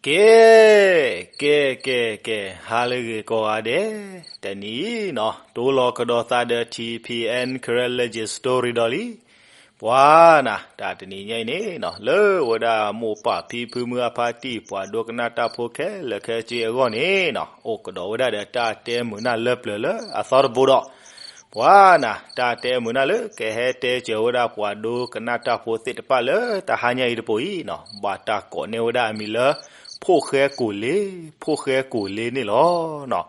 ကဲ, ကဲ, ကဲ, ကဲ, ဟါလၢအဂ့ၤကိးဂၤဒဲး, တနံၤအံၤနီၤ တိလီၤကဒီးသးဒီး ထံၣ်ဖံးအဲၣ် Karen Legend Story ဒီးလံ. ပှၤနၤ တၢ်တနံၤညါအံၤန့ၣ်နီၤ လၢဝဲဒၣ်မိၢ်ပၢ်ဖံဖုမုၢ်အဖါတံၢ် ပှၤဒိကနၣ်တၢ်ဖိခဲလၢာ်ခဲဆ့အဂီၢ်န့ၣ်နီၤ အိၣ်ကဒီးဝဲဒၣ်ဒီးတၢ်တဲမုာ်နၢ်လၢပျၢၤလၢအသီတဘိဒီး ပှၤနၤ တၢ်တဲမုာ်နၢ်လၢကဟဲတဲစၢၤဝဲဒၣ်ပှၤဒိကနၣ်တၢ်ဖိသ့ၣ်တဖၣ်လၢတဟါညါအံၤတပူၤအံၤနီၤ ဘၣ်တၢ်ကိးန့ၢ်ဝဲဒၣ်အမံၤလၢ ဖိၣ်ဃဲကိၣ်လ့, ဖိၣ်ဃဲကိၣ်လ့န့ၣ်လီၤ.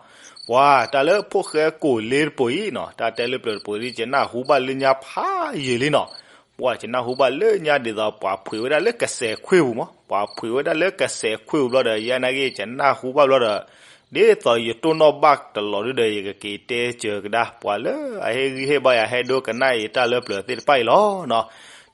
ပှၤတၢ်လၢဖိၣ်ဃဲကိၣ်လ့တပူၤအံၤနီၤ တၢ်တဲလၢပျၢၤတပူၤဒ် ယနၢ်ဟူဘၣ်လၢညါဖးယံာ်လံနီၤ. ပှၤယနၢ်ဟူဘၣ်လၢညါဒ်သိးပှၤဖှံးဝဲဒၣ်လၢကစဲးခွ့ၣ်ပူၤမး ပှၤဖှံးဝဲဒၣ်လၢကစဲးခွ့ၣ်ပူၤဘျီဒီး ယဲနာ်က့ၤ ယနၢ်ဟူဘၣ်ဘျီဒီး ဒ်သိးယတိၢ်နီၣ်ဘၣ်တလီၤဒုဒီး ယကက့ၤတဲစၢၤကဒါ ပှၤလၢအဟ့ၣ်ဂံၢ်ဟ့ၣ်ဘါယၤ ဟဲဒိကနၣ်ယတၢ်လၢပျၢၤသ့ၣ်တဖၣ်အံၤလီၤနီၤ.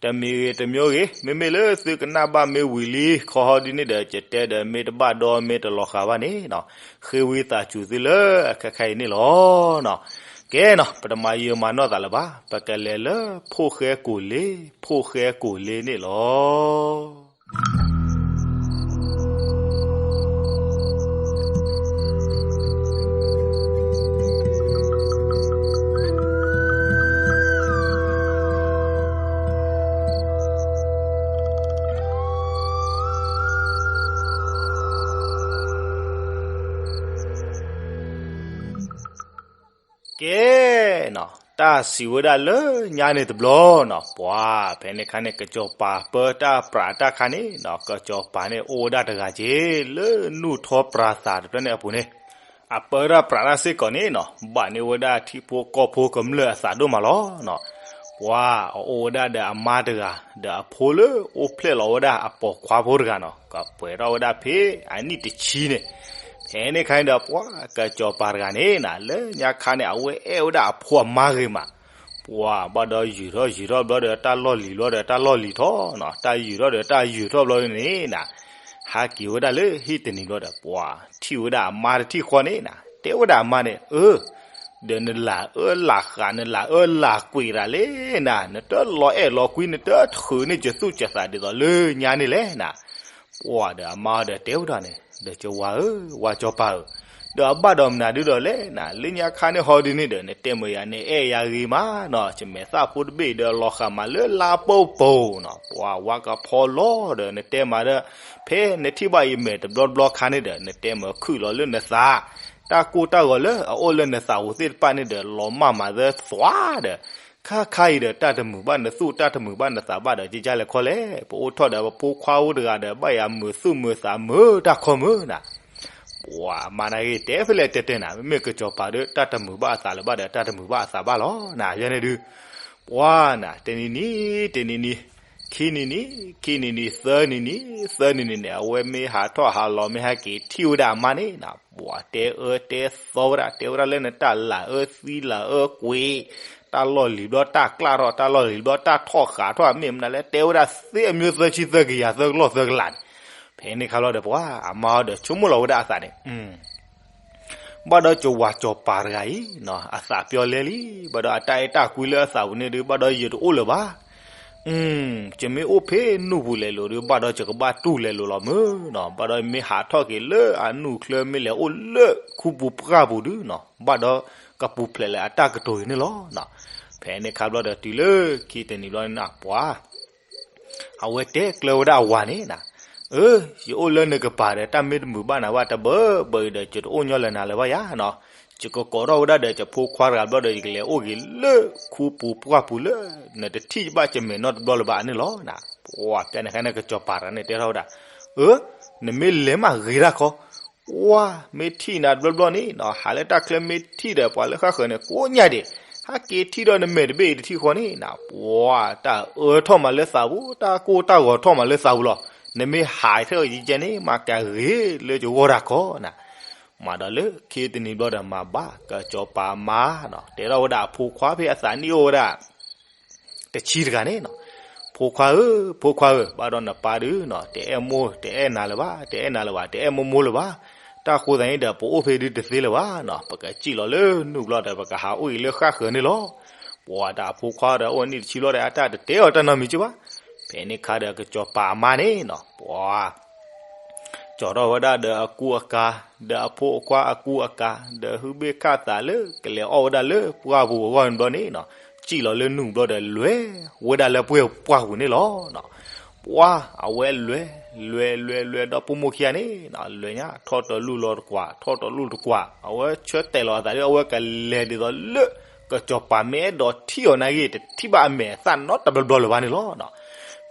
တမံၤဂ့ၤတမံၤဂ့ၤ မ့မ့ၢ်လၢသုကနၣ်ဘၣ်မ့ၢ်ဝံၤလံ ခီဟီဒ်န့ၣ်ဒီး ယတဲဒီးမ့ၢ်တဘၣ်ဒီးမ့ၢ်တလီၤဃာ်ဘၣ်န့ၣ်နီၤ ဃ့ဝံသးစူၤသုလၢအခါခါအံၤန့ၣ်လီၤနီၤ. ကဲနီၤ ပတမၤယံာ်မၤနီၢ်သးလၢၤဘၣ် ပကလဲၤလၢဖိၣ်ဃဲကိၣ်လ့, ဖိၣ်ဃဲကိၣ်လ့န့ၣ်လီၤ. ကဲနီၤ တၢ်စံးဝဲဒၣ်လၢညါန့ၣ်တဘျီနီၤ ပှၤဖဲန့ၣ်ခါန့ၣ် ကစီၤပၤပၢတၢ်ပြးတၢ်ခါန့ၣ်နီၤ ကစီၤပၤန့ၣ်အိၣ်ဝဲဒၣ်တဂၤက့ၤ လၢနူၢ်ထီပြးသးတဖျၢၣ်န့ၣ်အပူၤန့ၣ် အပၢတၢ်ပြးတၢ်စ့ၢ်ကီးန့ၣ်နီၤ ဘၣ်န့ၢ်ဝဲဒၣ်ထံဖိကီၢ်ဖိကမျၢၢ်အသးဒိၣ်မးလီၤနီၤ. ပှၤအအိၣ်ဝဲဒၣ်ဒီးအမါတဂၤ ဒီးအဖိလၢအိၣ်ဖျဲၣ်လီၤဝဲဒၣ်အပိာ်ခွါဖိတဂၤနီၤ ကပှဲၤထီၣ်ဝဲဒၣ်ဖဲအနံၣ်တဆံန့ၣ် ဖဲန့ၣ်ခါန့ၣ်ဒီး ပှၤကစီၤပၤတဂၤန့ၣ်နီၤ လၢညါခါန့ၣ် အဝဲအဲၣ်ဝဲဒၣ်အဖိအမါဂ့ၤမး ပှၤဘၣ်ဒီးယုၢ်ထီၣ်ယုၢ်ထီၣ်ဘျီဒီး တၢ်လီၢ်လံၤဘျီဒီး တၢ်လီၢ်လံၤထီၣ်နီၤ တၢ်ယုၢ်ထီၣ်ဒီး တၢ်ယုၢ်ထီၣ်ဘျီန့ၣ်နီၤ ဟဲက့ၤဝဲဒၣ်လၢဟံၣ်တနံၤဘျီဒီး ပှၤထံၣ်ဝဲဒၣ်အမါတထံၣ်ဃီန့ၣ်နီၤ တဲဝဲဒၣ်အမါန့ၣ် အၢ ဒီးနလၢအၢလၢဃး နလၢအၢလၢကွံာ်တၢ်လဲၣ်နၤ နတလီၤအဲၣ်လီၤကွံ နတထုးန့ၢ်ယသူၣ်ယသးဒ်သိးလၢညါန့ၣ်လဲၣ်နၤ. ပှၤဒီးအမါဒီးတဲဝဲဒၣ်န့ၣ် ဒီးကဝၤဧၢ ဝၤစီၤပၤဧၢ, ဒီးအဘၣ်ဒီးမနုၤဒုဒီးလဲၣ်နၤ လၢညါခါန့ၣ်ဟီဒ်န့ၣ်ဒီး နတဲမုာ်ယၤန့ၣ်အဲၣ်ယၤဂ့ၤမးနီၤ ယမဲာ်သၣ်ဖိတဘ့ၣ်ဒီးလီၤဃာ်မးလၢလါပူၤပူၤနီၤ ပှၤဝါကဖီလီၤဒီး နတဲမးဒီး ဖဲနထံၣ်ဘၣ်ယမဲာ်တဘျီတဘျီခါန့ၣ်ဒီး နတဲမုာ်ခုၣ်လီၤလၢနသး တၢ်ကိၢ်တၢ်ဂီၤလၢအအိၣ်လၢနသးပူၤသ့ၣ်တဖၣ်န့ၣ်ဒီး လီၤမၢ်မးသၢသွါဒီး ခါခါအံၤဒီး တၢ်တမုာ်ဘၣ်နသူၣ် တၢ်တမုာ်ဘၣ်နသးဘၣ်ဒီး ကကလဲၤခီလဲၣ် ပအိၣ်ထီၣ်ဒီးပဖိခွါအိၣ်တဂၤဒီး ဘၣ်ယၤမုာ်သူၣ်မုာ်သးမုာ်တၢ်ခီမုာ်နၤ. ပှၤမါနာ်ဂ့ၤ တဲဖဲလဲၣ်တဲတဲနၤ မ့မ့ၢ်ကစီၤပၤဒီး တၢ်တမုာ်ဘၣ်အသးလၢၤဘၣ်ဒီး တၢ်တမုာ်ဘၣ်အသးဘၣ်လီၤနၤ ယဲန့ၣ်ဒုး ပှၤနၤ တနံၤနံၤ တနံၤနံၤ ခံနံၤနံၤ ခံနံၤနံၤ သၢနံၤနံၤ သၢနံၤနံၤန့ၣ် အဝဲမ့ၢ်ဟးထီၣ်ဟးလီၤ မ့ၢ်ဟဲက့ၤထံၣ်ဝဲဒၣ်အမါန့ၣ်နၤ ပှၤတဲအၢတဲသီဝဲဒၣ် တဲဝဲဒၣ်လၢနတၢ်လၢအၢသံလၢအၢကွံာ် တၢ်လီၢ်လံၤဘျီတၢ်ကျၢ်ထီၣ် တၢ်လီၢ်လံၤဘျီတၢ်ထီၣ်ဃာ်ထီၣ် မ့ၢ်မနုၤလဲၣ် တဲဝဲဒၣ်သ့အမျိုးသၢဆံသၢကယၤသၢကလီၢ်သၢကလးန့ၣ် ဖဲန့ၣ်ခါလီၤဒီး ပှၤအမါအီၤဒီးဆိကမိၣ်လီၤဝဲဒၣ်အသးန့ၣ် ဘၣ်ဒီးကဝၤစီၤပၤတဂၤအံၤ အသးပျီလဲလံ ဘၣ်ဒီးအတၢ်အဲၣ်တၢ်ကွံလၢအသးပူၤန့ၣ်ဒုး ဘၣ်ဒီးယတအိၣ်လၢၤဘၣ် ယမ့ၢ်အိၣ်ဖဲနူၢ်ပူၤလဲၤလိာ်ဒုး ဘၣ်ဒီးယကဘၣ်တူၢ်လဲၤလိာ်လီၤမုၢ်နီၤ ဘၣ်ဒီးမ့ၢ်ဟးထီၣ်က့ၤလၢအနူၢ်ချၢ မ့ၢ်လဲၤအိၣ်လၢခူပူၤပှၢ်ပူၤဒုးနီၤ ဘၣ်ဒီးကပူၤဖျဲးလၢအတၢ်ကတိၤအံၤန့ၣ်လီၤ. ဖဲန့ၣ်ခါဘျီဒီးတုၤလၢခံတနံၤဘျီန့ၣ် ပှၤ အဝဲတဲကျၢၤဝဲဒၣ်အဝၤန့ၣ်နၤ, အၢ, ယအိၣ်လၢနကပၤဒီး တၢ်မ့ၢ်တမုာ်ဘၣ်နၤဘၣ်တဘၢဘၢအံၤဒီး ယတအိၣ်ညီလၢၤနၤလၢၤဘၣ်ယါနီၤ, ယကကိးထီၣ်ဝဲဒၣ်ဒီးယဖိခွါတဂၤဘျီဒီး ယကလဲၤအိၣ်က့ၤလၢခူပူၤပှၢ်ပူၤလၢ နတထံၣ်ဘၣ်ယမဲာ်နီတဘျီလၢၤဘၣ်န့ၣ်လီၤနၤ. ပှၤဖဲန့ၣ်အခါန့ၣ် ကစီၤပၤတဂၤန့ၣ်တဲထီၣ်ဝဲဒၣ်, အၢ, နမ့ၢ်လဲၤမးဂ့ၤတၢ်ခီ ပှၤမ့ၢ်ထံၣ်နၤတဘျီဘျီန့ၣ်နီၤ, ဟးလၢတၢ်ချၢမ့ၢ်ထံၣ်ဒီး ပှၤလၢဃၣ်ဃၢၤန့ၣ် ကိးညါဒံး, ဟဲက့ၤထံၣ်ဒီးနမဲာ်တဘ့ၣ်အံၤတထံၣ်ဃီန့ၣ်နၤ, ပှၤတၢ်အၢထီၣ်မးလၢသးပူၤ, တၢ်ကိၢ်တၢ်ဂီၤထီၣ်မးလၢသးပူၤလီၤ. နမ့ၢ်ဟးထဲအီၤယကဲန့ၣ် မၤကၤဂ့ၤလၢယဂီၢ်တၢ်ခီနၤ. မၤဒီးလၢခံတနံၤဘျီဒီး မၤဘၣ်ကစီၤပၤမါနီၤ, တဲထီၣ်ဝဲဒၣ်အဖိခွါဖဲအသးနံၣ်အိၣ်ဝဲဒၣ် တဆံတဂၤန့ၣ်နီၤ, ဖိခွါဧၢ, ဖိခွါဧၢ, ဘၣ်ဒီးနပၢ်ဒုးနီၤ, တအဲၣ်မိၢ်, တအဲၣ်နၤလၢၤဘၣ်, တအဲၣ်နၤလၢၤဘၣ်, တအဲၣ်မိၢ်မိၢ်လၢၤဘၣ်. တၢ်ဃိသတးန့ၣ်ဒီး ပအိၣ်ဖဲဒုးတသ့လၢၤဘၣ်နီၤ, ပကစံၣ်လီၤလၢနူၢ်ဘျီဒီး ပကဟးအိၣ်အံၤလၢဃၣ်ဃၢၤန့ၣ်လီၤ. ပှၤတၢ်အဖိခွါဒီး အိၣ်နံၣ်တဆံလီၤဒီး အတၢ်တတဲအီၤတၢ်နီတမံၤက့ဘၣ်. ဖဲန့ၣ်ခါဒီး ကစီၤပၤအမါန့ၣ်နီၤ, ပှၤ ကၠီၤထီၣ်ဝဲဒၣ်ဒီးအကူအကၤ, ဒီးအဖိအခွါအကူအကၤ, ဒီးဟုဘ့ၣ်ခၣ်သးလၢကလဲၤအီၣ်ဝဲဒၣ်လၢပှၢ်ပူၤအဂီၢ်န့ၣ်ဘျီန့ၣ်နီၤ, စံၣ်လီၤလၢနူာ်ဘျီဒီးလဲၤဝဲဒၣ်လၢပှၢ်ပူၤန့ၣ်လီၤ. ပှၤအဝဲလဲၤ, လဲၤလဲၤလဲၤဒီးဖိမိၢ်ခံဂၤန့ၣ်နီၤ, လဲၤညါထီၣ်တလူၢ်လီၤတကွၢ်, ထီၣ်တလူၢ်တကွၢ်, အဝဲဆၢတဲာ်လီၤအသးဒီး အဝဲကလဲၤဒ်သိးလၢ ကစီၤပၤမ့ၢ်အဲၣ်ဒိးထံၣ်အီၤနာ်ဂ့ၤ တထံၣ်ဘၣ်အမဲာ်အသၣ်နီတဘျီဘျီလၢၤဘၣ်န့ၣ်လီၤ.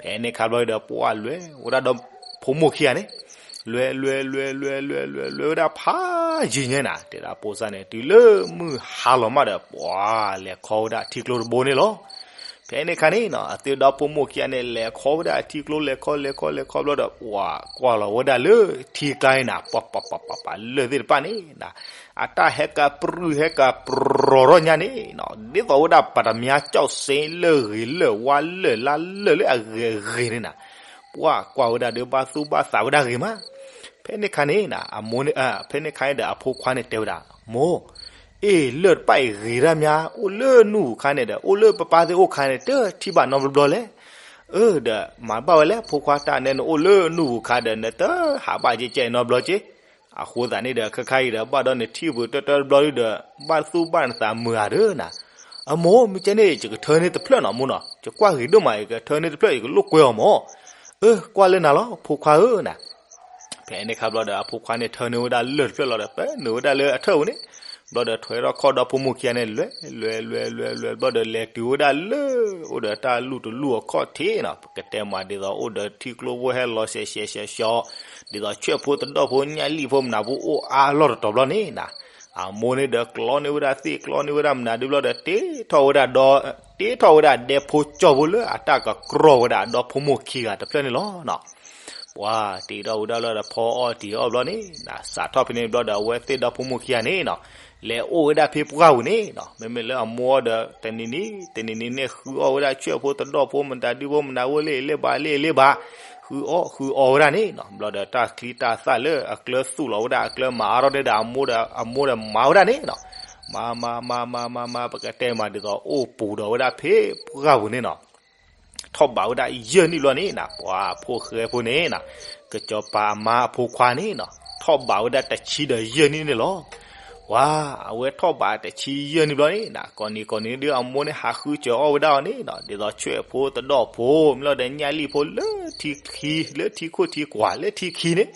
ဖဲန့ၣ်ခါဘျီဒီး ပှၤလဲၤဝဲဒၣ်ဒီးဖိမိၢ်ခံဂၤန့ၣ်, လဲၤလဲၤလဲၤလဲၤလဲၤလဲၤလဲၤဝဲဒၣ်ဖးယံၤညါနၤ, တဲဒၣ်ဖိစၢ်န့ၣ် တုၤလၢမုၢ်ဟါလီၤမးဒီး ပှၤလဲၤခီဝဲဒၣ်ထံကျိတဘိန့ၣ်လီၤ. ဖဲန့ၣ်ခါန့ၣ်နီၤ အသုဒီးဖိမိၢ်ခံဂၤန့ၣ် လဲၤခီဝဲဒၣ်အထံကျိ လဲၤခီလဲၤခီလဲၤခီဘျီဒီး ပှၤကွၢ်လီၤဝဲဒၣ်လၢထံကျါန့ၣ်နၤ, ပှၤပှၤပှၤပှၤပှၤလၢၢ်သ့ၣ်တဖၣ်န့ၣ်နၤ အတၢ်ဟဲကပြူၢ်ဟဲကပြီၤထီၣ်ညါန့ၣ်နီၤ, ဒ်သိးဝဲဒၣ်ပတ္တမြားကျောက်စိမ်း လၢၢ်ဂ့ၤလၢၢ်ဝါလၢၢ်လါလၢၢ်လၢအဂ့ၤအဂ့ၤန့ၣ်နၤ, ပှၤကွၢ်ဝဲဒၣ်ဒီးဘၣ်သူၣ်ဘၣ်သးဝဲဒၣ်ဂ့ၤမး. ဖဲန့ၣ်ခါန့ၣ်နၤ အမိၢ်န့ၣ် ဖဲန့ၣ်ခါန့ၣ်ဒီးအဖိခွါန့ၣ်တဲဝဲဒၣ်, မိၢ်, အ့ၣ် လၢၢ်တဖၣ်အံၤဂ့ၤဒၣ်မး အိၣ်လၢနူၢ်ပူၤခါန့ၣ်ဒီး အိၣ်လၢပပၢ်သ့ၣ်အိၣ်ခါန့ၣ် တထံၣ်ဘၣ်နီတဘျီဘျီလဲၣ်. အၢ ဒီးမၤဘၣ်ဝဲလဲၣ် ဖိခွါ, တၢ်နဲနအိၣ်လၢနူၢ်ပူၤခါဒီး နတဟးဘၣ်ကဲကဲနီတဘျီက့ အဃိသတးန့ၣ်ဒီး ခဲခါအံၤဒီး ဘၣ်ဒီးနထံၣ်ပူၤတၢတၢတဘျီဒီး ဘၣ်သူၣ်ဘၣ်နသးမုာ်ဧါဒီးနၤ. အမိၢ်, မ့ၢ်ကဲန့ၣ် ယကထၢန့ၢ်တဖျၢၣ်နီၤမိၢ်နီၤ, ယကွၢ်ဂ့ၤဒိၣ်မး ယကထၢန့ၢ်တဖျၢၣ် ယကလိာ်ကွဲအီၤမၢ်. အၢ ကွၢ်လၢနၤလီၤ ဖိခွါဧၢနၤ. ဖဲန့ၣ်ခါဘျီဒီး အဖိခွါန့ၣ်ထၢန့ၢ်ဝဲဒၣ်လၢၢ်တဖျၢၣ်လီၤဒီး ပၢနုာ်ဝဲဒၣ်လၢအထၢၣ်ပူၤန့ၣ်, ဘျီဒီးထွဲထီၣ်ခီၣ်ဒီဖိမိၢ်ခံဂၤန့ၣ် လဲၤလဲၤလဲၤလဲၤလဲၤဘျီဒီး လဲၤတုၤဝဲဒၣ်လၢ အိၣ်ဒီးတၢ်လူၢ်တလူၢ်အခီၣ်ထံးနီၤ, ပကတဲမးဒ်သိးအိၣ်ဒီးထံကျိဖိဟဲလီၤရှဲရှဲရှဲရှဲ, ဒ်သိးဆွဲၣ်ဖိတဒီၣ်ဖိ ညၣ်လံၣ်ဖိမနၤဖိအိၣ်အါလီၢ်တတီၤဘျီန့ၣ်နၤ, အမိၢ်န့ၣ်ဒီးကျီန့ၢ်ဝဲဒၣ်သ့ၣ် ကျီန့ၢ်ဝဲဒၣ်မနၤဒုဘျီဒီး တ့ထီၣ်ဝဲဒၣ်ဒီး တ့ထီၣ်ဝဲဒၣ်ဒဲဖိကၠီဖိလၢအတၢ်ကကြီဝဲဒၣ်ဒီဖိမိၢ်ခံဂၤတဖျၢၣ်န့ၣ်လီၤနီၤ. ပှၤတ့ထီၣ်ဝဲဒၣ်လၢဒီးဖီအီၣ်တံၤအီၣ်ဘျီန့ၣ်နၤ, စးထီၣ်ဖဲန့ၣ်ဘျီဒီး အဝဲသ့ၣ်ဒီဖိမိၢ်ခံဂၤန့ၣ်နီၤ, လဲၤအိၣ်ဝဲဒၣ်ဖဲပှၢ်ပူၤန့ၣ်နီၤ, မ့မ့ၢ်လၢအမိၢ်အီၤဒီး တနံၤနံၤ တနံၤနံၤန့ၣ် ဃုအီၣ်ဝဲဒၣ်ဆွဲၣ်ဖိတဒီၣ်ဖိ မတၤဒုဖိမနၤဖိ လၢအလ့ၣ်ဘၣ်လ့ၣ်အလ့ၣ်ဘၣ်, ဃုအီၣ်ဃုအီဝဲဒၣ်န့ၣ်နီၤ, ဘျီဒီးတၢ်ချံတၢ်သၣ်လၢအကျၢၤသူၣ်လီၤဝဲဒၣ် အကျၢၤမၤအါထီၣ်န့ၣ်ဒီး အမိၢ်ဒီး အမိၢ်ဒီးမၤဝဲဒၣ်န့ၣ်နီၤ, မၤမၤမၤမၤမၤမၤ ပကတဲမးဒ်သိးအိၣ်ပူၤဒီးဝဲဒၣ်ဖဲပှၢ်ပူၤန့ၣ်နီၤ. ထီၣ်ဘးဝဲဒၣ်ယဲၢ်နံၣ်ဘျီန့ၣ်နၤ, ပှၤဖိၣ်ဃဲဖိန့ၣ်နၤ, ကစီၤပၤအမါအဖိခွါန့ၣ်နီၤ, ထီၣ်ဘးဝဲဒၣ်တဆံဒီးယဲၢ်နံၣ်န့ၣ်လီၤ. ပှၤအဝဲထီၣ်ဘးတဆံယဲၢ်နံၣ်ဘျီန့ၣ်နၤ, ကိးနံၤကိးနံၤဒုး အမိၢ်န့ၣ်ဟးဃုစၢၤအီၣ်ဝဲဒၣ်အီၤန့ၣ်နီၤ, ဒ်သိးဆွဲၣ်ဖိတဒီၣ်ဖိ မ့ၢ်လီၤဒီးညၣ်လံၣ်ဖိလၢထံခံ လၢထံခိၣ်ထံကွၢ်လၢထံခံန့ၣ်,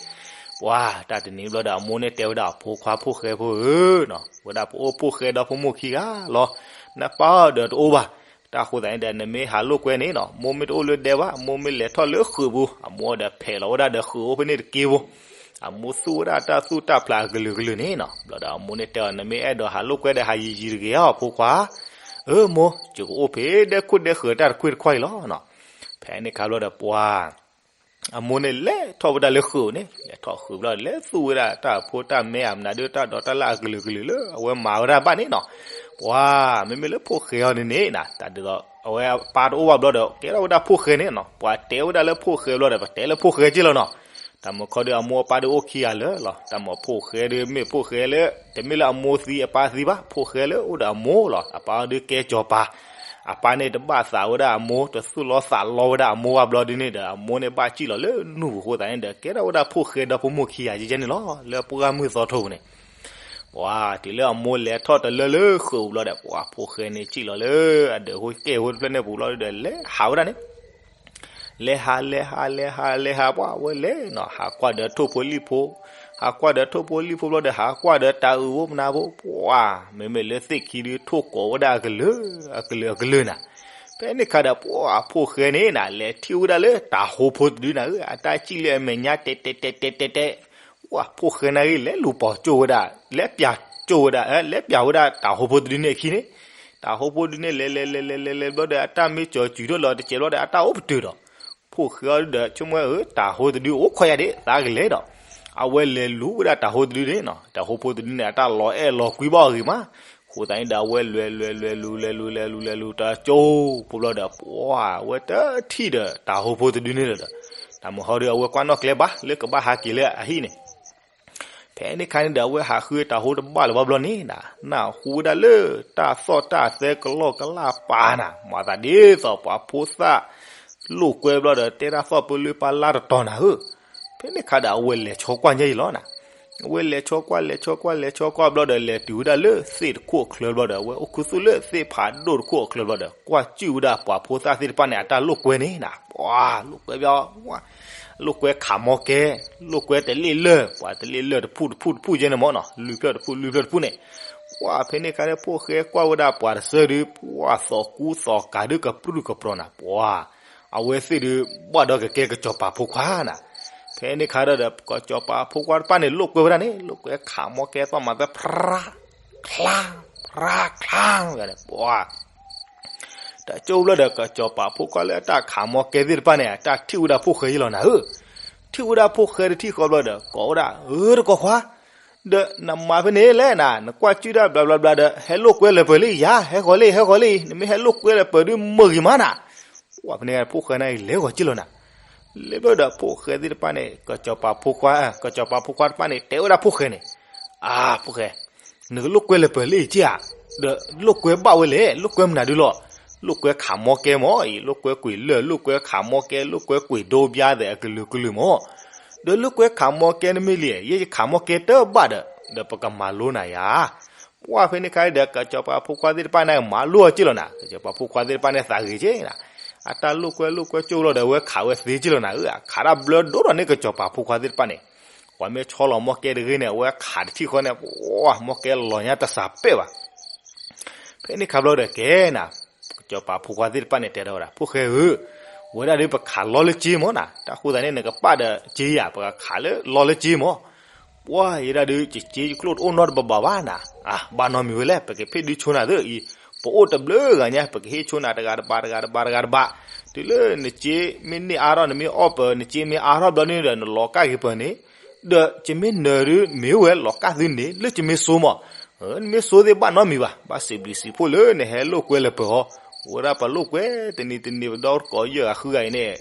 ပှၤတၢ်တနံၤဘျီဒီး အမိၢ်န့ၣ်တဲဝဲဒၣ်အဖိခွါ ဖိၣ်ဃဲဖိဧၢနီၤ, ဝဲဒၣ်ပအိၣ်ဖိၣ်ဃဲဒီးဖိမိၢ်ခံဂၤလီၤ. နပၢ်အီၤဒီးတအိၣ်ဘၣ်. တၢ်ဃိသတးန့ၣ်ဒီး နမ့ၢ်ဟးလိာ်ကွဲန့ၣ်နီၤ, မိၢ်မ့ၢ်တအိၣ်လၢဒဲဘၣ်, မိၢ်မ့ၢ်လဲၤထီၣ်လၢဃုာ်ပူၤ, အမိၢ်ဒီးဖဲးလီၤဝဲဒၣ်ဒီးဃုာ်အိၣ်ဖဲန့ၣ်တက့ၢ်ဖိ. အမိၢ်သူၣ်ဝဲဒၣ်တၢ်သူၣ်တၢ်ဖျးအကလုာ်ကလုာ်န့ၣ်နီၤ, ဘျီဒီးအမိၢ်န့ၣ်တဲအီၤ နမ့ၢ်အဲၣ်ဒိးဟးလိာ်ကွဲဒီး ဟးယံာ်ယံာ်တဂ့ၤဧါ ဖိခွါ. အၢမိၢ်, ယကအိၣ်ဖဲဒဲခိၣ်ဒဲဃၢၤတၢ်တခွ့ၣ်တခွါအံၤလီၤနီၤ. ဖဲန့ၣ်ခါဘျီဒီးပှၤ အမိၢ်န့ၣ်လဲၤထီၣ်ဝဲဒၣ်လၢဃုာ်န့ၣ်, လဲၤထီၣ်ဃုာ်ဘျီ လဲၤသူၣ်ဝဲဒၣ်တၢ်ဖိတၢ်မဲအမနၤဒုး တၢ်ဒိးတၢ်လၢအကလုာ်ကလုာ်လၢအဝဲမၤဝဲဒၣ်ဘၣ်န့ၣ်နီၤ. ပှၤ မ့မ့ၢ်လၢဖိၣ်ဃဲအီၤန့ၣ်န့ၣ်နၤ, တၢ်ဒ်သိး အဝဲအပၢ်တအိၣ်ဘၣ်ဘျီဒီး ကဲထီၣ်ဝဲဒၣ်ဖိၣ်ဃဲန့ၣ်နီၤ, ပှၤတဲဝဲဒၣ်လၢဖိၣ်ဃဲဘျီဒီး ပတဲလၢဖိၣ်ဃဲက့ၢ်လီၤနီၤ. တၢ်မုၢ်ခီဒုး အမိၢ်အပၢ်ဒုးအိၣ်ခံဂၤလၢာ်လီၤ. တၢ်မုၢ်ဖိၣ်ဃဲဒုး မ့ၢ်ဖိၣ်ဃဲလၢ တမ့ၢ်လၢအမိၢ်သံအပၢ်သံဘၣ်, ဖိၣ်ဃဲလၢအိၣ်ဒီးအမိၢ်လီၤ. အပၢ်အီၤဒုးကဲစီၤပၤ, အပၢ်န့ၣ်တဘၣ်သးဝဲဒၣ်အမိၢ်, တသူၣ်လီသးလီဝဲဒၣ်အမိၢ်ဘၣ်ဘျီဒုးန့ၣ်ဒီး အမိၢ်န့ၣ်ဘၣ်စံၣ်လီၤလၢနူၢ်ပူၤအဃိသတးန့ၣ်ဒီး ကဲထီၣ်ဝဲဒၣ်ဖိၣ်ဃဲဒီးဖိမိၢ်ခံဂၤယဲန့ၣ်လီၤ. လၢပှၢ်မုၢ်သီထိပူၤန့ၣ် ပှၤတုၤလၢအမိၢ်လဲၤထီၣ်တလၢလၢဃုာ်ပူၤဘျီဒီး ပှၤဖိၣ်ဃဲန့ၣ်စံၣ်လီၤလၢအဒၢးဖိကဲၢ်ဖိတဖျၢၣ်န့ၣ်ပူၤဘျီဒီး လဲၤဟးဝဲဒၣ်န့ၣ် လဲၤဟး လဲၤဟး လဲၤဟး လဲၤဟး ပှၤဝဲလဲၤနီၤ, ဟးကွၢ်ဒီးထိၣ်ဖိလံၣ်ဖိ, ဟးကွၢ်ဒီးထိၣ်ဖိလံၣ်ဖိဘျီဒီး ဟးကွၢ်ဒီးတၤအုးဖိမနၤဖိ, ပှၤ မ့မ့ၢ်လၢသ့ၣ်ခံဒုး ထိၣ်ကိးဝဲဒၣ်အကလုာ် အကလုာ် အကလုာ်နၤ. ဖဲန့ၣ်ခါဒီး ပှၤဖိၣ်ဃဲန့ၣ်နၤ လဲၤထံၣ်ဝဲဒၣ်လၢတၤဟိဖိတဒုနၤဧၢ, အတၢ်စံၣ်လၢအမဲာ်ညါ တဲတဲတဲတဲတဲတဲ ပှၤဖိၣ်ဃဲနာ်ဂ့ၤ လဲၤလူၤပိာ်ကၠိၣ်ဝဲဒၣ်, လဲၤပျးကၠိၣ်ဝဲဒၣ်, လဲၤပျးဝဲဒၣ်တၤဟိဖိတဒုန့ၣ်အခံန့ၣ်, တၤဟိဖိတဒုန့ၣ် လဲၤလဲၤလဲၤလဲၤလဲၤလဲၤဘျီဒီး အတၢ်မ့ၢ်ကၠီၤစူၤထီၣ်လီၤတစဲးဘျီဒီး အတၢ်အိၣ်ပတုာ်ဒီး, ဖိၣ်ဃဲအီၤဒီး ဆိကမိၣ်ဧၢ တၤဟိတဒုအိၣ်ခိးယၤဒၣ် သးကလဲၤဒီး, အဝဲလဲၤလူၤဝဲဒၣ်တၤဟိတဒုန့ၣ်နီၤ, တၤဟိဖိတဒုန့ၣ် အတၢ်လီၤအဲၣ်လီၤကွံဘၣ်အီၤဂ့ၤမး, အဃိသတးန့ၣ်ဒီး အဝဲလဲၤလဲၤလဲၤလူၤလဲၤလူၤလဲၤလူၤလဲၤလူၤတကၠိၣ်ဖိဘျီဒီး ပှၤဝဲတထံၣ်ဒီးတၤဟိဖိတဒုန့ၣ်လီၤဒီး, တၢ်မုၢ်ဟီဒုး အဝဲကွၢ်နီၣ်ကျဲဘၣ် လၢကဘၣ်ဟးက့ၤလၢအဟံၣ်န့ၣ် ဖဲန့ၣ်ခါန့ၣ်ဒီး အဝဲဟးဃုတၤဟိတဘၣ်လၢၤဘၣ်ဘျီန့ၣ်နၤ, နၢ်ဟူဝဲဒၣ်လၢတၢ်သီၣ်တၢ်သဲကလီကလၢ်ပာ်နၤ, မၤသးဒ်သိးပှၤဖိသၣ်လိာ်ကွဲဘျီဒီး တဲတၢ်သီၣ်ပၢလၢပၢ်လၢတတီၤနၤဧၢ, ဖဲန့ၣ်ခါဒီးအဝဲလဲၤဆီကွၢ်ညါအံၤလီၤနၤ. အဝဲလဲၤဆီကွၢ် လဲၤဆီကွၢ် လဲၤဆီကွၢ်ဘျီဒီး လဲၤတုၤဝဲဒၣ်လၢသ့ၣ်တခိၣ်အချၢဘျီဒီး အဝဲအိၣ်ခူသူၣ်လၢသ့ၣ်ဖးဒိၣ်တခိၣ်အချၢဘျီဒီး ကွၢ်စူၣ်ဝဲဒၣ်ပှၤဖိသၣ်သ့ၣ်တဖၣ်န့ၣ် အတၢ်လိာ်ကွဲန့ၣ်နၤ. ပှၤလိာ်ကွဲဘျီ လိာ်ကွဲခးမီကဲ, လိာ်ကွဲတလ့ၣ်လၢၢ်, ပှၤတလ့ၣ်လၢၢ်တဖုတဖုတဖုကဲန့ၣ်မၢ်နီၤ, လွံၢ်ဖျၢၣ်တဖု လွံၢ်ဖျၢၣ်တဖုန့ၣ်, ပှၤဖဲန့ၣ်ခါန့ၣ် ဖိၣ်ဃဲကွၢ်ဝဲဒၣ်ပှၤတစၢၢ်ဒုး ပှၤသီၣ်ကူသီၣ်ကၤဒုးကပြုၢ်ကပြီၤနၤ, ပှၤ အဝဲသ့ၣ်ဒုး ဘၣ်ဒီးကကဲကစီၤပၤဖိခွါနၤ. ဖဲန့ၣ်ခါဒီး ကစီၤပၤဖိခွါတဖၣ်န့ၣ် လိာ်ကွဲဝဲဒၣ်န့ၣ် လိာ်ကွဲခးမီကဲသီၣ်မၤသၢ ဖြါ ချါ ဖြါ ချါ ဝဲန့ၣ် ပှၤ တၢ်ကၠိဘျီဒီး ကစီၤပၤဖိခွါလၢအတၢ်ခးမီကဲသ့ၣ်တဖၣ်န့ၣ် အတၢ်ထံၣ်ဝဲဒၣ်ဖိၣ်ဃဲယံလီၤနၤဧၢ. ထံၣ်ဝဲဒၣ်ဖိၣ်ဃဲတထံၣ်ဃီဘျီဒီး ကိးဝဲဒၣ် အၢ တကိးခွါ, ဒီးနမၤဖဲန့ၣ်လဲၣ်နၤ နကွၢ်ကၠူၣ်ဒၣ်ဘျးဘျးဘျးဒီး ဟဲလိာ်ကွဲလၢပၢၤလံယၤ, ဟဲဃီၤလံ ဟဲဃီၤလံ, နမ့ၢ်ဟဲလိာ်ကွဲလၢပၢၤဒုးမုာ်ဂ့ၤမးနၤ. ပှၤဖဲန့ၣ်ဖိၣ်ဃဲန့ၣ်လဲၤဂီၤက့လီၤနၤ. လဲၤဘျီဒီးဖိၣ်ဃဲသ့ၣ်တဖၣ်န့ၣ် ကစီၤပၤဖိခွါ, ကစီၤပၤဖိခွါတဖၣ်န့ၣ် တဲဝဲဒၣ်ဖိၣ်ဃဲန့ၣ်, အါ ဖိၣ်ဃဲ, နကလိာ်ကွဲလၢပၢၤလံက့ဧါ, ဒီးလိာ်ကွဲဘၣ်ဝဲလဲၣ်, လိာ်ကွဲမနုၤဒုလီၤ. လိာ်ကွဲခးမီကဲမၢ်အံၤ, လိာ်ကွဲကွံာ်လၢၢ်, လိာ်ကွဲခးမီကဲ, လိာ်ကွဲကွံာ်ဒိဘျါသဲးအကလုာ်ကလုာ်မၢ်. ဒီးလိာ်ကွဲခးမီကဲနမ့ၢ်လံ, ယဲယခးမီကဲတဘၣ်ဒီး, ဒီးပကမၤလိနၤယၤ. ပှၤဖဲန့ၣ်ခါဒီး ကစီၤပၤဖိခွါသ့ၣ်တဖၣ်န့ၣ် မၤလိအီၤက့လီၤနၤ, ကစီၤပၤဖိခွါသ့ၣ်တဖၣ်န့ၣ်သးဂ့ၤက့နၤ. အတၢ်လိာ်ကွဲလိာ်ကွဲကၠိလီၤဒီး အဝဲခးဝဲသ့က့လီၤနၤဧၢ, ခးတၢ်ဘျၢဒိၣ်ဒီးန့ၢ်ကစီၤပၤဖိခွါသ့ၣ်တဖၣ်န့ၣ်, ပှၤမ့ၢ်ဆီလီၤမီကဲတဂ့ၤန့ၣ် အဝဲခးတထံၣ်ဃီန့ၣ် ပှၤမီကဲလီၤညါတစးပဲၣ်ဘၣ်. ဖဲန့ၣ်ခါဘျီဒီးကဲနၤ, ကစီၤပၤဖိခွါသ့ၣ်တဖၣ်န့ၣ်တဲဒီးဝဲဒၣ် ဖိၣ်ဃဲဧၢ, ဝဲဒၣ်ဒုးပခးလီလၢက့မၢ်နၤ, တၢ်ဃိသးန့ၣ် နကပာ်ဒီးက့ယၤ, ပကခးလၢလီလၢက့မၢ်. ပှၤယဲဒၣ်ဒုး ယက့ယကျိၣ်တအိၣ်နီတဘးဘၣ်နၤ, အါ ဘၣ်နီတမံၤဝဲလဲၣ်, ပကဖ့ၣ်ဒုးဆိနၤသ့အံၤ, ပအိၣ်တဘျုးဂၤညါ ပကဟ့ၣ်ဆိနၤတဂၤတဘးတဂၤတဘးတဂၤတဘး, တုၤလၢနက့မ့ၢ်န့ၢ်အါထီၣ် နမ့ၢ်အီၣ်ပၢၤ နက့မ့ၢ်အါထီၣ်ဘျီန့ၣ်ဒီး နလီၤကၢ်က့ၤပၢၤန့ၣ်, ဒီးကမ့ၢ်နၢၤဒုးမ့ၢ်ဝဲလီၤကၢ်သုန့ၣ် လၢကမ့ၢ်စိမၢ်, နမ့ၢ်စိသ့ၣ်ဘၣ်နီတမံၤဘၣ်, ဘၣ်စံးဘျုးစံးဖှိၣ်လၢနဟဲလိာ်ကွဲလၢပၢၤအီၤ, ဝဲဒၣ်ပလိာ်ကွဲတနံၤတနံၤပဒီတကိးယဲၢ်ဂၤဃုဂၤအံၤန့ၣ်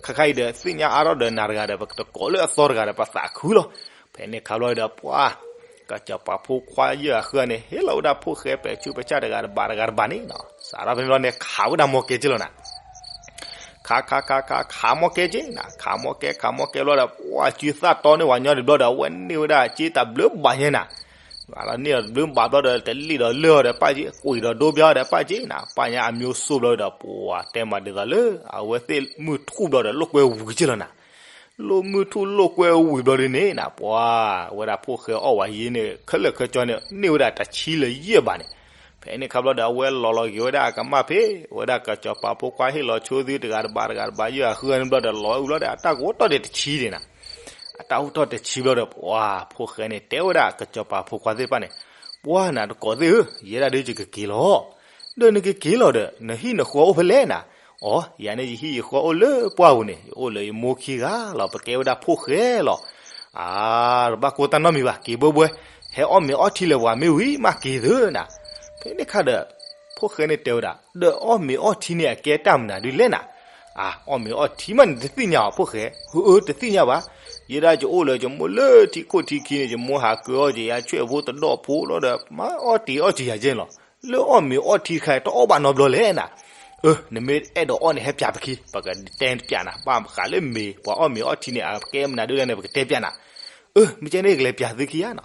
ခါခါအံၤဒီး သ့ၣ်ညါအါထီၣ်ဒီးနၤတဂၤဒီး ပတကိးလၢအသီတဂၤဒီး ပသးခုလီၤ. ဖဲန့ၣ်ခါဘျီဒီး ပှၤ ကစီၤပၤဖိခွါယဲၢ်ဂၤဃုဂၤန့ၣ် ဟ့ၣ်လီၤဝဲဒၣ်ဖိၣ်ဃဲပဲာ်ဆူးပဲာ်ဆၣ်တဂၤတဘးတဂၤတဘးန့ၣ်နီၤ, စးထီၣ်ဖဲန့ၣ်ဘျီန့ၣ် ခးဝဲဒၣ်မီကဲက့လီၤနၤ. ခး ခး ခး ခး ခးမီကဲက့နၤ, ခးမီကဲ ခးမီကဲဘျီဒီး ပှၤစုသၣ်တီန့ၢ်ဝဲညီဒံးဘျီဒီး အဝဲန့ၢ်ဝဲဒၣ်က့တဘျုးဘးညါနၤ. န့ၢ်ဒီးတဘျုးဘးဘျီဒီး တလ့ၣ်ဒီးလၢၢ်အီၤဒီးပာ်က့, ကွံာ်ဒီးဒိဘျါအီၤဒီးပာ်က့နၤ, ပာ်ညါအမျိုးစိဘျီဒီး ပှၤတဲမၤဒ်သိးလၢ အဝဲသ့ၣ်မုၢ်ထူၣ်ဘျီဒီး လိာ်ကွဲဝံၤက့လီၤနၤ. လိာ်မုၢ်ထူၣ်လိာ်ကွဲဝံၤဘျီဒ်န့ၣ်နၤ, ပှၤ ဝဲဒၣ်ဖိၣ်ဃဲအီၣ်ဝဲယံၤန့ၣ် ခဲလၢာ်ခဲဆ့န့ၣ် န့ၢ်ဝဲဒၣ်တဆံလၢယဲၢ်ဘးန့ၣ်. ဖဲန့ၣ်ခါဘျီဒီး အဝဲလီၤလီၤက့ၤဝဲဒၣ်အကမၢ်ဖဲ ဝဲဒၣ်ကစီၤပၤဖိခွါဟ့ၣ်လီၤဆိသုတဂၤတဘးတဂၤတဘး ယဲၢ်ဂၤဃုဂၤန့ၣ်ဘျီဒီး လီၤဝဲဝံၤဘျီဒီး အတၢ်ကအိၣ်တီၢ်ဒံးတဆံဒံးနၤ. အတၢ်အိၣ်တီၢ်တဆံဘျီဒီး ပှၤဖိၣ်ဃဲန့ၣ် တဲဝဲဒၣ်ကစီၤပၤဖိခွါသ့ၣ်တဖၣ်န့ၣ်, ပှၤနၤတကိးသ့ၣ်ဧၢ, ယဲဒၣ်ဒုးယကက့ၤလီၤ. ဒီးနကက့ၤလီၤဒီး နဟံၣ်နဃီအိၣ်ဖဲလဲၣ်နၤ. အိ ယၤန့ၣ်ယဟံၣ်ယဃီအိၣ်လၢပှၢ်ပူၤန့ၣ်, ယအိၣ်လၢယမိၢ်ခံဂၤလီၤ, ပကဲဝဲဒၣ်ဖိၣ်ဃဲလီၤ. အါ တဘၣ်ကိၢ်တၢ်နီတမံၤဘၣ်, က့ၤဘှဲဘှဲ, ဟဲအီၣ်မ့ၤအီထံလၢပှၤမ့ၢ်ဝံၤမးက့ၤသုနၤ. ဖဲန့ၣ်ခါဒီး ဖိၣ်ဃဲန့ၣ်တဲဝဲဒၣ်, ဒီးအီၣ်မ့ၤအီထံန့ၣ် အကဲတၢ်မနုၤဒုးလဲၣ်နၤ. အါ အီၣ်မ့ၤအီထံမးန့ၣ် တသ့ၣ်ညါအီၤဖိၣ်ဃဲ, အၢ တသ့ၣ်ညါဘၣ်. ယဲဒၣ်ယအိၣ်လၢယမိၢ်လၢထံခိၣ်ထံခံန့ၣ် ယမိၢ်ဟးကၢအီၣ်က့ၤယၤဆွဲၣ်ဖိတဒီၣ်ဖိလီၤဒီး မၤအီၣ်တ့ၤအီၣ်က့ၤယၤယဲလီၤ. လၢအီၣ်မ့ၤအီထံတခါ တအီၣ်ဘၣ်နီတဘျီလဲၣ်နၤ. အၢ နမ့ၢ်အဲၣ်ဒိးအီၣ်န့ၣ် ဟဲပျးပခံ, ပကတဲပျးနၤ, ဘၣ်ဃးလၢမ့ၤ ပှၤအီၣ်မ့ၤအီထံန့ၣ် အကဲမနုၤဒုးလဲၣ်န့ၣ် ပကတဲပျးနၤ. အၢ မ့ၢ်ကဲန့ၣ် ကလဲၤပျးသုခံဧါနီၤ.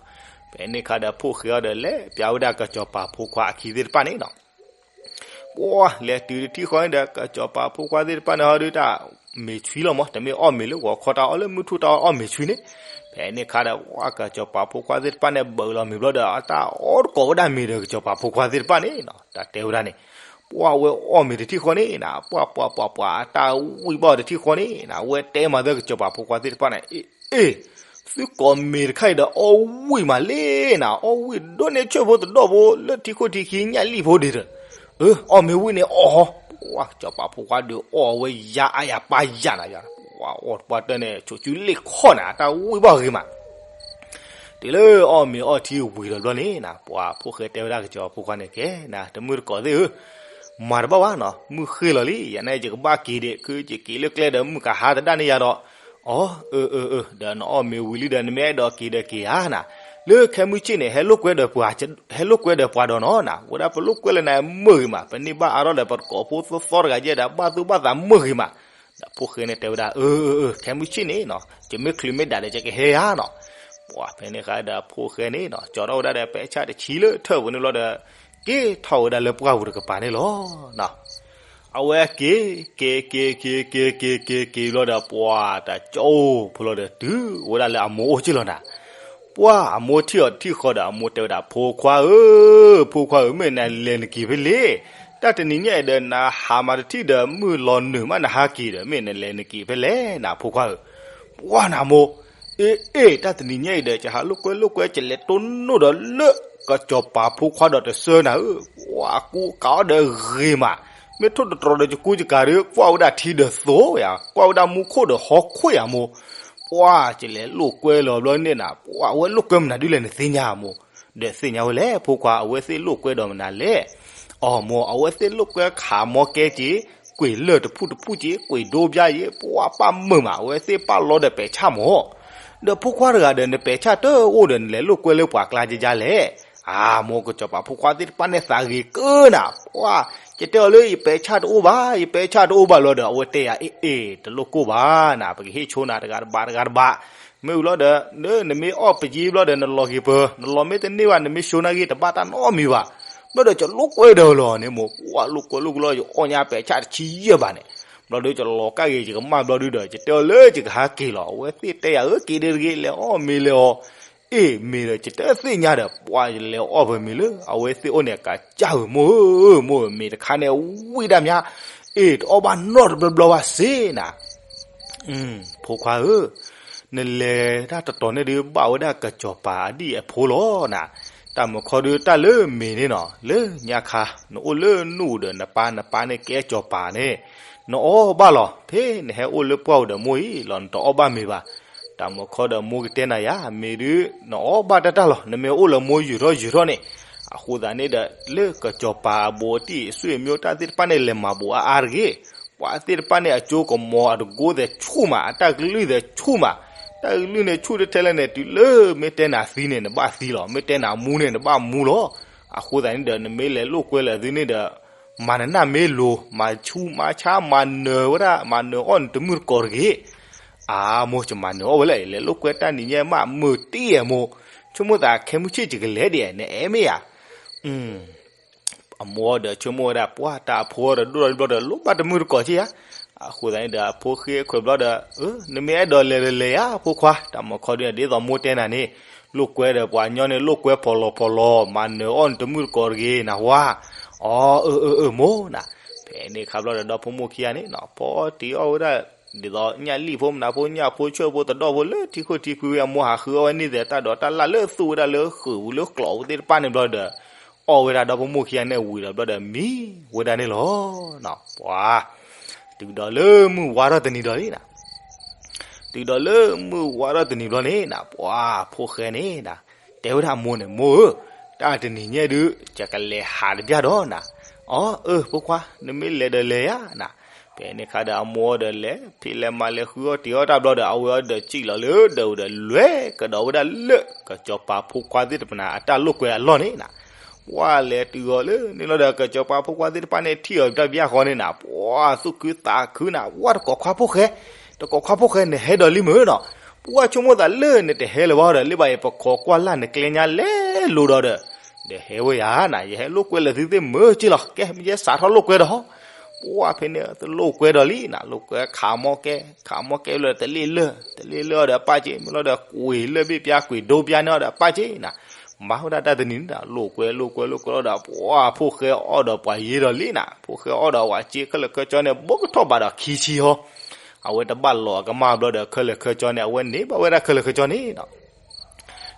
ဖဲန့ၣ်ခါဒီးဖိၣ်ဃဲအီၤဒီး လဲၤပျးဝဲဒၣ်ကစီၤပၤဖိခွါအခံသ့ၣ်တဖၣ်န့ၣ်နီၤ. ပှၤလဲၤတုၤတထံၣ်ဃီန့ၣ်ဒီး ကစီၤပၤဖိခွါသ့ၣ်တဖၣ်န့ၣ်ဟီဒုး တၢ်မ့ၤဆွံလီၤမး, တမ့ၢ်အီၣ်မ့ၤလၢဂီၤခီ တၢ်အီၣ်လၢမုၢ်ထူၣ် တၢ်အီၣ်မ့ၤဆွံန့ၣ်. ဖဲန့ၣ်ခါဒီး ပှၤကစီၤပၤဖိခွါသ့ၣ်တဖၣ်န့ၣ် ဘၢလီၤမ့ၤဘျီဒီး အတၢ်အီၣ်တကိးဝဲဒၣ်မ့ၤဒီး ကစီၤပၤဖိခွါသ့ၣ်တဖၣ်န့ၣ်နီၤ, တၢ်တဲဝဲဒၣ်န့ၣ်. ပှၤဝဲအီၣ်မ့ၤတထံၣ်ဃီန့ၣ်နၤ, ပှၤပှၤပှၤပှၤ အတၢ်ဝံၣ်ဘၣ်တထံၣ်ဃီန့ၣ်နၤ, ဝဲတဲမၤသၢကစီၤပၤဖိခွါသ့ၣ်တဖၣ်န့ၣ်, အ့ အ့ သုကိးမ့ၤတခါအံၤဒီး အီၣ်ဝံၣ်မးလံနၤ, အီၣ်ဝံၣ်ဒိၣ်န့ၢ်ဆွဲၣ်ဖိတဒီၣ်ဖိ လၢထံခိၣ်ထံခံညၣ်လံၣ်ဖိဒံးဒီး, အၢ အီၣ်မ့ၤဝံၣ်န့ၣ်အီၣ်ဟီ, ပှၤကစီၤပၤဖိခွါဒီးအီၣ်ဝဲယၤအါယၤပၢ်ယၤနၤ, ပှၤအီၣ်တပှၢ်တၢၢ်န့ၣ် ဆိးစုလ့ၣ်ခီၣ်နၤ, အတၢ်ဝံၣ်ဘၣ်ဂ့ၤမး. တုၤလၢအီၣ်မ့ၤအီထံဝံၤလီၤဘျီန့ၣ်နၤ, ပှၤဖိၣ်ဃဲတဲဝဲဒၣ်ကစီၤပၤဖိခွါန့ၣ် ကဲနၤ တမုၢ်တကိးသ့ၣ်ဧၢ, မၤတဘၣ်ဘၣ်နီၤ, မုၢ်ဃ့ၢ်လီၤလံ, ယၤန့ၣ်ယကဘၣ်က့ၤဒံး, ခုယက့ၤလၢကျဲဒီး မုၢ်ကဟါသဒၣ်န့ၢ်ယၤဒီး, အီ အၢ အၢ အၢ ဒီးနအီၣ်မ့ၤဝံၤလံဒီး နမ့ၢ်အဲၣ်ဒိးက့ၤဒီးက့ၤဧါနၤ, လၢခဲမုၢ်ဆ့ၣ်န့ၣ် ဟဲလိာ်ကွဲဒီးပှၤ, ဟဲလိာ်ကွဲဒီးပှၤဒီးနီၤနၤ, ဝဲဒၣ်ပလိာ်ကွဲလၢနၤမုာ်ဂ့ၤမး, ပန့ၢ်ဘၣ်အါထီၣ်ဒီး ပတကိးဖိသီသီတဂၤယဲၢ်ဒီး ဘၣ်သူၣ်ဘၣ်သးမုာ်ဂ့ၤမး. အဖိၣ်ဃဲန့ၣ်တဲဝဲဒၣ်, အၢ အၢ အၢ ခဲမုၢ်ဆ့ၣ်န့ၣ်နီၤ ယမ့ၢ်ချုးမ့ၢ်ဒၣ်ဒီး ယကဟဲယါနီၤ. ပှၤဖဲန့ၣ်အခါဒီး အဖိၣ်ဃဲန့ၣ်နီၤ ကၠီထီၣ်ဝဲဒၣ်ဒီးပဲာ်ဆၣ်တဆံလၢထၢၣ်ပူၤန့ၣ်ဘျီဒီး က့ၤထီၣ်ဝဲဒၣ်လၢပှၢ်ပူၤတကပၤန့ၣ်လီၤ. အဝဲက့ၤ က့ၤ က့ၤ က့ၤ က့ၤ က့ၤ က့ၤ က့ၤဘျီဒီး ပှၤတၢ်ကၠီအိၣ်ဖိလီၤဒီး တုၤဝဲဒၣ်လၢအမိၢ်အိၣ်က့ၢ်လီၤနၤ. ပှၤအမိၢ်ထံၣ်အီၤတထံၣ်ဃီဒီး အမိၢ်တဲဝဲဒၣ်, ဖိခွါဧၢ, ဖိခွါဧၢ, မ့ၢ်နလဲၤနက့ၤဖဲလဲၣ်. တၢ်တနံၤညါအံၤဒီး နဟးမၤတထံၣ်ဒီး မုၢ်လီၤနုာ်မး နဟးက့ၤဒီး မ့ၢ်နလဲၤနက့ၤဖဲလဲၣ်နၤ ဖိခွါဧၢ. ပှၤနမိၢ်, အ့ အ့ တၢ်တနံၤညါအံၤဒီး ယဟးလိာ်ကွဲလိာ်ကွဲ ယလဲၤတိၢ်နီၣ်ဒီးလၢ ကစီၤပၤဖိခွါဒီးတဆၢနၤဧၢ. ပှၤကူကၤအီၣ်ဒီးဂ့ၤမး, မ့ၢ်ထိၣ်တတြီၤဒီးယကူယကၤဒီး ကွၢ်ဝဲဒၣ်ထံဒီးသိဧါ, ကွၢ်ဝဲဒၣ်မူခိၣ်ဒီးဟီၣ်ခိၣ်ဧါမိၢ်. ပှၤယလဲၤလိာ်ကွဲလီၤဘျီန့ၣ်နၤ, ပှၤအဝဲလိာ်ကွဲမနုၤဒ်လဲၣ်နသ့ၣ်ညါမိၢ်. ဒီးသ့ၣ်ညါဝဲလဲၣ် ဖိခွါ အဝဲသ့ၣ်လိာ်ကွဲဒီးမနုၤလဲၣ်. အိ မိၢ် အဝဲသ့ၣ်လိာ်ကွဲခးမီကဲက့ၤ, ကွံာ်လၢၢ်တဖုၣ်တဖုၣ်က့ၤ, ကွံာ်ဒိဘျါယ့ၤ, ပှၤပာ်မုာ်မး အဝဲသ့ၣ်ပာ်လီၤဒီးပဲာ်ဆၣ်မိၢ်. ဒီးဖိခွါတဂၤဒီး နပဲာ်ဆၣ်တအိၣ်ဒီး နလဲၤလိာ်ကွဲလၢပှၤကျါကကလဲၣ်. အၢ မိၢ် ကစီၤပၤဖိခွါသ့ၣ်တဖၣ်န့ၣ် သးဂ့ၤကၢနၤ, ပှၤ ယတဲအီၤလၢ ယပဲာ်ဆၣ်တအိၣ်ဘၣ်, ယပဲာ်ဆၣ်တအိၣ်ဘၣ်လီၤဒီး အဝဲတဲယၤ အ့ အ့ တလိၣ်ကိၢ်ဘၣ်နၤ, ပကဟ့ၣ်ဆိနၤတဂၤတဘးတဂၤတဘး. မ့ၢ်ဝံၤလီၤဒီး နမ့ၢ်အီၣ်ပယ့ဘျီဒီး နလီၤက့ၤပၢၤ, နလီၤမ့ၢ်တန့ၢ်ဘၣ် နမ့ၢ်ဆိနၤဂ့ၤ တဘၣ်တၢ်နီတမံၤဘၣ်. ဘျီဒီး ယလိာ်ကွဲဒီးလီၤန့ၣ်မိၢ်, ပှၤလိာ်ကွဲလိာ်ကွဲလီၤ ယအီၣ်ညါပဲာ်ဆၣ်တဆံယဲၢ်ဘးန့ၣ်. ဘျီဒီး ယလီၤကၣ်ဂ့ၤ ယကမၣ်ဘျီဒုဒီး ယတဲအီၤလၢ ယကဟးက့ၤလီၤ, အဝဲသ့ၣ်တဲယၤဧၢ က့ၤဒ်တဂ့ၤ လဲၤအီၣ်မ့ၤလဲၤအီၤ. အ့ မ့ၢ်ဒီး ယတသ့ၣ်ညါဒီး ပှၤယလဲၤအီၣ်ပမ့ၤလၢ အဝဲသ့ၣ်အိၣ်န့ၣ် အကစၢ်ဧၢ မိၢ်ဧၢ, မိၢ်ဧၢ, မ့ၤတခါန့ၣ် ဝံၣ်ဒၣ်မး, အ့ တအီၣ်ဘၣ်နီတဘျီဘျီဘၣ်စ့နၤ. ဖိခွါဧၢ, နလဲၤတၢ်တတီၤန့ၣ်ဒုး ဘၣ်ဝဲဒၣ်ကစီၤပၤအဒံၣ်အဖိလီၤနၤ. တၢ်မုၢ်ခီဒုး တၢ်လၢမ့ၤန့ၣ်နီၤ လၢညါခါ နအိၣ်လၢနူၢ်ဒီးနပၢ်, နပၢ်န့ၣ်ကဲစီၤပၤန့ၣ် နအီၣ်ဘၣ်လီၤ. ဖဲနဟဲအိၣ်လၢပှၢ်ပူၤဒီးမိၢ်အံၤလီၤ နတအီၣ်ဘၣ်မ့ၤဘၣ်. တၢ်မုၢ်ခီဒီးမိၢ်ကတဲနၤယၤ မ့ၤဒုး နအီၣ်ဘၣ်တၢ်တၢ်လီၤ, နမ့ၢ်အိၣ်လၢမိၢ်ယုာ်ထီၣ်ယုာ်ထီၣ်န့ၣ်. အဃိသတးန့ၣ်ဒီး လၢကစီၤပၤအဘူးအတံၢ် အဆွေအမျိုး တၢ်သ့ၣ်တဖၣ်န့ၣ် လဲၤမၤဘူးအါအါတဂ့ၤ. ပှၤသ့ၣ်တဖၣ်န့ၣ် အကၠိကမီၤအတကိးသဲးဆူၣ်မး, အတၢ်ကလုၢ်သဲးဆူၣ်မး, တၢ်ကလုၢ်န့ၣ်ဆူၣ်တထဲလဲၣ်န့ၣ် တုၤလၢမ့ၢ်တဲနၤသံန့ၣ် နဘၣ်သံလီၤ, မ့ၢ်တဲနၤမူန့ၣ် နဘၣ်မူလီၤ. အဃိသတးန့ၣ်ဒီး နမ့ၢ်လဲၤလိာ်ကွဲလၢသုန့ၣ်ဒီး မၤနနၢ်မ့ၢ်လိၤ, မၤဆူးမၤဆါ မၤနၢၤဝဲဒၣ်, မၤနၢၤအီၣ်နတမုၢ်တကိးတဂ့ၤ. အၢ မိၢ် ယမၤနၢၤအီၣ်ဝဲလဲၣ်, လဲၤလိာ်ကွဲတၢ်နံၤညါမး မုာ်တံၢ်ဧါမိၢ်, ဆိကမိၣ်သးခဲမုၢ်ဆ့ၣ်ယကလဲၤဒ်ဧါ နအဲၣ်မ့ၢ်ဧါ. အမိၢ်ဒီးဆိကမိၣ်ဝဲဒၣ် ပှၤတၢ်အဖိဒီးဒိၣ်ထီၣ်လံဘျီဒီး လိၣ်ဘၣ်တမုၢ်တကိးက့ဧါ. အဃိသတးန့ၣ်ဒီး အဖိဃ့ခွဲးဘျီဒီး နမ့ၢ်အဲၣ်ဒိးလဲၤဒီးလဲၤယါ ဖိခွါ, တၢ်မုၢ်ခီဒုး ဒ်သိးမိၢ်တဲနၤန့ၣ်, လိာ်ကွဲဒီးပှၤညီန့ၣ် လိာ်ကွဲဖီလီၤဖီလီၤ, မၤနၢၤအီၣ်နတမုၢ်တကိးတဂ့ၤ နဝါ. အီ အၢ အၢ အၢ မိၢ်နၤ. ဖဲန့ၣ်အခါဘျီဒီး ဒီဖိမိၢ်ခံဂၤန့ၣ်နီၤ ဖီတ့ၢ်အီၣ်ဝဲဒၣ် ဒ်သိးညၣ်လံၣ်ဖိ မနုၤဖိ ညၣ်ဖိဆၢၣ်ဖိ သဒီၣ်ဖိ လၢထံခိၣ်ထံဖု အမိၢ်ဟးဃုအီၣ်ဝဲန့ၣ်သ့ၣ် တၢ်ဒိးတၢ်လၣ်လၢသူၣ်ဝဲဒၣ်လၢဃုာ်ပူၤလၢကျိးပူၤသ့ၣ်တဖၣ်န့ၣ်ဘျီဒီး အီၣ်ဝဲဒၣ်ဒီဖိမိၢ်ခံဂၤန့ၣ်ဝံၤဒီးဘျီဒီး မံဝဲဒၣ်န့ၣ်လီၤ. ပှၤ တုၤဒီးလၢမုၢ်ဝါထီၣ်တနံၤဒီးလံနၤ, တုၤဒီးလၢမုၢ်ဝါထီၣ်တနံၤဘျီန့ၣ်နၤ ပှၤဖိၣ်ဃဲန့ၣ်နၤ တဲဝဲဒၣ်အမိၢ်န့ၣ်, မိၢ်ဧၢ, တၢ်တနံၤညါဒုး ယကလဲၤဟးတဘျၣ်ဒီးနၤ. အီ အၢ ဖိခွါ, နမ့ၢ်လဲၤဒီးလဲၤယါနၤ. ဖဲန့ၣ်အခါဒီးအမိၢ်အီၤဒီးလဲၤ ဖံးလဲၤမၤလဲၤဃုအီၣ်တ့ၤအီၣ်တၢ်ဘျီဒီး အဝဲအီၤဒီးစံၣ်လီၤလၢဒၢးပူၤဒီး လဲၤကဒီးဝဲဒၣ်လၢ ကစီၤပၤဖိခွါသ့ၣ်တဖၣ်န့ၣ် အတၢ်လိာ်ကွဲအလီၢ်န့ၣ်နၤ. ပှၤလဲၤတုၤအီၤလၢန့ၣ်လီၤဒီး ကစီၤပၤဖိခွါသ့ၣ်တဖၣ်န့ၣ် ထံၣ်အီၤတဘျီဘျီဃီန့ၣ်နၤ ပှၤသူၣ်ခုသးခုနၤ, ဝဲတကိးခွါဖိၣ်ဃဲ, တကိးခွါဖိၣ်ဃဲ နဟဲဒီးလံမုၢ်နီၤ. ပှၤဆိကမိၣ်သးလၢနတဟဲလၢၤဘၣ်ဒီး လၢဘၣ်ယပခီကွၢ်လၢ်နကျဲညါလဲၤလိၤဒီးဒီး ဒီးဟဲဝဲယၤနၤ, ယဟဲလိာ်ကွဲလၢသုသ့ၣ်မုၢ်က့လီၤ. ကဲ ယဲစးထီၣ်လိာ်ကွဲဒီး ပှၤဖဲန့ၣ် တလိာ်ကွဲဒီးလံနၤ, လိာ်ကွဲခးမီကဲ ခးမီကဲလၢတလ့ၣ်လၢၢ် တလ့ၣ်လၢၢ်အီၤဒီးပၣ်က့ၤ မ့ၢ်လီၤဒီး ကွံာ်လၢၢ်ဘ့ၣ်ပျါ ကွံာ်ဒိပျါန့ၢ်အီၤဒီးပၣ်က့ၤနၤ. မၤဝဲဒၣ်တၢ်တနံၤန့ၣ်နၤ လိာ်ကွဲလိာ်ကွဲလိာ်ကွဲလီၤဒီး ပှၤဖိၣ်ဃဲအီၣ်ဒီးပှၤယ့ဒီးလံနၤ, ဖိၣ်ဃဲအီၣ်ဒီးဝဲစ့ခဲလၢာ်ခဲဆ့န့ၣ် ဘူးကထီၣ်ဘးဒီးခံဆံဟီ အဝဲတဘၣ်လီၤအကမၢ်ဘျီဒီး ခဲလၢာ်ခဲဆ့န့ၣ် အဝဲန့ၢ်ဘၣ်ဝဲဒၣ်ခဲလၢာ်ခဲဆ့န့ၣ်နၤ.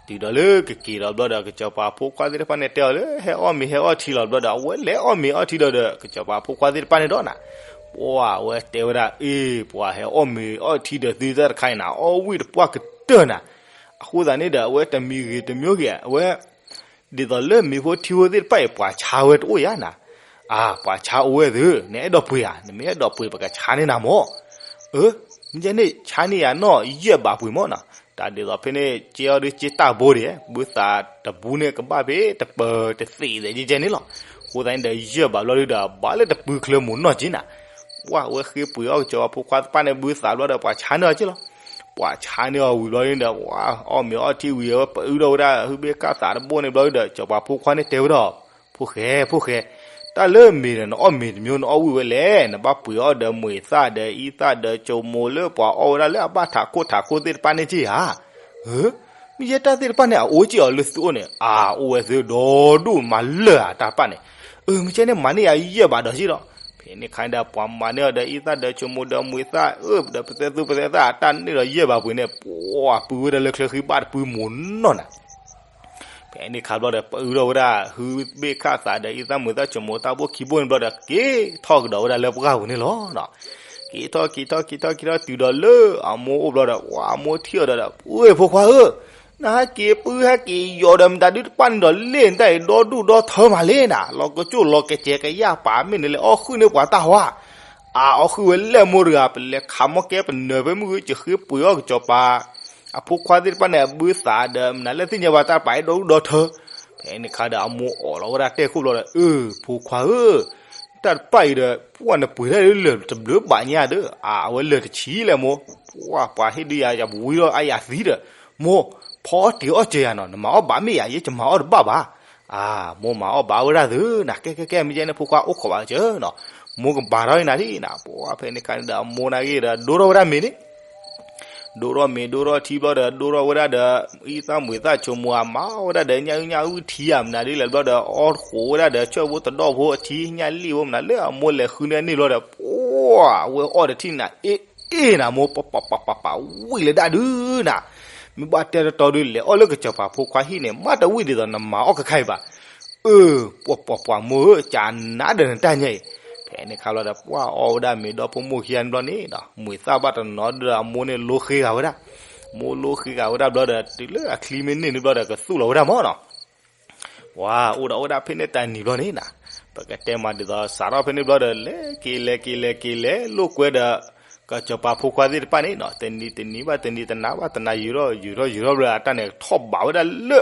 တုၤဒီးလၢကက့ၤလီၤဘျီဒီး ကစီၤပၤဖိခွါသ့ၣ်တဖၣ်န့ၣ်တဲအီၤလၢ ဟဲအီၣ်မ့ၤဟဲအီၣ်ထံလီၤဘျီဒီး အဝဲလဲၤအီၣ်မ့ၤအီၣ်ထံဒီးဒီး ကစီၤပၤဖိခွါသ့ၣ်တဖၣ်န့ၣ်ဒီးနၤ, ပှၤအဝဲတဲဝဲဒၣ် အ့ ပှၤဟဲအီၣ်မ့ၤအီၣ်ထံဒီးသုတၢ်တခါအံၤနၤ အီၣ်ဝံၣ်တပှၢ်ကတၢၢ်နၤ. အဃိသတးန့ၣ်ဒီး အဝဲတမံၤဂ့ၤတမံၤဂ့ၤ အဝဲ ဒ်သိးလၢမ့ၤဖိထံဖိသ့ၣ်တဖၣ်အံၤ ပှၤဆါဝဲတအိၣ်ယါနၤ. အၢ ပှၤဆါအိၣ်ဝဲသု, နအဲၣ်ဒိးပှ့ၤဧါ, နမ့ၢ်အဲၣ်ဒိးပှ့ၤ ပကဆါန့ၢ်နၤမၢ်. အၢ မ့ၢ်န့ၣ် ဆါန့ၢ်ယၤနီၢ်ယဲၢ်ဘးပှ့ၤမၢ်နီၤ. တၢ်ဒ်သိးဖဲန့ၣ် ကဲအီၤဒုးက့တၢ်ဘိဒံး ဘုသးတဘူးန့ၣ် ကဘၣ်ဖဲတပၢၤတသ့ၣ်သဲးကဲကဲန့ၣ်လီၤ. အဃိသတးန့ၣ်ဒီး ယဲၢ်ဘးဘျီဒုးဒီး ဘၣ်လၢတပူၤချၢမုၢ်နီၢ်က့နၤ. ပှၢ်ဝဲဃ့ပှ့ၤအီၣ်ကစီၤပၤဖိခွါသ့ၣ်တဖၣ်န့ၣ် ဘုသးဘျီဒီး ပှၤဆါန့ၢ်အီၤက့ၢ်လီၤ. ပှၤဆါန့ၢ်အီၤဝံၤဘျီဒီး ဝဲအီၣ်မ့ၤအီထံဝံၤ ဝဲပအုၣ်ထီၣ်ဝဲဒၣ် ဟုဘ့ၣ်ခၣ်သးတဘိန့ၣ်ဘျီဒီး ကစီၤပၤဖိခွါန့ၣ်တဲဝဲဒၣ်, ဖိၣ်ဃဲ ဖိၣ်ဃဲ, တၢ်လၢမ့ၤဒီး နအီၣ်မ့ၤတမံၤ နအီၣ်ဝံၣ်ဝဲလဲၣ်, နဘၣ်ပှ့ၤအီၣ်ဒီးမွံၤသၣ်ဒီးအံသၣ်ဒီးကၠိမိၤလၢ ပှၤအီၣ်ဝဲဒၣ်လၢအဘၣ်ထးခိၣ်ထးခိၣ်သ့ၣ်တဖၣ်န့ၣ်က့ၢ်ဧါ. မ့ၢ်ယဲတၢ်သ့ၣ်တဖၣ်န့ၣ် အအိၣ်က့ၢ်အီၤလၢသုအိၣ်န့ၣ် အအိၣ်ဝဲသုဒီဒူၣ်မၤလၢာ်ဧါတၢ်တဖၣ်န့ၣ်. အမ့ၢ်ကဲန့ၣ် မၤန့ၢ်ယၤယဲၢ်ဘးဒီးက့ၢ်ဒီး, ဖဲန့ၣ်ခါဒီး ပှၤမၤန့ၢ်အီၤဒီးအံသၣ်ဒီးကၠိမိၤဒီးမွံၤသၣ် အၢ ဒီးပသဲသူပသဲသၣ်အတၢ်န့ၢ်ဒီးယဲၢ်ဘးပှ့ၤန့ၣ် ပှၤပုၢ်ဝဲဒၣ်လၢချၢဃံဘၣ်တပုၢ်မိၢ်နီၢ်နၤ. ဖဲန့ၣ်ခါဘျီဒီး ပအုၣ်ထီၣ်ဝဲဒၣ် ဟုဘ့ၣ်ခၣ်သးဒီးအံသၣ်မွံၤသၣ်ကၠိမိၤတၢ်ဘိခံဘိန့ၣ်ဘျီဒီး က့ၤထီၣ်ကဒီးဝဲဒၣ်လၢပှၢ်ပူၤန့ၣ်လီၤ. က့ၤထီၣ်က့ၤထီၣ်က့ၤထီၣ်က့ၤထီၣ်တုၤဒီးလၢအမိၢ်အိၣ်ဘျီဒီး ဝဲအမိၢ်ထံၣ်အီၤဒီး အိၣ် ဖိခွါဧၢ, နဟဲက့ၤပုၢ်ဟဲက့ၤယီၤဒီးမတၤဒုတပၣ်န့ၣ်ဒီး လ့ၣ်နတၢ်အံၤဒီဒူၣ်ဒီထၢမးလံနၤ, လီၤကကၠိၣ်လီၤကစဲးကယၢ်ပာ်မ့ၢ်န့ၣ်လဲၤအီၣ်ဃုာ်န့ၢ်ပှၤတၢ်ဟါ. အအီၣ်ဃုာ်ဝဲလဲၣ်မိၢ်တဂၤ ပလဲၤခးမီၢ်ကဲပနၢၤဖဲမုၢ်ဂုၢ် ကဃ့ပှ့ၤအီၣ်ကစီၤပၤ အဖိခွါသ့ၣ်တဖၣ်န့ၣ် အဘုသးဒီး မနုၤလၢသ့ၣ်ညါဘၣ်တၢ်ပာ်အံၤဒီဒူၣ်ဒီထၢ. ဖဲန့ၣ်ခါဒီး အမိၢ်အိးလီၤဝဲဒၣ်တဲခိၣ်ဘျီဒီး အၢ ဖိခွါဧၢ, တၢ်တပၣ်အံၤဒီး ပှၢ်နပှ့ၤတၢ်လၢလၢာ်တဘျုးဘၣ်ညါဒီး အဝဲလၢာ်တဆံးလဲၣ်မိၢ်, ပှၢ်ပှၤဟ့ၣ်ဒုးယၤ ယပဝံထီၣ်အါယၤသံဒီး, မိၢ်, ဖီအီၣ်တ့ၤအီၣ်စၢၤယၤနီၤ, နမၤအီၣ်ဘၣ်မ့ၢ်ယၤ ယဲယမၤအီၣ်တဘၣ်ဘၣ်. အၢ မိၢ်မၤအီၣ်ဘၣ်ဝဲဒၣ်သုနၤ, ကဲကဲကဲ မ့ၢ်ယဲန့ၣ် ဖိခွါအိၣ်ခိးဘၣ်စၢၤနီၤ, မိၢ်ကဘၣ်ထီၣ်အံၤနၤဒ်နၤ. ပှၢ်ဖဲန့ၣ်ခါန့ၣ်ဒီး အမိၢ်နာ်က့ဒီး ဒိထီၣ်ဝဲဒၣ်မ့ၤန့ၣ် ဒိထီၣ်မ့ၤဒိထီၣ်ထံဘျီဒီး ဒိထီၣ်ဝဲဒၣ်ဒီး အံသၣ်မွံၤသၣ်ကၠိမိၤ အမၤဝဲဒၣ်ဒီး ညၣ်အုၣ်ညၣ်အုၣ်ထံဧါ မနုၤဒ်လဲၣ်ဘျီဒီး အီၣ်ဃိးဝဲဒၣ်ဒီး ဆၢၣ်ဖိတဒီၣ်ဖိအထံ ညၣ်လံၣ်ဖိမနုၤလၢအမိၢ်လဲၤဃုန့ၢ်န့ၣ်ဘျီဒီး ပှၢ်ဝဲအီၣ်ဒီးထံၣ်နၤ အ့ၣ်အ့ၣ်နၤ မိၢ် ပပပပပ ဝံၣ်လၢဒၣ်ဒုးနၤ, မ့ၢ်ဘၣ်တဲတတီဒုး လဲၤအီၣ်လၢကစီၤပၤဖိခွါဟံၣ်န့ၣ် မ့ၢ်တဝံၣ်ဒ်သိးနမၤအီၣ်ခဲခါအံၤဘၣ်. အၢ ပှၢ်ပှၢ်ပှၢ်မိၢ်ဧၢ, ကနၤဒီးနတၢ်ညါအံၤ. ဖဲန့ၣ်ခါဘျီဒီး ပှၢ်အီၣ်ဝဲဒၣ်မ့ၤဒီဖိမိၢ်ခံဂၤန့ၣ်ဘျီန့ၣ်ဒီး မွံၤသၣ်ဘၣ်တနီၤဒီး အမိၢ်န့ၣ်လိဃ့ဂၤဝဲဒၣ်, မိၢ်လိဃ့ဂၤဝဲဒၣ်ဘျီဒီး တုၤလၢအချံမ့ၢ်န့ၢ်န့ၣ်ဘျီဒီး ကသူၣ်လီၤဝဲဒၣ်မၢ်နီၤ. ပှၢ်အိၣ်ဒီးဝဲဒၣ်ဖဲန့ၣ်တနံၤဘျီန့ၣ်နၤ, ပကတဲမးဒ်သိး စးထီၣ်ဖဲန့ၣ်ဘျီဒီး လဲၤက့ၤလဲၤက့ၤလဲၤက့ၤလဲၤလိာ်ကွဲဒီး ကစီၤပၤဖိခွါသ့ၣ်တဖၣ်န့ၣ်နီၤ, တနံၤတနံၤဘၣ်တနံၤ တနၤဘၣ်တနၤ ယုၤထီၣ်ယုၤထီၣ်ယုၤထီၣ်ဘျီ အတၢ်န့ၣ်ထီၣ်ဘးဝဲဒၣ်လၢ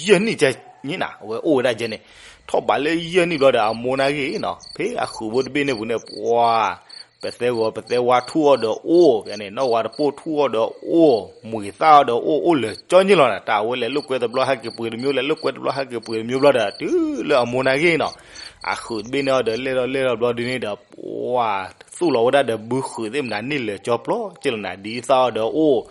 ယဲၢ်နံၣ်ကဲန့ၣ်နၤ, အဝဲအိၣ်ဝဲဒၣ်ကဲန့ၣ်, ထီၣ်ဘးလၢယဲၢ်နံၣ်ဘျီဒီး အမိၢ်နာ်က့နီၤ ဖဲအဃုာ်ဖိတဘ့ၣ်န့ၣ်ပူၤန့ၣ် ပှၢ် ပသဲဂီၤပသဲဝါထူၣ်အီၣ်ဒီးအိၣ်, ဖဲန့ၣ် နီၢ်ဝၤတပိၢ်ထူၣ်အီၣ်ဒီးအိၣ်, မွံၤသၣ်အီၣ်ဒီးအိၣ်, အိၣ်လၢာ်ကၠီန့ၣ်လီၤနၤ. တၢ်အဝဲလဲၤလိာ်ကွဲတဘျီဟဲက့ၤပှ့ၤတမံၤ လဲၤလိာ်ကွဲတဘျီဟဲက့ၤပှ့ၤတမံၤဘျီဒီး တုၤလၢအမိၢ်နာ်က့နီၤ အဃုာ်တဘ့ၣ်န့ၣ်အီၤဒီး လဲၢ်ထီၣ်လဲၢ်ထီၣ်ဘျီဒုန့ၣ်ဒီး ပှၢ်သူၣ်လီၤဝဲဒၣ်ဒီးဘုဃုာ်သ့ၣ်မနုၤန့ၣ်လၢာ်ကၠီပျီက့လီၤနၤ, ဒ်သၣ်အီၣ်ဒီးအိၣ်,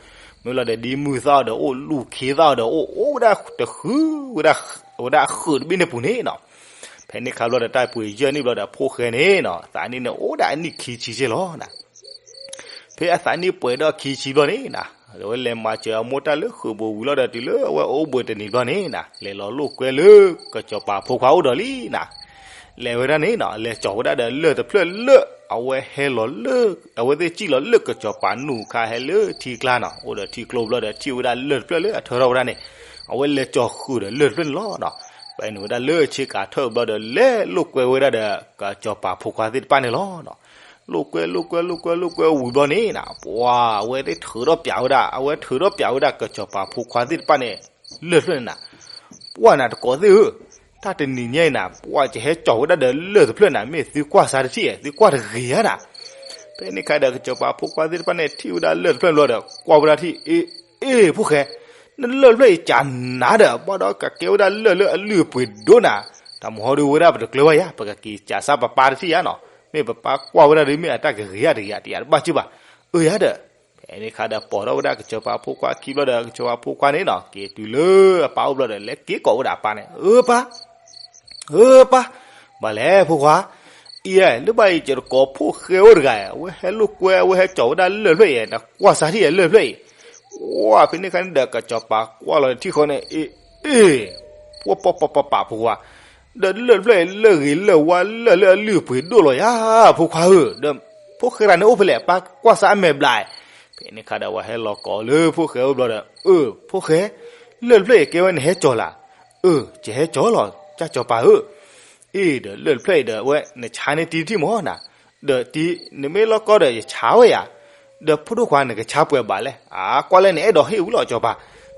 မ့ၢ်လီၤဒီးဒ်မုၢ်သၣ်အီၣ်ဒီးအိၣ်, လူၢ်ခ့သၣ်အီၣ်ဒီးအိၣ်, အိၣ်ဝဲဒၣ်တဃုာ်ဝဲဒၣ်, ဝဲဒၣ်အဃုာ်တဘ့ၣ်န့ၣ်ပူၤန့ၣ်နီၤ. ဖဲန့ၣ်ခါဘျီဒီး တၢ်ပှ့ၤယဲၢ်နံၣ်ဘျီဒီး ဖိၣ်ဃဲန့ၣ်နီၤ သးနံၣ်န့ၣ်အိၣ်ဒၣ်အနံၣ်ခံဆံက့လီၤနၤ. ဖဲအသးနံၣ်ပှဲၤဒီးခံဆံဘျီန့ၣ်နၤ, အဝဲလဲၤမၤစၢၤအမိၢ်တၢ်လၢဃုာ်ပူၤဝံၤလီၤဒီး တုၤလၢအဝဲအိၣ်ဘှံးတနံၤဘျီန့ၣ်နၤ, လဲၤလီၤလိာ်ကွဲလၢကစီၤပၤဖိခွါအိၣ်ဒီးလံနၤ. လဲၤဝဲဒၣ်န့ၣ်နီၤ လဲၤကၠီၤဝဲဒၣ်ဒီးလၢၢ်တဖျၢၣ်လၢ အဝဲဟဲလီၤလၢ အဝဲသ့ၣ်စံၣ်လီၤလၢကစီၤပၤနူၢ်ခါဟဲလၢထံကျါနီၤ, အိၣ်ဒီးထံကျိဘျီဒီး ထံၣ်ဝဲဒၣ်လၢၢ်တဖျၢၣ်လၢအထၢထီၣ်ဝဲဒၣ်န့ၣ်, အဝဲလဲၤကၠီၤဃုာ်ဒီးလၢၢ်တဖျၢၣ်န့ၣ်လီၤနီၤ. ပနုာ်ဝဲဒၣ်လၢဆ့ကၤထၢၣ်ဘျီဒီး လဲၤလိာ်ကွဲဝဲဒၣ်ဒီး ကစီၤပၤဖိခွါသ့ၣ်တဖၣ်န့ၣ်လီၤနီၤ. လိာ်ကွဲလိာ်ကွဲလိာ်ကွဲလိာ်ကွဲဝံၤဘျီန့ၣ်နၤ, ပှၢ်အဝဲသ့ၣ်ထုးထီၣ်ပျးဝဲဒၣ်, အဝဲထုးထီၣ်ပျးဝဲဒၣ်ကစီၤပၤဖိခွါသ့ၣ်တဖၣ်န့ၣ် လၢၢ်တဖျၢၣ်န့ၣ်နၤ. ပှၢ်နၤတကိးသ့ၣ်ဧၢ, တၢ်တနံၤညါအံၤနၤ ပှၢ်ကဟဲကၠီၤဝဲဒၣ်ဒီးလၢၢ်တဖျၢၣ်နၤ, မ့ၢ်သုကွၢ်စးတထံၣ်ဧါ, သုကွၢ်တဂ့ၤဧါနၤ. ဖဲန့ၣ်ခါဒီး ကစီၤပၤဖိခွါသ့ၣ်တဖၣ်န့ၣ် ထံၣ်ဝဲဒၣ်လၢၢ်တဖျၢၣ်န့ၣ်ဘျီဒီး ကွၢ်ဝဲဒၣ်ထံၣ် အ့ အ့ ဖိၣ်ဃဲ, နလၢၢ်တဖျၢၣ်အံၤကနၤဒီး ဘၣ်ဒီးကကဲဝဲဒၣ်လၢၢ်လၢအလုၢ်အပှ့ၤဒိၣ်နၤ, တၢ်မဟီဒုးဝဲဒၣ်ပတကျၢၤဘၣ်ယါ, ပကက့ၤကးစၢ်ပပၢ်တထံၣ်ယါနီၤ, မ့ၢ်ပပၢ်ကွၢ်ဝဲဒၣ်ဒီး မ့ၢ်အတၢ်ကဂ့ၤယါတဂ့ၤယါ တယၤတဘၣ်စ့ၢ်ဘၣ်, အၢယါဒီး ဖဲန့ၣ်ခါဒီး ပိာ်ထီၣ်ဝဲဒၣ်ကစီၤပၤဖိခွါခံဘျီဒီး ကစီၤပၤဖိခွါန့ၣ်နီၤ က့ၤတုၤလၢအပၢ်အိၣ်ဘျီဒီး လဲၤက့ၤကိးဝဲဒၣ်အပၢ်န့ၣ်, အၢပၢ်, အၢပၢ်, ဘၣ်လဲၣ်ဖိခွါ, အံၤ လၢဘၣ်အံၤ ယတကိးဖိၣ်ဃဲအိၣ်တဂၤ, အဝဲဟဲလိာ်ကွဲ အဝဲဟဲကၠီၤဝဲဒၣ်လၢၢ်တဖျၢၣ်အံၤ, နကွၢ်စးထံၣ်ယဲလၢၢ်တဖျၢၣ်အံၤ, ဝဲ ဖဲန့ၣ်ခါန့ၣ်ဒီး ကစီၤပၤကွၢ်လီၤထံၣ်ဃီန့ၣ်, အ့ အ့ ပှၢ်ပှၢ်ပှၢ်ပှၢ်ပှၢ်ဖိခွါ, ဒီးလၢၢ်တဖျၢၣ်အံၤ လၢၢ်ဂ့ၤလၢၢ်ဝါလၢၢ်လၢအလုၢ်အပှ့ၤဒိၣ်လီၤယါ, ဖိခွါဧၢ, ဒီးဖိၣ်ဃဲတဂၤန့ၣ်အိၣ်ဖဲလဲၣ်, ပၢ်ကွၢ်စးအမဲာ်ဘျး, ဖဲန့ၣ်ခါဒီး ဝဲဟဲလီၤကိးလၢဖိၣ်ဃဲအိၣ်ဘျီဒီး, အၢ ဖိၣ်ဃဲ, လၢၢ်တဖျၢၣ်အံၤကဲဝဲနဟဲကၠီၤလၢ်, အၢ ယဟဲကၠီၤလီၤ ကၢ်ကစီၤပၤဧၢ, အ့ ဒီးလၢၢ်တဖျၢၣ်အံၤဒီး အဝဲ နဆါန့ၢ်တံၤတထံၣ်မၢ်နၤ, ဒီးတံၤ နမ့ၢ်လီၢ်ကီဒီး ယဆါဝဲယါ, ဒီးဖိဒိၣ်ခွါ နကဆါပှဲၤဘၣ်လဲၣ်, အါ ကွၢ်လၢနအဲၣ်ဒိးဟ့ၣ်ဝံၤလီၤကစီၤပၤ,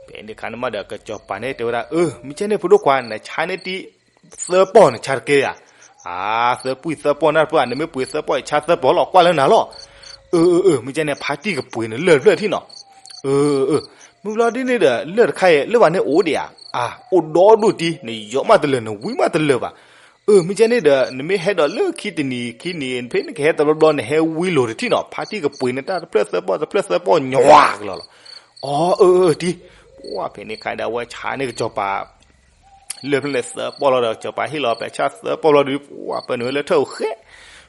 ဖဲန့ၣ်ခါန့ၣ်မးဒီး ကစီၤပၤန့ၣ်တဲဝဲဒၣ်, အၢ မ့ၢ်ကဲန့ၣ်ဖိဒိၣ်ခွါ နဆါန့ၢ်တံၤ သၢပီၢ် နဆါတကဲယါ, အၢ သၢပှံၢ်သၢပီၢ်နၢ်တဖျၢၣ် နမ့ၢ်ပှ့ၤသၢပီၢ် ယဆါသၢပီၢ်လီၤ ကွၢ်လၢနၤလီၤ. အၢ အၢ အၢ မ့ၢ်ကဲန့ၣ် ဖါတံၢ်ကပှ့ၤန့ၣ်လၢၢ်တဖျၢၣ်ထံၣ်နီၤ. အၢ အၢ မုၢ်ဘျီဒ်န့ၣ်ဒီး လၢၢ်တခါအံၤ လၢၢ်ဘၣ်န့ၣ်အိၣ်ဒံးဧါ. အၢ အိၣ်ဒီဒူၣ်တံၢ် နယီၤမးတလၢာ် နဝံမးတလၢာ်ဘၣ်. အၢ မ့ၢ်ကဲန့ၣ်ဒီး နမ့ၢ်ဟဲဒီးလၢခံတနံၤခံနံၤ ဖဲနကဟဲတဘျီဘျီ နဟဲဝံလိာ်တထံၣ်နီၤ ဖါတံၢ်ကပှ့ၤန့ၣ် တၢ်တဖျၢၣ်သၢပီၢ် တဖျၢၣ်သၢပီၢ် ညီကလီလီၤ. အၢ အၢ အၢ တံၢ်. ပှၢ် ဖဲန့ၣ်ခါဒီး အဝဲဆါန့ၢ်ကစီၤပၤ လၢၢ်ဖျၢၣ်န့ၣ်သၢပီၢ်လီၤဒီး ကစီၤပၤဟ့ၣ်လီၤ ပဲာ်ဆၣ်သၢပီၢ်ဘျီဒီး ပှၢ် ပၢနုာ်ဝဲလၢထၢၣ်အိၣ်ဃဲ.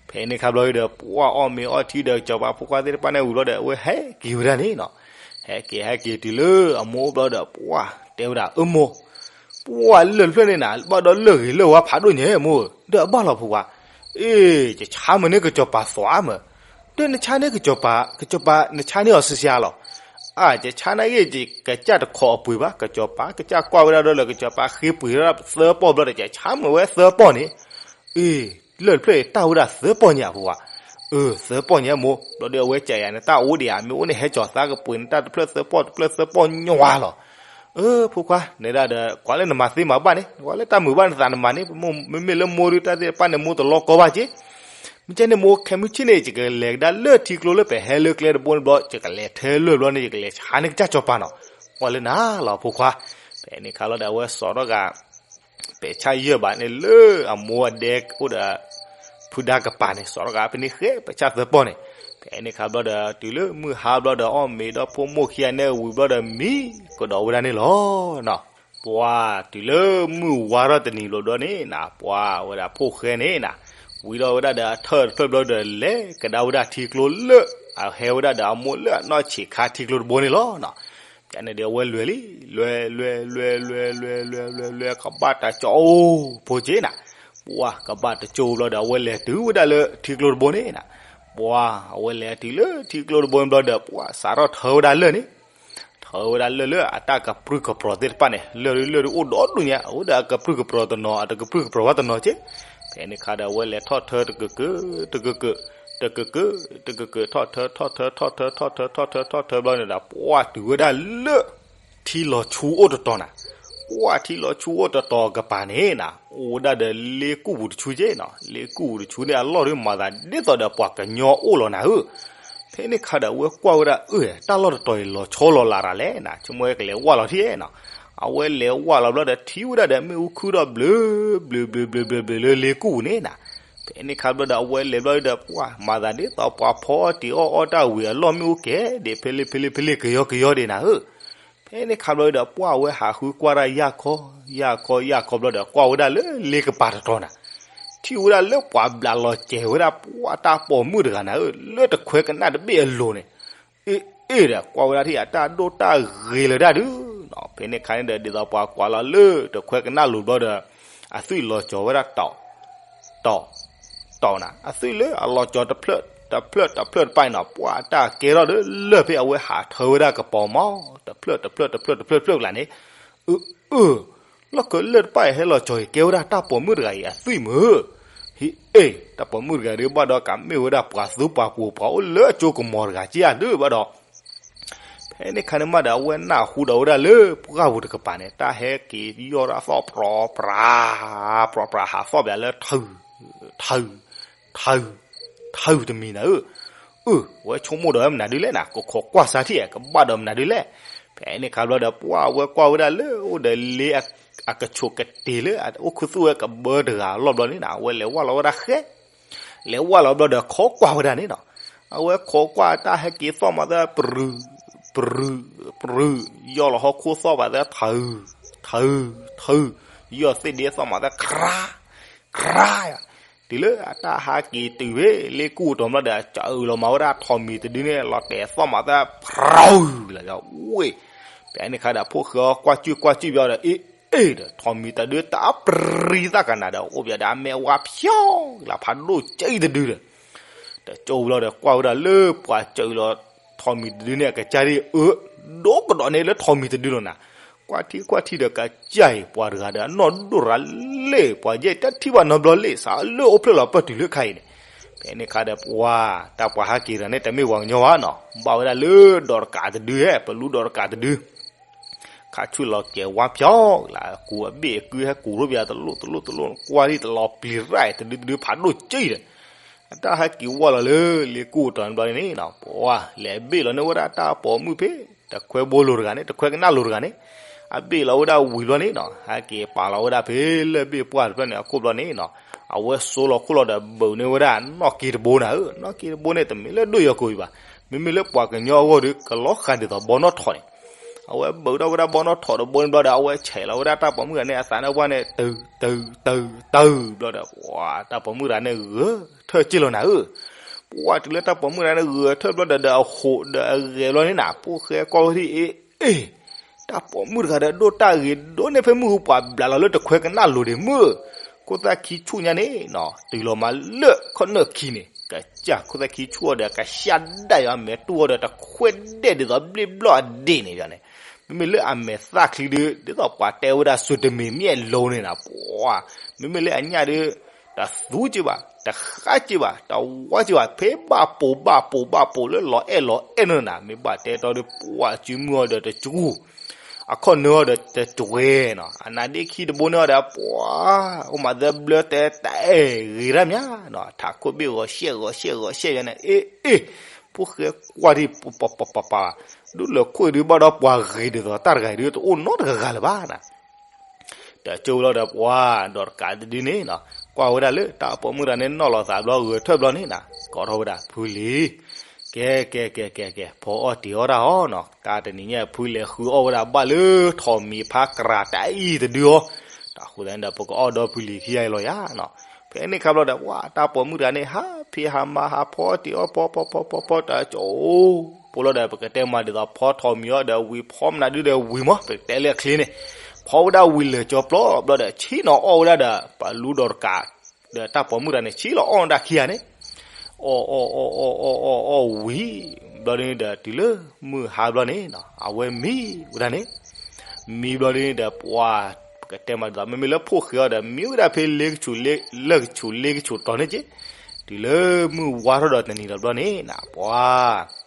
ဖဲန့ၣ်ခါဘျီဒီး ပှၢ် အီၣ်မ့ၤအီထံဒီး ကစီၤပၤဖိခွါသ့ၣ်တဖၣ်န့ၣ်ဝံၤဘျီဒီး အဝဲဟဲက့ၤဝဲဒၣ်န့ၣ်နီၤ. ဟဲက့ၤဟဲက့ၤတုၤလၢအမိၢ်အိၣ်ဘျီဒီး ပှၢ် တဲဝဲဒၣ် အၢ မိၢ်, ပှၢ် လၢၢ်တဖျၢၣ်န့ၣ်နၤ ဘၣ်ဒီးလၢၢ်ဂ့ၤလၢၢ်ဝါဖးဒိၣ်ညါ မိၢ်ဧၢ, ဒီးအဘၣ်လီၤဖိခွါ. အ့ ယဆါမုာ်န့ၢ်ကစီၤပၤသွးမး. ဒီးနဆါန့ၢ်ကစီၤပၤ, ကစီၤပၤ နဆါန့ၢ်အီၤစံဆါလီၤ. အၢ ယဆါနာ်က့ ယကစၢ်တခိးအပှ့ၤဘၣ်, ကစီၤပၤ ကစၢ်ကွၢ်ဝဲဒၣ်ဒီးလၢကစီၤပၤဃ့ပှ့ၤဝဲဒၣ်သၢပီၢ်ဘျီဒီး ယဆါမုာ်ဝဲသၢပီၢ်န့ၣ်. အ့ လၢၢ်တဖျၢၣ်အံၤတၢ်ဝဲဒၣ်သၢပီၢ်ညါဖိခွါ. အၢ သၢပီၢ်ညါမိၢ်, ဘျီဒီးအဝဲကဲယၤန့ၣ် တၢ်အိၣ်ဒံးဧါ, မ့ၢ်အိၣ်န့ၣ်ဟဲကၠီၤသးကပှ့ၤန့ၣ် တၢ်တဖျၢၣ်သၢပီၢ် တဖျၢၣ်သၢပီၢ်ညီလီၤ. အၢ ဖိခွါ နဲဒၣ်ဒီး ကွၢ်လၢနမၤသ့မၤဘၣ်န့ၣ်, ကွၢ်လၢတၢ်မုာ်ဘၣ်နသးနမၤန့ၣ်, မ့မ့ၢ်လၢမိၢ်ဒုးတၢ်သ့ၣ်တဖၣ်န့ၣ် မိၢ်တလီကီဘၣ်က့. မ့ၢ်ကဲန့ၣ်မိၢ် ခဲမုၢ်ဆ့ၣ်န့ၣ် ယကလဲၤကဒါလၢထံကျိလၢပဟဲလၢကျဲတဘိန့ၣ်ဘျီ ယကလဲၤထဲလၢၢ်ဘျီန့ၣ် ယကလဲၤဆါန့ၢ်ကစၢ်စီၤပၤနီၤ. ကွၢ်လၢနၤလီၤဖိခွါ. ဖဲန့ၣ်ခါလီၤဒီး အဝဲစိာ်ထီၣ်ဂၤ ပဲာ်ဆၣ်ယဲၢ်ဘးန့ၣ် လၢအမိၢ်အဒဲအိၣ်ဒီး ဖုဒါကပၤန့ၣ် စိာ်ထီၣ်ဂၤဖဲန့ၣ်ဃဲ ပဲာ်ဆၣ်သၢပီၢ်န့ၣ်. ဖဲန့ၣ်ခါဘျီဒီး တုၤလၢမုၢ်ဟါဘျီဒီး အီၣ်မ့ၤဒီးဖိမိၢ်ခံဂၤန့ၣ်ဝံၤဘျီဒီး မံကဒီးဝဲဒၣ်န့ၣ်လီၤ. ပှၤ တုၤလၢမုၢ်ဝါထီၣ်တနံၤဘျီဘျီန့ၣ်နၤ, ပှၤဝဲဒၣ်ဖိၣ်ဃဲန့ၣ်နၤ, ဝံၤဒီးဝဲဒၣ်ဒီးအထၢၣ်တဖျၢၣ်ဘျီဒီး လဲၤကဒါဝဲဒၣ်ထံကျိလၢ အဟဲဝဲဒၣ်ဒီးအမိၢ်လၢအနီၢ်ဆံးခါထံကျိတဘိန့ၣ်လီၤ. ယန့ၣ်ဒီးအဝဲလဲၤလံ, လဲၤ လဲၤ လဲၤ လဲၤ လဲၤ လဲၤ လဲၤ လဲၤ ကဘၣ်တၢ်ကၠီအိၣ်ဖိက့နၤ, ပှၤကဘၣ်တကၠိဘျီဒီး အဝဲလဲၤတုၤဝဲဒၣ်လၢထံကျိတဘိန့ၣ်နၤ, ပှၤအဝဲလဲၤတုၤလၢထံကျိတဘိန့ၣ်ဘျီဒီး ပှၤစးထီၣ်ထၢဝဲဒၣ်လၢၢ်န့ၣ်, ထၢဝဲဒၣ်လၢၢ်လၢအတၢ်ကပြုၢ်ကပြီၤသ့ၣ်တဖၣ်န့ၣ်, လၢၢ်လၢၢ်အိၣ်ဒီဒူၣ်ညါ, အဝဲဒၣ်အကပြုၢ်ကပြီၤတနီၤ အတကပြုၢ်ကပြီၤဘၣ်တနီၤက့. ဖဲန့ၣ်ခါဒီးအဝဲလဲၤထီၣ်ထၢတကကုာ် တကကုာ် တကကုာ် တကကုာ် ထီၣ်ထၢ ထီၣ်ထၢ ထီၣ်ထၢ ထီၣ်ထၢ ထီၣ်ထၢ ထီၣ်ထၢဘျီန့ၣ်ဒီး ပှၤတုၤဝဲဒၣ်လၢ ထံလီၤဆူအိၣ်တတီၤနၤ, ပှၤထံလီၤဆူအိၣ်တတီၤကပၤန့ၣ်နၤ, အိၣ်ဝဲဒၣ်ဒီးလ့ကူၣ်ပူၤတဆူက့နီၤ, လ့ကူၣ်ပူၤတဆူန့ၣ် အလီၢ်ဒ်မၤသးဒ်သိးဒီးပှၤကညီအိၣ်လီၤနၤဧၢ. ဖဲန့ၣ်ခါဒီးအဝဲကွၢ်ဝဲဒၣ်အၢ တၢ်လီၢ်တတီၤအံၤလီၤဆီလီၤလးတၢ်လဲၣ်နၤ, ဆိကမိၣ်ဝဲကလဲၤဝၢ်လီၤထံၣ်နီၤ, အဝဲလဲၤဝၢ်လီၤဘျီဒီးထံၣ်ဝဲဒၣ်ဒီးမ့ၣ်အူခုၣ်ထီၣ်ဘျုး ဘျုး ဘျုး ဘျုး ဘျုး ဘျုး လၢလ့ကူၣ်ပူၤန့ၣ်နၤ. ဖဲန့ၣ်ခါဘျီဒီးအဝဲလဲၤဘျီဒီး ပှၤမၤသးဒ်သိးပှၤဖီအီၣ်တံၤအီၣ်အီၣ် တၢ်ဝံၤအလီၢ်မ့ၣ်အူကဲဒံး ဖဲလ့ ဖဲလ့ ဖဲလ့ ကယီကယီဒံးနၤဧၢ. ဖဲန့ၣ်ခါဘျီဒီး ပှၤဝဲဟးဃုကွၢ်တၢ်ယၢ်ခီ ယၢ်ခီ ယၢ်ခီဘျီဒီး ကွၢ်ဝဲဒၣ်လၢလ့ကပၤတတီၤနၤ, ထံၣ်ဝဲဒၣ်လၢပှၤဘျးလီၤစဲၤဝဲဒၣ် ပှၤတၢ်ပိာ်မုၣ်တဂၤနၤဧၢ, လၢတခွဲကနၣ်တဘ့ၣ်အလိၤန့ၣ်, အ့ အ့ဒီး ကွၢ်ဝဲဒၣ်ထံၣ်အတၢ်ဒိၣ်တၢ်ဂ့ၤလၢၤတၢ်ဒုးနီၤ. ဖဲန့ၣ်ခါန့ၣ်ဒီး ဒ်သိးပှၤကွၢ်လီၤလၢတခွဲကနၣ်လိၤဘျီဒီး အသွံၣ်လီၤကၠီၤဝဲဒၣ်တီၤ တီၤ တီၤနၤ, အသွံၣ်လၢအလီၤကၠီၤတဖျၢၣ် တဖျၢၣ် တဖျၢၣ်တဖၣ်အံၤနီၤ, ပှၤတၢ်ကဲထီၣ်ဒီးလၢၢ်ဖဲအဝဲဟးထၢဝဲဒၣ်ကပီၤမး တဖျၢၣ် တဖျၢၣ် တဖျၢၣ် တဖျၢၣ် တဖျၢၣ်ကျါန့ၣ်, အၢ အၢ လီၢ်ခၢလၢၢ်တဖၣ်အံၤဟဲလီၤကၠီၤအံၤ ကဲဝဲဒၣ်တၢ်ပိာ်မုၣ်တဂၤအံၤအသွံၣ်မး, ဟံးအ့ၣ် တၢ်ပိာ်မုၣ်တဂၤဒုးဘၣ်ဒီး ကမ့ၢ်ဝဲဒၣ်ပှၤသူပှၤပှိၤ ပှၤအိၣ်လၢအကၠိကမီၤတဂၤက့ဧါဒုးဘၣ်ဒီး ဖဲန့ၣ်ခါန့ၣ်မးဒီး အဝဲနၢ်ဟူဒီးဝဲဒၣ်လၢပှၢ်ပူၤတကပၤန့ၣ် တၢ်ဟဲက့ၤယီၢ်ဒၣ်သီၣ်ပြီပြါ ပြီပြါ ဟးသီၣ်ဘၣ်လၢ ထၢ ထၢ ထၢ တမံၤနၤဧၢ, အၢ ဝဲဆိကမိၣ်ဒီးမနုၤဒုးလဲၣ်နၤ, ကခိးကွၢ်စါထံၣ် ကဘၣ်ဒီးမနုၤဒုးလဲၣ်. ဖဲန့ၣ်ခါဘျီဒီး ပှၢ်ဝဲကွၢ်ဝဲဒၣ်လၢအိၣ်ဒီးလ့ အကဆိးကတ့ၤလၢ အိၣ်ခူသူၣ်ဝဲကဘၢတဂၤအလီၢ်ဘျီန့ၣ်နၤ, အဝဲလဲၤဝၢ်လီၤဝဲဒၣ်ဃဲ လဲၤဝၢ်လီၤဘျီဒီး ခိးကွၢ်ဝဲဒၣ်န့ၣ်နီၤ, အဝဲခိးကွၢ်တၢ်ဟဲက့ၤသီၣ်မးသၢ ပြူၤ ပြူၤ ပြူၤ ယီၢ်လီၤဟီၣ်ခိၣ်သီၣ်ဘၣ်သၢ ထၢ ထၢ ထၢ ယီၢ်သ့ၣ်ဒ့သီၣ်မးသၢ ခြး ခြး တုၤလၢအတၢ်ဟးက့ၤတုၤဖဲလ့ကူၣ်တီၤဘျီဒီး စၢလီၤမၤဝဲဒၣ်ထိးမံၤတဒုန့ၣ် လီၤတဲာ်သီၣ်မးသၢ ဖြူ လီၤဝ့ၢ်, ဖဲန့ၣ်ခါဒီး ဖိၣ်ဃဲအီၤကွၢ်ကၠုၣ်ကွၢ်ကၠုၣ်ဘျီဒီး အ့ အ့ၣ်ဒီး ထိးမံၤတဒုတၢ်ပြံသၣ်ကနၤဒီး အိၣ်ပၠးဒီးအမဲာ်ဝါဖျီ လၢဖးဒိၣ်ကၠံၣ်တဒုဒီး တကၠိဘျီဒီး ကွၢ်ဝဲဒၣ်လၢပှၤစၢလီၤထိးမံၤတဒုန့ၣ် အကစၢ်ဒၣ်အၢ ဒိကဒီးန့ၣ်လၢထိးမံၤတဒုလီၤနၤ, ကွၢ်ထံကွၢ်ထံဒီး ကစၢ်အံၤ ပှၤတဂၤဒီး အနီၢ်ဒိၣ်ရၤလ့ၣ် ပှၤယဲၢ်တထံၣ်ဘၣ်နီတဘျီလ့ၣ် စးလၢအိၣ်ဖျဲၣ်လီၤပၢၢ်တုၤလၢခါအံၤန့ၣ်, ဖဲန့ၣ်ခါဒီးပှၤ တၢ်ပှၤဟးက့ၤတဂၤန့ၣ် တမ့ၢ်ပှၤကညီဘၣ်နီၤ, ဘၣ်ဝဲဒၣ်လၢဒီးတကးတဒုဧဲ ပလူဒီးတကးတဒု ခးဆူၣ်လီၤကဲၤဝါဖျီၣ်လၢ ကူးအဘ့ၣ်အကုဟဲကူးထီၣ်ပယၤတလိၣ်တလိၣ်တလိၣ် ကွၢ်ဒ်တလီၤပျံၤရၣ် တဒုတဒုဖးဒိၣ်ကံဒီး အတၢ်ဟဲက့ၤဝီလီၤလၢလ့ကိၣ်တီၤန့ၣ်ဘျီန့ၣ်နီၤ ပှၤလဲၤဘ့ၣ်လီၤန့ၢ်ဝဲဒၣ်တၢ်ပိာ်မုၣ်ဖဲ တခွဲဘိလိၤတဂၤန့ၣ် တခွဲကနၣ်လိၤတဂၤန့ၣ် အဘ့ၣ်လီၤဝဲဒၣ်ဝံၤဘျီန့ၣ်နီၤ ဟဲက့ၤပာ်လီၤဝဲဒၣ်ဖဲလၢဘ့ၣ်ပှၢ်တဖျၢၣ်န့ၣ် အခိၣ်ဘျီန့ၣ်နီၤ အဝဲစိလီၤခိၣ်လီၤဒီးဘုးန့ၢ်ဝဲဒၣ်နီၣ်က့တဘိနၤဧၢ, နီၣ်က့တဘိန့ၣ် တမ့ၢ်လၢဒိၣ်ယီၤကိာ်အံၤဘၣ်, မ့မ့ၢ်လၢပှၤကညီအဂီၢ်ဒီး ကလီၤဃာ်ဒ်သိးဘီနီၣ်ထိးန့ၣ်, အဝဲဘုးထီၣ်ဝဲဒၣ်ဘီနီၣ်ထိးတဘိန့ၣ်ဘျီဒီး အဝဲဆဲးလီၤဝဲဒၣ်တၢ်ပိာ်မုၣ်တဂၤန့ၣ် အသးန့ၣ်ပှၢ်န့ၣ် တုၤ တုၤ တုၤ တုၤ ဘျီဒီး ပှၤတၢ်ပိာ်မုၣ်တဂၤန့ၣ် ဂဲၤထၢၣ်က့ၢ်လီၤနၤဧၢ, ပှၤတုၤလၢတၢ်ပိာ်မုၣ်တဂၤန့ၣ် ဂဲၤထၢၣ်ဘျီဒီး ဒီးအဟိးဒီးအဂဲၤဘျီန့ၣ်နၤ ဖိၣ်ဃဲကွၢ်ဝဲဒၣ်အ့ၣ် အ့ၣ် တၢ်ပိာ်မုၣ်တဂၤဒီး ဒိၣ်တၢ်ဂ့ၤဒိၣ်န့ၢ်ဖဲမုၢ်ဟူပှၤဘျးလီၤလၢတခွဲကနၣ်လိၤဒံးမုၢ်, ခိၣ်သၣ်ခံဆူၣ်ညါန့ၣ်နီၤ တုၤလီၤမးလၢခီၣ်နၢၣ်ခံန့ၣ် ကစၢ်ခိၣ်သၣ်ခံဆူၣ်အီၤဒီး ကရှၣ်ဒၣ်ယွၤအမဲာ်တူၢ်အီၤဒီး တခွဲဒဲးဒ်သိးဘျ့ဘျီၣ်အဒ့ၣ်န့ၣ်ယၤန့ၣ်, မ့မ့ၢ်လၢအမဲာ်သၣ်ချံဒုး ဒ်သိးပှၤတဲဝဲဒၣ် စိတမ့ၢ်မ့ၢ်အလိၤန့ၣ်နၤ ပှၤ မ့မ့ၢ်လၢအညၣ်ဒုး တသူက့ဘၣ်, တဃါက့ဘၣ်, တဝါက့ဘၣ်, ဖဲဘၣ်ပိာ်ဘၣ်ပိာ်ဘၣ်ပိာ်လၢလီၤအဲၣ်လီၤအဲၣ်န့ၣ်နၤ မ့ၢ်ဘၣ်တဲတီဒီး ပှၤစုမုၢ်အီၤဒီးတကူၢ်, အခီၣ်နၢအီၤဒီးတကွဲနီၤ, အနါဒ့ခံတဘိန့ၢ်အီၤဒီး ပှၤ အိၣ်မးသၢဘျၢတဲတၢ်အဲၣ်ဂ့ၤတၢ်မးနီၤ, ထးခိၣ်ဘ့ၣ်ဂီၤရှဲၣ်ဂီၤရှဲၣ်ဂီၤရှဲၣ်ယၤန့ၣ် အ့ၣ် အ့ၣ် ဖိၣ်ဃဲကွၢ်ဒံး ပပပပပ ဒုးလၢခိၣ်ဒုးဘၣ်ဒီးပှၤဂ့ၤဒ်သိးတၢ်တဂၤအံၤဒုး တအိၣ်နီတဂၤဂၤလၢၤဘၣ်နၤ တကၠိလီၤဒီးပှၤဒီးတကးတဒုန့ၣ်နီၤ, ကွၢ်ဝဲဒၣ်လၢတၢ်ပိာ်မုၣ်တဂၤန့ၣ် နီၣ်လီၤသးဘျီ ဂဲၤထၢၣ်ဘျီန့ၣ်နၤ ကိးထီၣ်ဝဲဒၣ်ဖုလံၤ, ကဲ ကဲ ကဲ ကဲ ကဲ ဖီအီၣ်တ့ၤအီၣ်တၢ်အီၤနီၤ, တၢ်တနံၤညါဖုလဲၤဃုအီၣ်ဝဲဒၣ်ဘၣ်လၢထိးမံၤဖးကြးတၢ်အံၤတဒုအီၤ, တၢ်ဃိသတးန့ၣ်ဒီး ပကအီၣ်ဒီဖုလံၤခံဂၤအံၤလီၤယၤနီၤ, ဖဲန့ၣ်ခါဘျီဒီး ပှၤတၢ်ပိာ်မုၣ်တဂၤန့ၣ် ဟးဖံးဟးမၤဟးဖီအီၣ်တ့ၤအီၣ်ဖီဖီဖီဖီဖီ တကၠိ ပှၤလီၤဒီး ပကတဲမၤဒ်သိးဖီထိးမံၤအီၤဒီးဝံၤ ဖီမနုၤဒုဒီးဝံၤမး ပကတဲလၢအချ့န့ၣ်, ဖီဝဲဒၣ်ဝံၤလၢာ်ကၠီပျီဘျီဒီး ဆံးနီၤအီၣ်ဝဲဒၣ်ဒီး ပလူဒီးတကး ဒီးတၢ်ပိာ်မုၣ်တဂၤန့ၣ် ဆံးလီၤအီၣ်ဒၣ်ခံဂၤန့ၣ်, အီၣ်အီၣ်အီၣ်အီၣ်အီၣ်ဝံၤ ဘျီဒ်န့ၣ်ဒီး တုၤလၢမုၢ်ဟါဘျီန့ၣ်နီၤ အဝဲမံဝဲဒၣ်န့ၣ်, မံဘျီဒ်န့ၣ်ဒီး ပှၤ ပကတဲမၤဒ်သိး မ့မ့ၢ်လၢဖိၣ်ဃဲအီၤဒီး မံဝဲဒၣ်ဖဲလ့ကဆူးလ့ လၢကဆူးလ့ကဆူးတီၤန့ၣ်က့, တုၤလၢမုၢ်ဝါထီၣ်ဒီးတနံၤဒီးဘျီန့ၣ်နၤ ပှၤ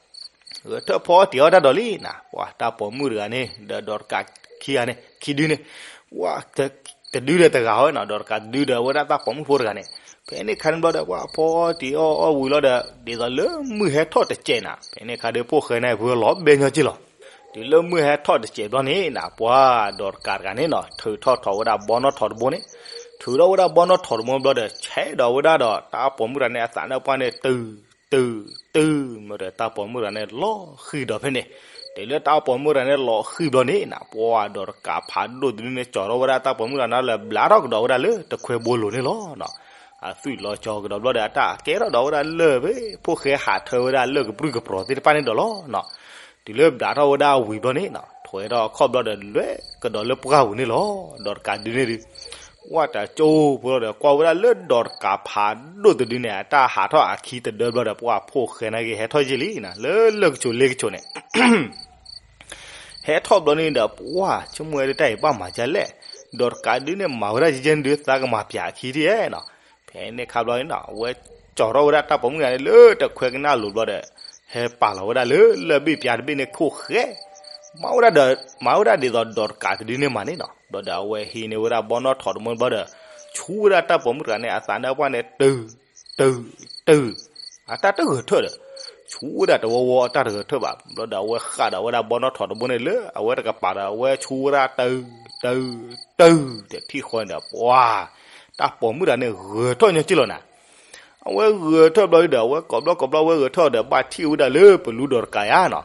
ဂဲၤထၢၣ်ဖီအီၣ်တ့ၤအီၣ်တၢ်ဒီးလံနၤ, ပှၤတၢ်ပိာ်မုၣ်တဂၤန့ၣ် ဒီးဒီးတကးခံဂၤန့ၣ် ခံဒုန့ၣ်, ပှၤ တဒုဒီးတဂၤဝဲနီၤ ဒီးတကးတဒုဒီး အဝဲဒၣ်တၢ်ပိာ်မုၣ်ဖိတဂၤန့ၣ်, ဖဲန့ၣ်ခါန့ၣ်ဘျီဒီး ပှၤဖီအီၣ်တ့ၤအီၣ်အီၣ်ဝံၤလီၤဒီး ဒ်သိးလၢမုၢ်ဟဲထီၣ်တစဲးနၤ ဖဲန့ၣ်ခါဒီး ဖိၣ်ဃဲန့ၣ် ဖုလီၤဘဲညီက့လီၤ, တုၤလၢမုၢ်ဟဲထီၣ်တစဲးဘျီန့ၣ်နၤ ပှၤဒီးတကးတဂၤန့ၣ်နီၤ ထုးထီၣ်ထီၣ်ဝဲဒၣ်ဘီနီၣ်ထိးတဘိန့ၣ်, ထုးထီၣ်ဝဲဒၣ်ဘီနီၣ်ထိးတဘိဘျီဒီး ဆဲးဒီးဝဲဒၣ်ဒီး တၢ်ပိာ်မုၣ်တဂၤန့ၣ် အသးန့ၣ်ပှၢ်န့ၣ် တုၤ တုၤ တုၤ မ့ၢ်ဒီးတၢ်ပိာ်မုၣ်တဂၤန့ၣ် လီၤဃံၤဒီးဖဲန့ၣ်, တုၤလၢတၢ်ပိာ်မုၣ်တဂၤန့ၣ်လီၤဃံၤဘျီန့ၣ်နၤ ပှၤဒီးတကးဖးဒိၣ်တဒုန့ၣ် ကၠီၤထီၣ်ဝဲဒၣ်တၢ်ပိာ်မုၣ်တဂၤန့ၣ်လၢ ဘျးထီၣ်ကဒီးဝဲဒၣ်လၢတခွဲဘိလိၤန့ၣ်လီၤနီၤ, အသွံၣ်လီၤကၠီၤကဒီးဘျီဒီး အတၢ်ကဲထီၣ်ဒီးဝဲဒၣ်လၢၢ်ဖဲ ဖိၣ်ဃဲဟးထၢဝဲဒၣ်လၢၢ်ကပြုၢ်ကပြီၤသ့ၣ်တဖၣ်န့ၣ်ဒီးလီၤနီၤ, တုၤလၢဘျးထီၣ်ဝဲဒၣ်အဝံၤဘျီန့ၣ်နီၤ ထွဲထီၣ်အခီၣ်ဘျီဒီး လွဲကဒီးလၢပှၢ်ပူၤန့ၣ်လီၤ, ဒီးတကးဒုန့ၣ်ဒုး ပှၤတကၠိဖိလီၤဒီး ကွၢ်ဝဲဒၣ်လၢဒီးတကးဖးဒိၣ်တဒုန့ၣ် အတၢ်ဟးထီၣ်အခံတဒၢဘျီဒီး ပှၤဖိၣ်ဃဲန့ၣ်က့ၤ ဟဲထီၣ်ယံာ်လံနၤ လၢလၢၢ်ကဆူးလ့ကဆူးန့ၣ် ဟဲထီၣ်ဘျီန့ၣ်ဒီး ပှၤဆိကမိၣ်ဝဲဒၣ်တၢ်အံၤဘၣ်မၤဒ်လဲၣ်, ဒီးတကးဒုန့ၣ် မၤဝဲဒၣ်ယဲၢ်န့ၣ်ဒုး သးကမၤပၠးအခံဒ်လဲၣ်နီၤ, ဖဲန့ၣ်ခါဘျီန့ၣ်နီၤ အဝဲကၠီၤထီၣ်ဝဲဒၣ်တၢ်ပိာ်မုၣ်တဂၤန့ၣ်လၢတခွဲကနၣ်လိၤဘျီဒီး ဟဲပာ်လီၤဝဲဒၣ်လၢလၢၢ်ဘ့ၣ်ပျါတဘ့ၣ်န့ၣ်ခိၣ်ဃဲ, မၤဝဲဒၣ်ဒီး မၤဝဲဒၣ်ဒ်သိးဒီးတကးတဒုန့ၣ်မးန့ၣ်နီၤ, ဘျီဒီးအဝဲဟံးန့ၢ်ဝဲဒၣ်ဘီနီၣ်ထိးတဘိဘျီဒီး ဆူဝဲဒၣ်တၢ်ပိာ်မုၣ်တဂၤန့ၣ် အသးန့ၣ်ပှၢ်န့ၣ် တုၤ တုၤ တုၤ အတၢ်တဂဲၤထၢၣ်ဒီး ဆူဝဲဒၣ်တဝီဝီအတၢ်တဂဲၤထၢၣ်ဘၣ်, ဘျီဒီးအဝဲဃၣ်ဒီးဝဲဒၣ်ဘီနီၣ်ထိးတဘိန့ၣ်လၢ အဝဲတကပၤဒီး အဝဲဆူဝဲဒၣ်တုၤ တုၤ တုၤ တထံၣ်ဃီန့ၣ်ဒီး ပှၤ တၢ်ပိာ်မုၣ်တဂၤန့ၣ် ဂဲၤထၢၣ်ညီက့လီၤနၤ အဝဲဂဲၤထၢၣ်ဘျီဒီး အဝဲကိးဘျီကိးဘျီ အဝဲဂဲၤထၢၣ်ဒီး ဘၣ်ထံၣ်ဝဲဒၣ်လၢပလူဒီးတကးယါနီၤ,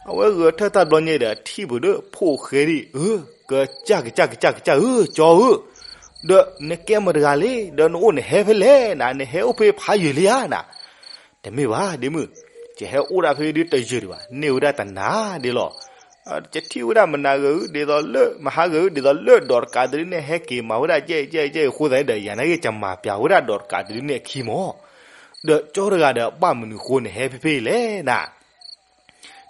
အဝဲဂဲၤထၢၣ်တၢ်ဘျီန့ၣ်ဒီး ထံၣ်ပဒိၣ်ဖိၣ်ဃဲဒံး ဧၢ ကစၢ်ကစၢ်ကစၢ်ကစၢ်ဧၢ ကၠီဧၢ, ဒီးနကဲမတၤတဂၤလဲၣ် ဒီးနအိၣ်နဟဲဖဲလဲၣ်နၤ နဟဲအိၣ်ဖဲဖးယံာ်လံဧါနၤ, တမ့ၢ်ဘၣ်ဒ့မုၣ်, ယဟဲအိၣ်ဒၣ်ဖဲဒ်တယုၢ်ဒံးဘၣ် န့ၢ်ဝဲဒၣ်တနၤဒ့လီၤ ယထံၣ်ဝဲဒၣ်မနၤဂ့ၤဧၢ ဒ်သိးလၢ မဟါဂ့ၤဧၢ ဒ်သိးလၢဒီးတကးတဒုန့ၣ် ဟဲက့ၤမၤဝဲဒၣ်ယဲၢ်ယဲၢ်ယဲၢ်အဃိသတးန့ၣ်ဒီး ယၤန့ၣ်ဂ့ၤ ယမၤပျးဝဲဒၣ်ဒီးတကးတဒုန့ၣ်အခံမၢ်, ဒီးကၠီတဂၤဒီး ဘၣ်မနုၤဃိနဟဲဖဲဖဲလဲၣ်နၤ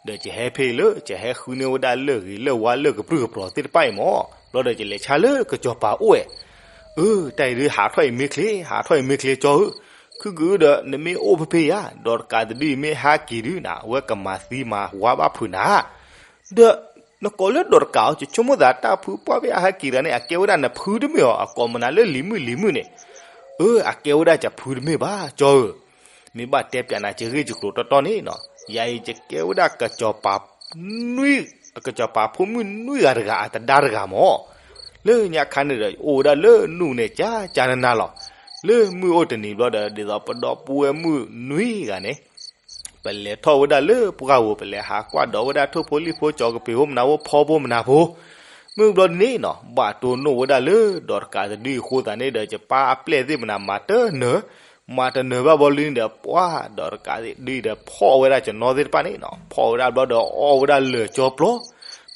ဒီးယဟဲဖဲအံၤလၢ ယဟဲဃုန့ၢ်ဝဲဒၣ်လၢၢ်ဂ့ၤလၢၢ်ဝါလၢၢ်ကပြုၢ်ကပြီၤသ့ၣ်တဖၣ်အံၤမၢ်, ဘျီဒီးယလဲၤဆါလၢကစီၤပၤအိၣ်ဝဲ, အၢ တၢ်အံၤဒုးဟးထီၣ်အံၤမ့ၢ်ချ့ ဟးထီၣ်အံၤမ့ၢ်ချ့ကၠီဧၢ, ခုကဒုးဒီးနမ့ၢ်အိၣ်ဖဲဖဲယါ ဒီးတကးတဒုအံၤမ့ၢ်ဟဲက့ၤဒုးနၤ အဝဲကမၤသံမၤဝါဘၣ်ဖုးနၤ, ဒီး နကိးလၢဒီးတကးအီၤ ယဆိကမိၣ်သးတၢ်ဖုပှၢ်ဖဲအဟဲက့ၤတဂၤန့ၣ် အကဲဝဲဒၣ်နဖုတမ့ၢ်အီၤ အကိးမနုၤလၢလံၤမုၣ်လံၤမုၣ်န့ၣ်, အၢ အကဲဝဲဒၣ်ယဖုတမ့ၢ်ဘၣ် ကၠီဧၢ, မ့ၢ်ဘၣ်တဲပၠးနၤယဂ့ၢ်ယကျိၤတီတီန့ၣ်နီၤ, ယၤအံၤယကဲဝဲဒၣ် ကစီၤပၤဖိမုၣ်နွံဂၤတဂၤအတဒါတဂၤမး, လၢညါခါန့ၣ်ဒီး အိၣ်ဝဲဒၣ်လၢနူၢ်န့ၣ် ကၠါကၠါနနၤလီၤ. လၢမုၢ်အိၣ်တနံၤဘျီဒီး ဒ်သိးပဒီပုၢ်ဝဲၢ်မုၣ်နွံဂၤန့ၣ် ပလဲၤထီၣ်ဝဲဒၣ်လၢပှၢ်ပူၤ ပလဲၤဟးကွၢ်ဒီးဝဲဒၣ်ထိၣ်ဖိလံၣ်ဖိ ကၠီၤကပ့ၤဖိမနၤဖိ ဖီဖိမနၤဖိ, မုၢ်ဘျီဒ်န့ၣ်နီၤ ဘၣ်တိၢ်နီၣ်ဝဲဒၣ်လၢဒီးတကးတဒုအဃိသတးန့ၣ်ဒီး ယပၢ်အပျဲၢ်သ့ၣ်မနၤ မၤတနၢၤ, မၤတနၢၤဘၣ်ဘျီလံန့ၣ်ဒီး ပှၤဒီးတကးတဒုဒီး ဖီၣ်ဝဲဒၣ်ယနီၢ်သ့ၣ်တဖၣ်န့ၣ်နီၤ ဖီၣ်ဝဲဒၣ်ဘျီဒီး အီၣ်ဝဲဒၣ်လၢာ်ကၠီပျီ,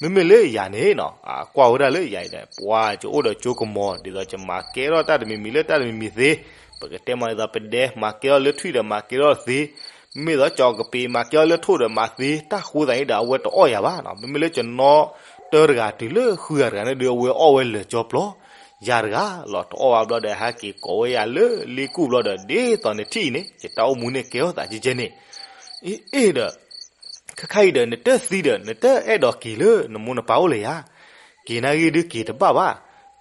မ့မ့ၢ်လၢယၤန့ၣ်နီၤ အကွၢ်ဝဲဒၣ်လၢယၤအံၤဒီး ပှၤယအိၣ်ဒီးကၠိကမီၤ ဒ်သိးယမၤကဲထီၣ်တၢ်တမံၤမံၤလၢတၢ်တမံၤမံၤသ့, ပကတဲမ့ၢ်ဒ်သိးပဒဲ မၤကဲထီၣ်လၢထွံၣ်ဒီးမၤကဲထီၣ်သ့, မ့မ့ၢ်ဒ်သိးကၠီၤကပ့ၤ မၤကဲထီၣ်လၢထိၣ်ဒီးမၤသ့, တၢ်ဃိသတးန့ၣ်ဒီး အဝဲတအီၣ်ယၤဘၣ်နီၤ မ့မ့ၢ်လၢယနီၢ်တၢတဂၤတုၤလၢဃုဂၤတဂၤန့ၣ်ဒီး အဝဲအီၣ်ဝဲလၢာ်ကၠီပျီ, ယၤတဂၤလီၤ တအီၣ်ဘၣ်ဘျီဒီး ဟဲက့ၤကိးဝဲယၤလၢလ့ကူၣ်ဘျီဒီး ဒ်သိးနထံၣ်အံၤန့ၣ် ယတၢ်အိၣ်မူန့ၣ်ကဲထီၣ်သးကဲကဲန့ၣ်, အ့ၣ်ဒီး ခဲခါအံၤဒီး နတသံဒီး နတအဲၣ်ဒိးက့ၤလၢနမိၢ်နပၢ်အိၣ်လၢၤဧါ, က့ၤနာ်ဂ့ၢ်ဒုးက့ၤတဘၣ်ဘၣ်,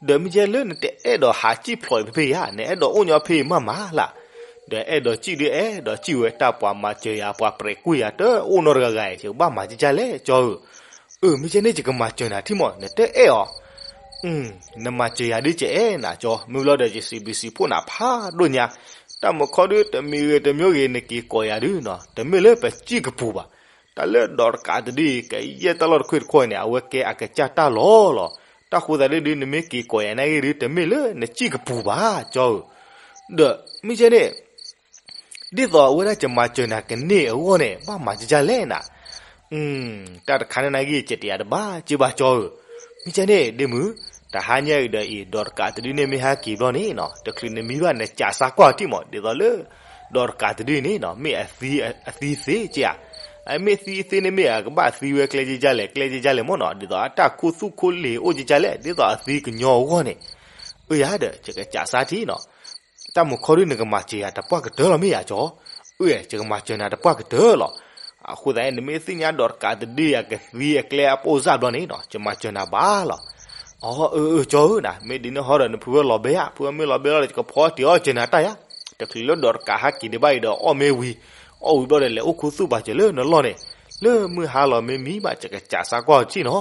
ဒီးမ့ၢ်ကဲလၢနတအဲၣ်ဒိးဟးစံၣ်ဖျိးအံၤဖဲဖဲဧါ, နအဲၣ်ဒိးအိၣ်ညီဖဲအံၤမးမးလၢ်, ဒီးအဲၣ်ဒိးစံၣ်ဒုးအဲၣ်ဒိးစံၣ်ဝဲ တၢ်ပှၤမၤစၢၤယၤ ပှၤပြဲးကွံာ်ယၤတအိၣ်နီတဂၤဂၤအံၤ ယကဘၣ်မၤကၠၢ်ကၠၢ်လဲၣ် ကၠီဧၢ, အၢ မ့ၢ်ကဲန့ၣ် ယကမၤစၢၤနၤထံၣ်မး နတအဲၣ်အီၤ နမၤစၢၤယၤဒုးကအဲၣ်နၤကၠီ, မ့ၢ်ဘျီဒီးယစံးဘျုးစံးဖှိၣ်နၤဖးဒိၣ်ညါ, တၢ်မုာ်ခီဒုးတမံၤဂ့ၤတမံၤဂ့ၤ နက့ၤကိးယၤဒုးနီၤ တမ့ၢ်လၢပစံၣ်ကပူၤဘၣ်, တၢ်လၢဒီးတကးတဒုအံၤ ကယဲၢ်တၢ်လီၢ်တခွ့ၣ်တခီအံၤန့ၣ် အဝဲကဲအကစၢ်တၢ်လီၢ်လီၤ, တၢ်ဃိသတးဒုးဒုး နမ့ၢ်က့ၤကိးယၤနာ်ဂ့ၢ်ဒုး တမ့ၢ်လၢနစံၣ်ကပူၤဘၣ် ကၠီဧၢ, ဒီးမ့ၢ်ကဲန့ၣ် ဒ်သိးအဝဲဒၣ်ယမၤစၢၤနၤကန့ၢ်အဂီၢ်န့ၣ် ဘၣ်မၤကၠၢ်ကၠၢ်လဲၣ်နၤ, တၢ်တခါန့ၣ်နာ်ဂ့ၢ် ယတဲယၤတဘၣ်က့ဘၣ်ကၠီဧၢ, မ့ၢ်ကဲန့ၣ် ဒ့မုၣ်, တဟါညါအံၤဒီးအံၤ ဒီးတကးတဒုန့ၣ်မ့ၢ်ဟဲက့ၤဘျီန့ၣ်နီၤ တချုးနမံဘၣ် နကးစါကွၢ်ထံၣ်မး ဒ်သိးလၢ ဒီးတကးတဒုန့ၣ်နီၤ မ့ၢ်အသံသ့က့ဧါ, အမ့ၢ်သံသ့န့ၣ်မ့ၢ်အကဘၣ်သံဝဲကျဲကၠၢ်ကၠၢ်လဲၣ် ကျဲကၠၢ်ကၠၢ်လဲၣ်မ့ၢ်နီၤ ဒ်သိးအတၢ်ခူသူၣ်ခူလံၤအိၣ်ကၠၢ်ကၠၢ်လဲၣ် ဒ်သိးအသံကညီအဂီၢ်န့ၣ်, အၢယၤဒီး ယကကးစါထံၣ်နီၤ တၢ်မုာ်ခီဒုး နကမၤစၢၤယၤတပှၢ်ကတၢၢ်လီၤမ့ၢ်ယၤကၠီ, အၢ ယကမၤစၢၤနၤတပှၢ်ကတၢၢ်လီၤ, အဃိသတးန့ၣ် နမ့ၢ်သ့ၣ်ညါဒီးတကးတဒု ယကသံအကျဲအပိၢ်စၢ်ဘျီန့ၣ်နီၤ ယမၤစၢၤနၤဘၣ်လီၤ, အၢ အၢ ကၠီဧၢနၤ မ့ၢ်ဒ်န့ၣ်ဟီဒီး နဖုဝဲလီၤဘဲဧါ ဖုဝဲမ့ၢ်လီၤဘဲလီၤဒီး ယကဖီတ့ၢ်အီၣ်စၢၤနၤတၢ်ယါ, တချုးလၢဒီးတကးဟဲက့ၤဒံးဘၣ်အံၤဒီး အီၣ်မ့ၢ်ဝံၤ အီၣ်ဝံၤဘျီဒီး လဲၤအိၣ်ခူသူၣ်ပာ်စၢၤလၢနလီၢ်န့ၣ်, လၢမုၢ်ဟါလီၤမ့ၢ်မံဘၣ် ယကကးစါကွၢ်ထံၣ်နီၤ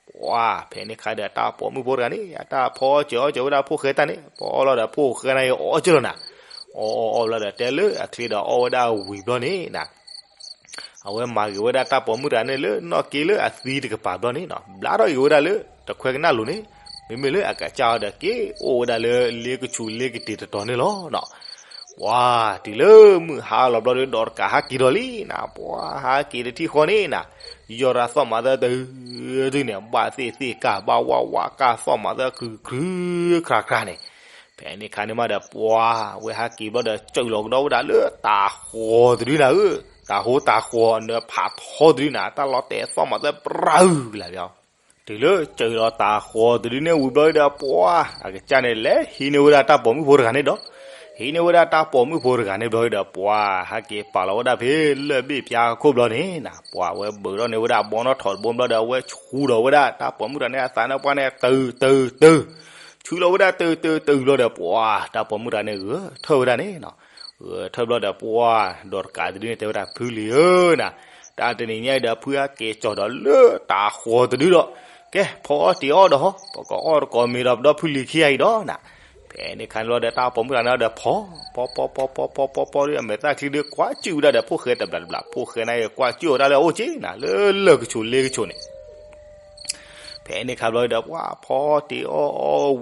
ပှၤဖဲန့ၣ်ခါဒီး တၢ်ပိာ်မုၣ်ဖိတဂၤန့ၣ် အတၢ်ဖီစၢၤအီၣ်စၢၤဝဲဒၣ်ဖိၣ်ဃဲတၢ်န့ၣ် ဖီအီၣ်လီၤဒီးဖိၣ်ဃဲန့ၣ် အီၣ်စၢၤလီၤနၤ, အီၣ်အီၣ်အီၣ်ဘျီဒီး တဲလၢအချ့ဒီးအီၣ်ဝဲဒၣ်ဝံၤဘျီန့ၣ်နၤ အဝဲမၤဂ့ၤဝဲဒၣ်တၢ်ပိာ်မုၣ်တဂၤန့ၣ် လၢနီၣ်က့လၢအသံတကပၤဘျီန့ၣ်နီၤ ဘျါထီၣ်ဂ့ၤဝဲဒၣ်လၢ တခွဲကနၣ်လိၤန့ၣ်, မ့မ့ၢ်လၢအကစၢ်အီၤဒီး က့ၤအိၣ်ဝဲဒၣ်လၢလ့ကဆူးလ့ကတ့ၤတတီၤန့ၣ်လီၤနီၤ ပှၤတုၤလၢမုၢ်ဟါလီၤဘျီဒီး ဒီးတကးဟဲက့ၤဒီးလံနၤ ပှၤဟဲက့ၤတထံၣ်ဃီန့ၣ်နၤ, ယီၢ်ရၤသီၣ်မးသၢတတုၤန့ၣ် ဘၣ်သ့ၣ်သ့ၣ်ကၢ် ဘၣ်ဝၣ်ဝၣ်ကၢ်သီၣ်မးသၢခုခုခရၣ်ခရၣ်န့ၣ်, ဖဲန့ၣ်ခါန့ၣ်မးဒီး ပှၤဝဲဟဲက့ၤဘျီဒီး စၢၤလီၤကဒီးဝဲဒၣ်လၢတၤဃီၤတဒုနၤဧၢ, တၤဟိတၤဃီၤနၢဖးထီတဒုနၤ တၢ်လီၤတဲာ်သီၣ်မးသၢပြၢအုၣ်ကလၢာ်ဘျီ တုၤလၢစၢၤလီၤတၤဃီၤတဒုန့ၣ်ဝံၤဘျီဒီး ပှၤအကစၢ်န့ၣ် လဲၤဟံးန့ၢ်ဝဲဒၣ်တၢ်ပိာ်မုၣ်ဖိတဂၤန့ၣ်ဒီး, ဟံးန့ၢ်ဝဲဒၣ်တၢ်ပိာ်မုၣ်ဖိတဂၤန့ၣ်ဘျီဒီး ပှၤဟဲက့ၤပာ်လီၤဝဲဒၣ်ဖဲလၢၢ်ဘ့ၣ်ဖၠါခိၣ်ဘျီန့ၣ်နၤ, ပှၤဝဲဘုးထီၣ်န့ၢ်ဝဲဒၣ်ဘီနီၣ်ထိးတဘိဘျီဒီး အဝဲဆူလီၤဝဲဒၣ်တၢ်ပိာ်မုၣ်တဂၤန့ၣ် အသးန့ၣ်ပှၢ်န့ၣ် တုၤတုၤတုၤ, ဆူလီၤဝဲဒၣ်တုၤတုၤတုၤဘျီဒီး ပှၤတၢ်ပိာ်မုၣ်တဂၤန့ၣ် ဂဲၤထၢၣ်ဝဲဒၣ်န့ၣ်နီၤ ဂဲၤထၢၣ်ဘျီဒီး ပှၤဒီးတကးတဒုန့ၣ် တဲဝဲဒၣ် ဖုလံၤဧၢနၤ, တၢ်တနံၤညါအံၤဒီး ဖုဟဲက့ၤကၠီၤဒီးလၢတၤဃီၤတဒုဒီး, ကဲ ဖီအီၣ်တ့ၤအီၣ်ဒီးဟီ ပကအီၣ်တကိးမ့ၤဒီးပဒီဖုလံၤခံဂၤအံၤဒီးနၤ, ဖဲန့ၣ်ခါန့ၣ်ဘျီဒီး တၢ်ပိာ်မုၣ်တဂၤန့ၣ်ဒီး ဖီ ဖီဖီဖီဖီဖီဖီဒီး အမဲာ်သၣ်ချံဒုး ကွၢ်ကၠုၣ်ဝဲဒၣ်ဒီး ဖိၣ်ဃဲတဘျီတဘျီ ဖိၣ်ဃဲန့ၣ် ကွၢ်ကၠုၣ်ဝဲဒၣ်လၢအအိၣ်က့နၤ လၢလၢၢ်ကဆိးလ့ကဆိးန့ၣ် ဖဲန့ၣ်ခါဘျီဒီး ပှၤဖီတ့ၤအီၣ်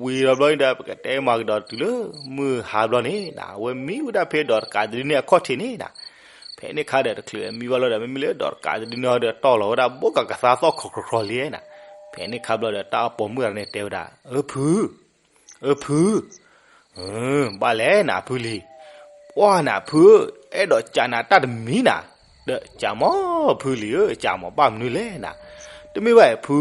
အီၣ်ဝံၤဒီးဘျီဒီး ပကတဲမၤကဒီးတုၤလၢမုၢ်ဟါဘျီန့ၣ်နၤ အဝဲမံဝဲဒၣ်ဖဲဒီးတကးတဒုန့ၣ်အခီၣ်ထံးန့ၣ်နၤ, ဖဲန့ၣ်ခါဒီးတချုးအမံဘၣ်လီၤဒီး မ့မ့ၢ်လၢဒီးတကးတဒုန့ၣ်ဒီး တီၢ်လီၤဝဲဒၣ်ဘိကကသါသီၣ်ခီၣ်ခီၣ်ခီၣ်လံနၤ, ဖဲန့ၣ်ခါဘျီဒီး တၢ်ပိာ်မုၣ်တဂၤန့ၣ်တဲဝဲဒၣ် အၢ ဖု အၢ ဖု ဘၣ်လဲၣ်နၤဖုလံၤ, ပှၢ်နၤဖုဧၢ, အဲၣ်ဒိးကးနၤတၢ်တမံၤနၤ, ဒီးကးမးဖုလံၤဧၢ, ကးမးဘၣ်မနုၤလဲၣ်နၤ, တမ့ၢ်ဘၣ်ဖု,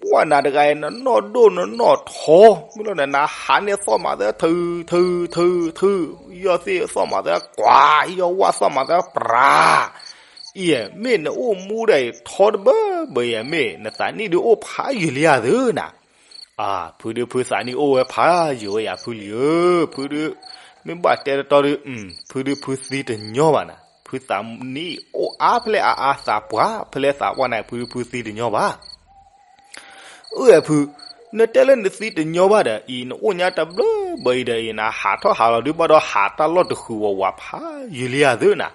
ပှၢ်နၤတဂၤအံၤ နနီၢ်ဒိၣ်နနီၢ်ထီ, မ့ၢ်လီၤနၤ နဟးန့ၢ်သီၣ်မးသၢထုးထုးထုးထုး, ယီၢ်သ့ၣ်သီၣ်မးသၢကွၢ်, ယီၢ်ဝၣ်သီၣ်မးသၢပြး, အံၤ မ့ၢ်နအိၣ်မူဒၣ်အံၤထီတဘၢဘၢအံၤ မ့ၢ်နသးနံၣ်ဒုးအိၣ်ဖးယံာ်လံဧါသ့နၤ. ဖုဒုးဖုသးနံၣ်အိၣ်ဝဲဖးယံာ်ဝဲယၤဖုလံဧၢ, ဖုဒုး, မ့ၢ်ဘၣ်တဲတတီဒုး, ဖုဒုးဖုသံတညီဘၣ်နၤ, ဖုသးနံၣ်အိၣ်အါဖဲလဲၣ်အါအါသးပှၢ်ဖဲလဲၣ်သးပှၢ်န့ၣ် ဖုဒုးဖုသံတညီဘၣ်. အၢ ဖု, နတဲလၢနသံတညီဘၣ်ဒီး အံၤနအိၣ်ညါတဘျုးဘၢအံၤဒီးအံၤ နဟးထီၣ်ဟးလီၤဒုးဘၣ်ဒီးဟးတၢ်လီၢ်တဃုာ်ဝးဝးဖးယံာ်လံဧါသ့နၤ.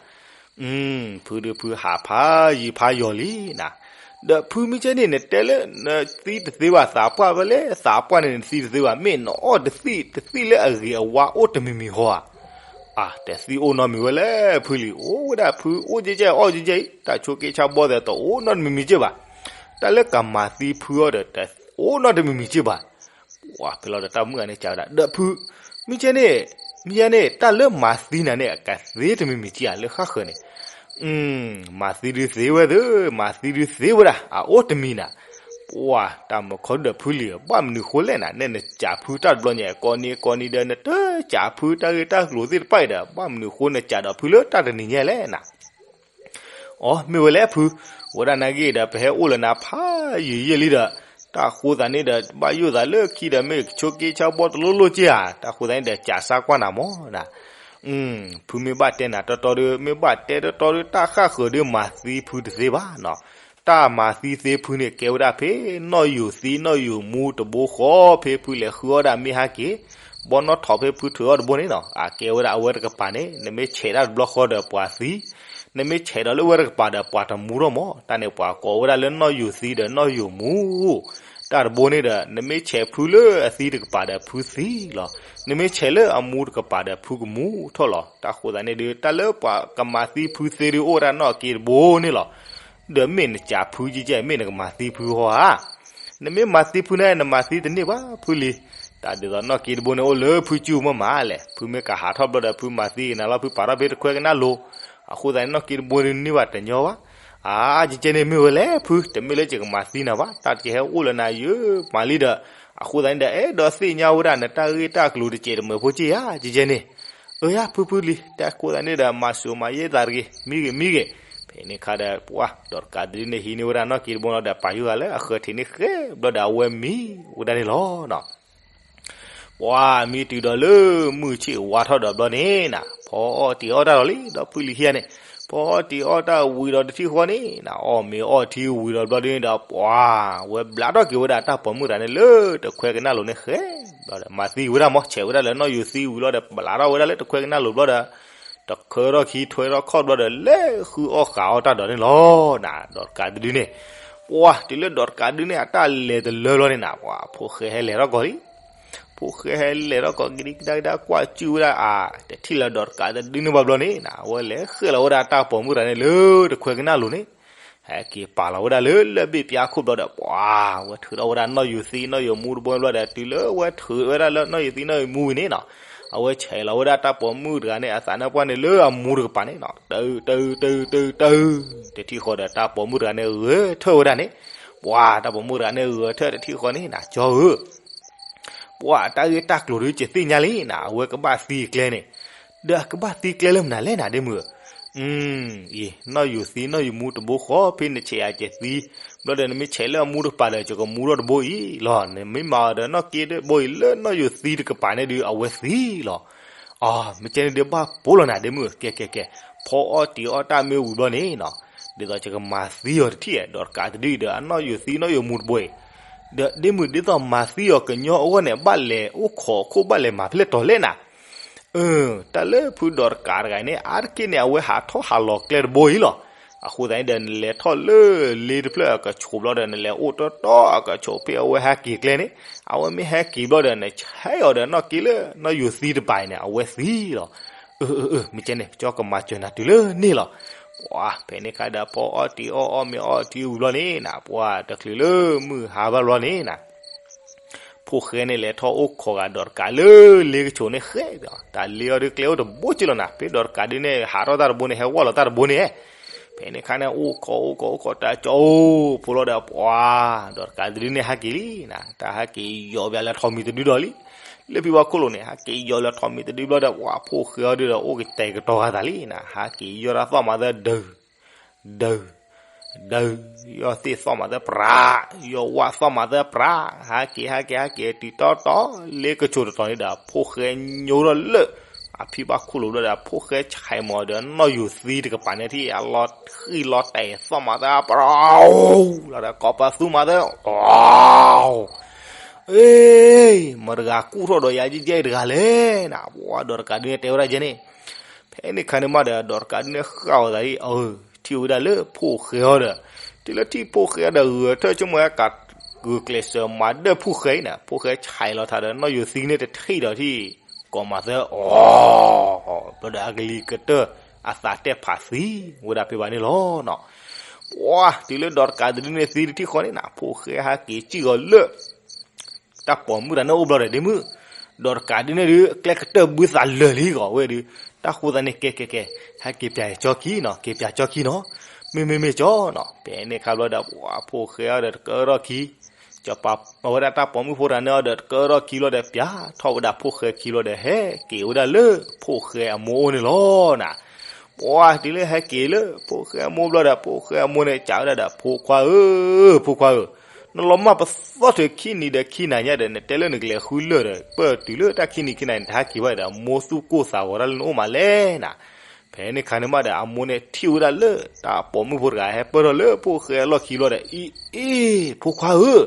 ဖုဒုးဖုဟးဖးယံာ်ဖးယံာ်လံနၤ. ဒီးဖုမ့ၢ်ကဲန့ၣ် နတဲလၢနသံတသ့ဘၣ် သးပှၢ်ဖဲလဲၣ်သးပှၢ်န့ၣ် နသံတသ့ဘၣ် မ့ၢ်နအီၣ်တသံၣ်တသံၣ်လၢအဂ့ၤအဝါအိၣ်တမံၤမံၤဟီဧါ. အါ တသံၣ်အိၣ်နီတမံၤဝဲလဲၣ်ဖုလံ, အိၣ်ဝဲဒၣ်ဖုအိၣ်ကဲကဲအီၣ်ကဲကဲအံၤ တၢ်ဆိးက့ဆါဘီသဲးတအိၣ်နီတမံၤမံၤကဲဘၣ်. တၢ်လၢကမၤသံဖုအီၤဒီး တအိၣ်နီတမံၤမံၤကဲဘၣ်. ပှၤဖဲလီၤဒီးတၢ်မုၣ်ဂၤန့ၣ်ကးဝဲဒၣ် ဒီးဖု, မ့ၢ်ကဲန့ၣ်, မ့ၢ်ကဲန့ၣ် တၢ်လၢမၤသံနၤန့ၣ် အကသ့တမံၤမံၤကဲဧါ လၢဃၣ်ဃၢၤန့ၣ်. မၤသံဒုးသ့ဝဲသ့, မၤသံဒုးသ့ဝဲဒၣ် အအိၣ်တမံၤနၤ. ပှၤတၢ်မုၣ်ခီဒုဒီးဖုလံ, ဘၣ်မနုၤဃိလဲၣ်နၤ, နဲနစးဖုတၢ်တဘျီညါ ကိးနံၤကိးနံၤဒီး နတစးဖုတၢ်ဂ့ၢ်တၢ်ကျိၤသ့ၣ်တဖၣ်အံၤဒီး ဘၣ်မနုၤဃိနစးဒီးဖုလၢတၢ်တနံၤညါလဲၣ်နၤ. အိ မ့ၢ်ဝဲလဲၣ်ဖု, ဝဲဒၣ်နာ်က့ဒီး ပဟဲအိၣ်လၢနၤဖးယံာ်ယံာ်လံဒီး တၢ်ဃိသးန့ၣ်ဒီး ဘၣ်ယိၣ်သးလၢခံဒီး မ့ၢ်ကဆိးက့ဆါဘီတလိၣ်လိၣ်က့ဧါ, တၢ်ဃိသးန့ၣ်ဒီး ကးစါကွၢ်နၤမးနၤ. ဖုမ့ၢ်ဘၣ်တဲနၤတီတီဒီး မ့ၢ်ဘၣ်တဲတီတီဒီး တၢ်ဃၣ်ဃၢၤဒီးမၤသံဖုတသ့ဘၣ်နီၤ. တၢ်မၤသံသ့ဖုန့ၣ် ကဲဝဲဒၣ်ဖဲ နီၣ်ယိာ်သံနီၣ်ယိာ်မူတဘိဃီ ဖဲဖုလဲၤဃုအီၣ်ဒၣ်မ့ၢ်ဟဲက့ၤ, ဘီနီၣ်ထိးဖဲဖုထုးအီၣ်တဘိန့ၣ်နီၤ, အကဲဝဲဒၣ်အဝဲတကပၤန့ၣ် နမ့ၢ်ဆဲးတၢ်တဘျီဃီဒီးပှၤသံ နမ့ၢ်ဆဲးဒီးလၢဝဲတကပၤဒီးပှၤတမူထီၣ်မး, တၢ်န့ၣ်ပှၤကိးဝဲဒၣ်လၢနီၣ်ယိာ်သံဒီးနီၣ်ယိာ်မူ တၢ်တဘိန့ၣ်ဒီး နမ့ၢ်ဆဲးဖုလၢအသံတကပၤဒီးဖုသံလီၤ, နမ့ၢ်ဆဲးလၢအမူတကပၤဒီးဖုကမူထီၣ်လီၤ. တၢ်ဃိသးန့ၣ်ဒုး တၢ်လၢပှၤကမၤသံဖုသ့ဒုးအိၣ်ဝဲဒၣ်နီၣ်က့တဘိန့ၣ်လီၤ. ဒီးမ့ၢ်နစးဖုကဲကဲ မ့ၢ်နကမၤသံဖုဟီဧါ. နမ့ၢ်မၤသံဖုန့ၣ် နမၤသံတန့ၢ်ဘၣ်ဖုလံ. တၢ်ဒ်သိးနီၣ်က့တဘိန့ၣ်အိၣ်လၢဖုစုမုၢ်မးလဲၣ်, ဖုမ့ၢ်ကဟးထီၣ်ဘျီဒီးဖုမၤသံက့ၤနၤလီၤ, ဖုပာ်ထီၣ်ဖဲတခွဲကနၣ်လိၤ, အဃိသတးန့ၣ် နီၣ်က့တဘိန့ၣ်န့ၢ်ဘၣ်တညီဘၣ်. အါ ကဲကဲန့ၣ်မ့ၢ်ဝဲလဲၣ်ဖု, တမ့ၢ်လၢယကမၤသံနၤဘၣ်, တၢ်တကဲဟဲအိၣ်လၢနၤယမၤလံဒီး, အဃိသတးန့ၣ်ဒီး အဲၣ်ဒိးသ့ၣ်ညါဝဲဒၣ်နတၢ်ဂ့ၢ်တၢ်ကျိၤတစဲးတမှဲၤဖိက့ဧါ, ကဲကဲန့ၣ်. အၢ ယၤဖုဖုလံ, တၢ်ဃိသတးန့ၣ်ဒီး မၤစၢၤမၤယဲၢ်သးတဂ့ၤ, မံဂ့ၤမံဂ့ၤ. ဖဲန့ၣ်ခါဒီး ပှၤဒီးတကးတဒုန့ၣ် ဟံးန့ၢ်ဝဲဒၣ်နီၣ်က့တဘိလီၤဒီး ပာ်ယုၢ်ဂၤလၢအဃၢၤထံးန့ၣ်ဃဲဘျီဒီး အဝဲမံဝဲဒၣ်န့ၣ်လီၤ. ပှၤမံတုၤဒီးလၢမုၢ်ဆ့ၣ်ဝါထီၣ်ဒီးဘျီန့ၣ်နၤ, ဖီအီၣ်တံၤအီၣ်တၢ်လီၤလံ, ဒီးဖုလံခံဂၤန့ၣ်, ဖီအီၣ်တံၤအီၣ်တၢ်ဝံၤဒီးတထံၣ်ဃီန့ၣ်နၤ, အီၣ်မ့ၤအီၣ်ထံဝံၤဒီးဘျီဒုန့ၣ်ဒီး ပှၤ, ဝဲဘျးထီၣ်က့ၤဝဲဒၣ်တၢ်ပိာ်မုၣ်တဂၤန့ၣ်လၢတခွဲကနၣ်လိၤန့ၣ်ဃဲ, ဘျီဒီး မၤသံဝဲဒၣ်မး, ဆဲးဝဲဒၣ်လၢနီၣ်ယိာ်သံဝံၤလီၤဒီး ဘျးထီၣ်ဝဲဒၣ်လၢတခွဲကနၣ်လိၤဘျီဒီး တခၢထီၣ်ခံထွဲထီၣ်ခီၣ်ဘျီဒီး လဲၤဃုအီၣ်ဃာ်အီၣ်တၢ်ဒီးန့ၣ်လီၤနၤ, ဒီးတကးတဒုန့ၣ်. ပှၤတုၤလၢဒီးတကးဒုန့ၣ် အတၢ်လဲၤတလၢလီၤန့ၣ်နၤ, ပှၤဖိၣ်ဃဲဟဲလဲၤထီၣ်ကီးလံ. ဖိၣ်ဃဲဟဲလဲၤထီၣ်ကီး ကဒံကဒါကဒါကွၢ်စုၣ်ဝဲဒၣ်အါ, တထံၣ်လၢဒီးတကးတဒုန့ၣ်ဘၣ်ဘျီန့ၣ်နၤ, အဝဲလဲၤဃဲလီၤဝဲဒၣ်တၢ်ပိာ်မုၣ်တဂၤန့ၣ်လၢတခွဲကနၣ်လိၤန့ၣ် ဟဲက့ၤပာ်လီၤဝဲဒၣ်လၢလၢၢ်ဘ့ၣ်ပျါခိၣ်ဘျီဒီး ပှၤ, ဝဲထုးထီၣ်ဝဲဒၣ်နီၣ်ယိာ်သံနီၣ်ယိာ်မူတဘိဘျီဒီး တုၤလၢဝဲထုးဝဲဒၣ်လၢနီၣ်ယိာ်သံနီၣ်ယိာ်မူဝံၤန့ၣ်နၤ, အဝဲဆဲးလီၤဝဲဒၣ်တၢ်ပိာ်မုၣ်တဂၤန့ၣ် အသးနါပှၢ်န့ၣ်လၢအမူတကပၤန့ၣ်နၤ, တၢ တၢ တၢ တၢ တၢ တထံၣ်ဃီဒီးတၢ်ပိာ်မုၣ်တဂၤန့ၣ်ဂဲၤထၢၣ်ဝဲဒၣ်န့ၣ်, ပှၤတၢ်ပိာ်မုၣ်တဂၤန့ၣ်ဂဲၤထၢၣ်တထံၣ်ဃီန့ၣ်နၤ ကၠီဧၢ ပှၤတၢ်ဂ့ၢ်တၢ်ကျိၤဒုးကသ့ၣ်ညါလံနၤ, အဝဲကဘၣ်သံကျဲန့ၣ်, ဒီးအကဘၣ်သံကျဲလၢမနုၤလဲၣ်နၤ ဒ့မုၣ်ဧၢ, အံၤ နီၣ်ယိာ်သံနီၣ်ယိာ်မူတဘိဃီ ဖဲနဆဲးယၤကသံ, ဘျီဒီးနမ့ၢ်ဆဲးလၢအမူတကပၤဒီး ယကမူထီၣ်တဘိအံၤလီၤ, နမ့ၢ်မၤအီၤဒီးနီၣ်က့တဘိအံၤလၢနီၣ်ယိာ်သံတကပၤန့ၣ်ဒုး အဝဲသံလီၤ. အမ့ၢ်ကဲန့ၣ်ဒုးဘၣ်ပိာ်လီၤနၤ ဒ့မုၣ်ဧၢ, ကဲ ကဲ ကဲ, ဖီအီၣ်တံၤအီၣ်တၢ်မ့ၢ်ဝံၤဘျီန့ၣ်နၤ, ဒ်သိးယကမၤသံအီၤတထံၣ် ဒီးတကးတဒုဒီး အနီၣ်ယိာ်သံနီၣ်ယိာ်မူတဘိအံၤ, ဒီးဒ့မုၣ်ဒ်သိးမၤသံအီၤကညီအဂီၢ်န့ၣ် ဘၣ်လဲၤအိၣ်ခိးအခိၣ်ဘၣ်လဲၤမၤဖဲလဲၣ်တီၤလဲၣ်နၤ တၢ်လၢဖုဒီးတကးတဂၤန့ၣ် အါတက့ၢ်န့ၣ် အဝဲဟးထီၣ်ဟးလီၤကျဲတဘိအံၤလီၤ. အဃိသတးန့ၣ်ဒီး နလဲၤထီၣ်လၢလ့တဖျၢၣ်အကဆိးဘျီဒီး နလဲၤအိၣ်တီတီအကဆိးဖဲအဝဲဟဲက့ၤကျဲန့ၣ်, အဝဲမ့ၢ်ဟဲက့ၤဘျီဒီး နဆဲးအီၤဒီးနီၣ်က့လၢနီၣ်ယိာ်သံတကပၤအံၤန့ၣ် အဝဲသံလီၤ. အၢ အၢ အၢ မ့ၢ်ကဲန့ၣ် ကၠီကမၤစၢၤနၤတုၤလၢန့ၣ်လီၤ. ပှၤ ဖဲန့ၣ်ခါဒီး ဖီအီၣ်တံၤအီၣ်အီၣ်မ့ၤအီၣ်ထံဝံၤဘျီန့ၣ်နၤ, ပှၤတချုးလၢမုၢ်ဟါဘၣ်ဘျီန့ၣ်နၤ ဖိၣ်ဃဲန့ၣ်လဲၤထီၣ်အိၣ်ခိးဂၤဒီးတကးလၢလ့ကဆိးန့ၣ်ဃဲဒီး တၢ်လ့အီၤဒုးကျဲအိၣ်တဘိက့လီၤနၤ, ဖဲဒီးတကးဒုန့ၣ် ဟးထီၣ်တၢ်တဘိန့ၣ် ဟဲဝီၢ်လီၤတၢ်တဘိန့ၣ်, ဖဲန့ၣ်ခါန့ၣ် အိၣ်ခိးအိၣ်ခိးအိၣ်ခိးတၢ်ကၠီအိၣ်ဖိလီၤဒီး ပှၤ ဒီးတကးဒုန့ၣ်ဟဲက့ၤလံနၤ, တၢ်ဟဲက့ၤယီၤဘၣ်လၢထိးမံၤတဒုဒီးလံ. လၢဖံဝါခိၣ်လိၤန့ၣ် ဟဲက့ၤယီၤလၢထိးမံၤတဒုဘျီဒီး ပှၤဖိၣ်ဃဲအီၤဒုးဒီး အိၣ်ကတဲာ်ကတီၤဂၤသးလံနၤ, ဟဲက့ၤယီၤတၢ်သီၣ်မၤသၢဒုး ဒုး, ဒုး, ယီၢ်သ့ၣ်သီၣ်မးသၢပြး, ယီၢ်ဝၣ်သီၣ်မးသၢပြး, ဟးက့ၤ ဟးက့ၤ ဟးက့ၤ တုၤတီတီၤ လ့ကဆိးတတီၤန့ၣ်ဒီး ဖိၣ်ဃဲညိထီၣ်လၢ အဖံဘၣ်ခိၣ်လိၤဘျီဒီး ဖိၣ်ဃဲဆဲးမးဒီး နီၣ်ယိၤသံတကပၤန့ၣ်ထံၣ် အလီၤဃံၣ်လီၤတဲာ်သီၣ်မးသၢပြး လီၤဒီး ကိးပသူမးသၢ အ့, မတၤတဂၤကူၣ်ထီၣ်ဒီးယၤကဲကဲတဂၤလဲၣ်နၤ, ပှၤဒီးတကးဒုးန့ၣ်တဲဝဲဒၣ်ယဲန့ၣ်, ဖဲန့ၣ်ခါန့ၣ်မးဒီး ဒီးတကးဒုးန့ၣ်ဃၣ်အီၤသးဒ်အံၤ, ထံၣ်ဝဲဒၣ်လၢဖိၣ်ဃဲအီၤဒီး, တုၤလၢထံၣ်ဖိၣ်ဃဲဒီး ဂုာ်ထၢၣ်ဆိကမိၣ်ဝဲကး ဂုာ်ကျဲးစၢးမၤဒၢၣ်ဖိၣ်ဃဲအံၤန့ၣ်, ဖိၣ်ဃဲဆဲးလီၤထးဒီး နီၣ်ယိၤသံန့ၣ်တထံၣ်ဒီးထံၣ် ကိးမးသၢ အီ, ဘျီဒီးအကလံၤကတၢၢ် အသးတဲဖးသံဝဲဒၣ်ဖဲဘၣ်န့ၣ်လီၤ. ပှၤတုၤလၢဒီးတကးဒုးန့ၣ်သံတထံၣ်ဃီန့ၣ်နၤ, ဖိၣ်ဃဲဟးက့ၤစံၣ်ဂီၤလၢ တၢ်ပိာ်မုၣ်တဂၤန့ၣ်အိၣ်ဘျီဒီးဒ့မုၣ်, ဒီးတကးဒုးန့ၣ်ဒုး ကျဲကတၢၢ်ဘုသးလၢာ်လံဂီၤဝဲဒုး, တၢ်ဃိသတးန့ၣ် ကဲ ကဲ ကဲ, ဟဲက့ၤပၠးကၠီခံနီၤ, က့ၤပၠးကၠီခံနီၤ, မ့မ့ၢ်မ့ၢ်ကၠီနီၤ, ဖဲန့ၣ်ခါဘျီဒီး ပှၤဖိၣ်ဃဲအီၤဒီးတကၢထီၣ်ခံ ကၠီၤပၤ အဝဲဒၣ်တၢ်ပိာ်မုၣ်ဖိတဂၤန့ၣ်အီၤဒီးတကၢထီၣ်ခံဘျီဒီး ပၠးထီၣ်ဝဲဒၣ်ဖိၣ်ဃဲခံဘျီဒီး ဟဲက့ၤဝဲဒၣ်လၢဖိၣ်ဃဲအမိၢ်အိၣ်န့ၣ်လီၤနၤ. ပှၤတုၤလၢဟဲက့ၤလၢဖိၣ်ဃဲအမိၢ်ဘျီဒီး ဖိၣ်ဃဲအမိၢ်န့ၣ် စံးဝဲဒၣ်ဒီး ဖိခွါဧၢ, ဖိခွါဧၢ, နလီၤမၢ်ပသီၣ်ထုးခံနံၤဒီးခံနၤညါဒီး နတဲလၢနကလဲၤဃုလၢၢ်ဒီး ပၢၢ်တုၤလၢတၢ်ခံနံၤခံနၤန့ၣ် တဟဲက့ၤဘၣ်ဒီး မိၢ်သူၣ်ကိၢ်သးဂီၤတၢ်လၢနအိၣ်မးလဲၣ်နၤ. ဖဲန့ၣ်ခါန့ၣ်မးဒီး အမိၢ်န့ၣ်ထံၣ်ဝဲဒၣ်လၢ တၢ်ပိာ်မုၣ်ဖိတဂၤဟဲပၢၢ်ထီၣ်လၢဖိၣ်ဃဲအလီၢ်ခံဘျီဒီး အံၤ အံၤ ဖိခွါဧၢ,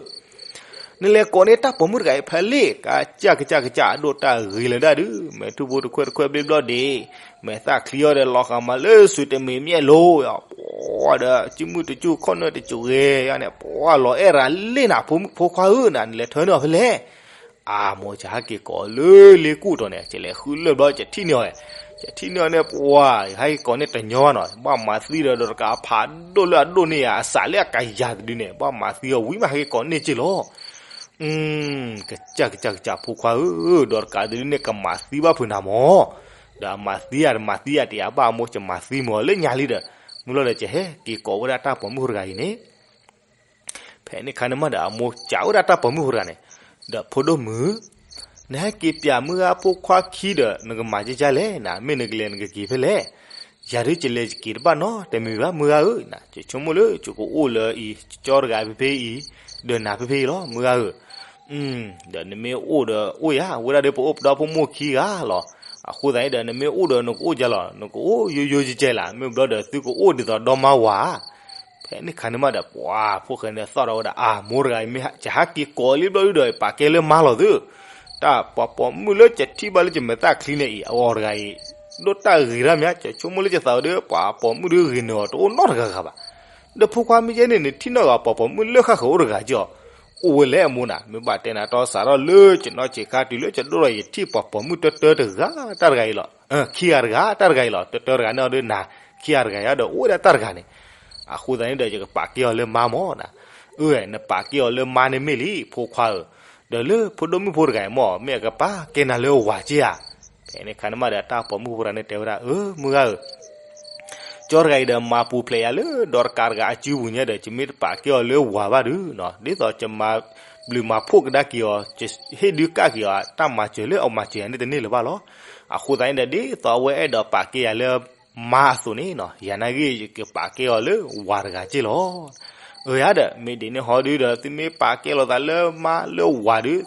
နလဲၤကိးန့ၢ်တၢ်ပိာ်မုၣ်တဂၤအံၤဖဲလဲၣ်, ကစၢ်ကစၢ်ကစၢ် အဒိၣ်တၢ်ဂ့ၤလၢၤဒၣ်ဒုး, မဲာ်ထူၣ်ဖိတခွဲးတခွဲးဘျ့ဘျီဒ့း, မဲာ်သၣ်ချံအီၤဒီးလီၤဃာ်မးလၢစုတမံၤမ့ၢ်လိၤ, ပှၤဒီးစုမုၢ်တစူၢ်ခီၣ်နၢၣ်တစူၢ်ဂ့ၤယါန့ၣ် ပှၤလီၤအဲၣ်ရၤလ့ၣ်နၤ ဖိခွါဧၢနၤ နလဲၤထၢန့ၢ်အီၤဖဲလဲၣ်. အမိၢ် ယဟဲက့ၤကိးလၢလ့ကူၣ်တီၤန့ၣ် ယလဲၤဃုလၢၢ်ဘျီ ယထံၣ်န့ၢ်အီၤ, ယထံၣ်န့ၢ်အီၤန့ၣ် ပှၤ ယဟဲက့ၤကိးန့ၢ်တညီဘၣ်နီၤ, ဘၣ်မၤသံဒီးဒီးတကးအဖးဒိၣ်လၢအဒိၣ်န့ၢ်ယၤ အစးလၢအကယၤတဒုန့ၣ် ဘၣ်မၤသံအီၤဝံၤမး ဟဲက့ၤကိးန့ၢ်က့ၤလီၤ. ကစၢ်ကစၢ်ကစၢ် ဖိခွါဧၢ, ဒီးတကးဒုးန့ၣ် ကမၤသံဘၣ်ဖုးနၤမၢ်, ဒီးအမၤသံယၤတမၤသံယၤတယၤဘၣ် အမိၢ် ယမၤသံမၢ်လၢညါလံဒီး, မုၢ်လီၤဒီး ယဟဲက့ၤကိးဝဲဒၣ်တၢ်ပိာ်မုၣ်ဖိတဂၤအံၤန့ၣ် ဖဲန့ၣ်ခါန့ၣ်မးဒီး အမိၢ်စံးဝဲဒၣ်တၢ်ပိာ်မုၣ်ဖိတဂၤန့ၣ်, ဒီးဖိဒိၣ်မုၣ်, နဟဲက့ၤပၠးမုၢ်ဂၤဖိခွါခံဒီး နကမၤကဲကၢလဲၣ်နၤ, မ့ၢ်နကလဲၤနကက့ၤဖဲလဲၣ်. ယၤဒုး ယလဲၤယက့ၤတဘၣ်နီတမံၤဘၣ် မုၢ်ဂၤဧၢ, ယဆိကမိၣ်လၢယကအိၣ်လၢအံၤ ကၠီတဂၤဖဲဖဲအံၤ, ဒီးနၤဖဲဖဲအံၤလီၤ မုၢ်ဂၤဧၢ. ဒီးနမ့ၢ်အိၣ်ဒီးအိၣ်ယၤ ဝဲဒၣ်ဒီးပအိၣ်ပဒီဖိမိၢ်ခံဂၤလီၤ. အဃိသတးန့ၣ်ဒီး နမ့ၢ်အိၣ်ဒီးနကအိၣ်ကၢလီၤ, နကအိၣ်ယိယိယကဲလး, မ့ၢ်ဘျီဒီးသုကအိၣ်ဒ်သိးဒီမါဝၤ ဖဲန့ၣ်ခါန့ၣ်မးဒီး ပှၤဖိၣ်ဃဲန့ၣ်သီၣ်ထီၣ်ဝဲဒၣ် အမိၢ်တဂၤအံၤ မ့ၢ်ယဟဲက့ၤကိးလံဘျီဒုဒီး ပာ်ကဲလၢမါလီၤသု, တၢ်ပှၤပိာ်မုၣ်လၢယထံၣ်ဘၣ်လၢယမဲာ်သၣ်ချံန့ၣ်အံၤ အဂီၢ်တဂၤအံၤ ဒိၣ်တၢ်ဂ့ၤတၢ်မး, ယဆိကမိၣ်လၢယသးဝဲဒီး ပှၤပိာ်မုၣ်ဒုဂ့ၤန့ၢ်အီၤတအိၣ်နီတဂၤဂၤဘၣ်. ဒီးဖိခွါမ့ၢ်ယဲန့ၣ် နထံၣ်နီၢ်ဂၤပှၤပိာ်မုၣ်လၢဃၣ်ဃၢၤအိၣ်တဂၤက့ၢ်အီၤ, အိၣ်ဝဲလဲၣ်အမိၢ်နၤ, မ့ၢ်ဘၣ်တဲနၤတီစးထီၣ်လၢယနီၢ်ဆံးခါတုၤလၢယဒိၣ်ထီၣ် ယထံၣ်ပှၤပိာ်မုၣ်တၢတၢတဂၤတၢ်တဂၤအံၤလီၤ, ခံဂၤတဂၤတၢ်တဂၤအံၤလီၤ, တၢတၢတဂၤန့ၣ်အီၤဒီးနၤ, ခံဂၤတဂၤအံၤဒီးအိၣ်ဝဲဒၣ်တၢ်တဂၤန့ၣ်. အဃိသတးန့ၣ်ဒီး ယကပာ်ကဲအီၤလၢမါမၢ်နၤ, အၢ နပာ်ကဲအီၤလၢမါန့ၣ်မ့ၢ်လံ ဖိခွါဧၢ, ဒီးလၢဖိဒိၣ်မုၣ်ဖိတဂၤအံၤမၢ် မ့ၢ်အကပာ်ကဲနၤလၢဝၤက့ၢ်ဧါ. ဖဲန့ၣ်ခါန့ၣ်မးဒီး တၢ်ပိာ်မုၣ်ဖိတဂၤန့ၣ်တဲဝဲဒၣ် အၢ မုၢ်ဂၤဧၢ, ကၠီတဂၤအံၤဒီး မၤပူၤဖျဲးယၤလၢဒီးတကးတဂၤအစုပူၤညါဒီး ယမ့ၢ်တပာ်ကဲအီၤလၢဝၤဘၣ်ဒုး, ဒ်သိးယမၤဘျုးမၤဖှိၣ်ကဒါက့ၤအီၤ, ဟ့ၣ်ဒုးကၣ်က့ၤအီၤ တၢ်မၤစၢၤလၢအမၤစၢၤယၤန့ၣ်တန့ၢ်လၢၤဘၣ်လီၤ. အဃိသတးန့ၣ်ဒီး ဒ်သိးအဝဲအဲၣ်ဒိးပာ်ကဲယၤလၢမါအသိးန့ၣ်, ယၤနာ်ဂ့ၢ် ယကပာ်ကဲအီၤလၢဝၤတဂၤက့ၢ်လီၤ. အၢ ယၤဒီး မ့ၢ်ဒ်န့ၣ်ဟီဒုဒီး သုမ့ၢ်ပာ်ကဲလိာ်သးလၢမါလၢဝၤဒုး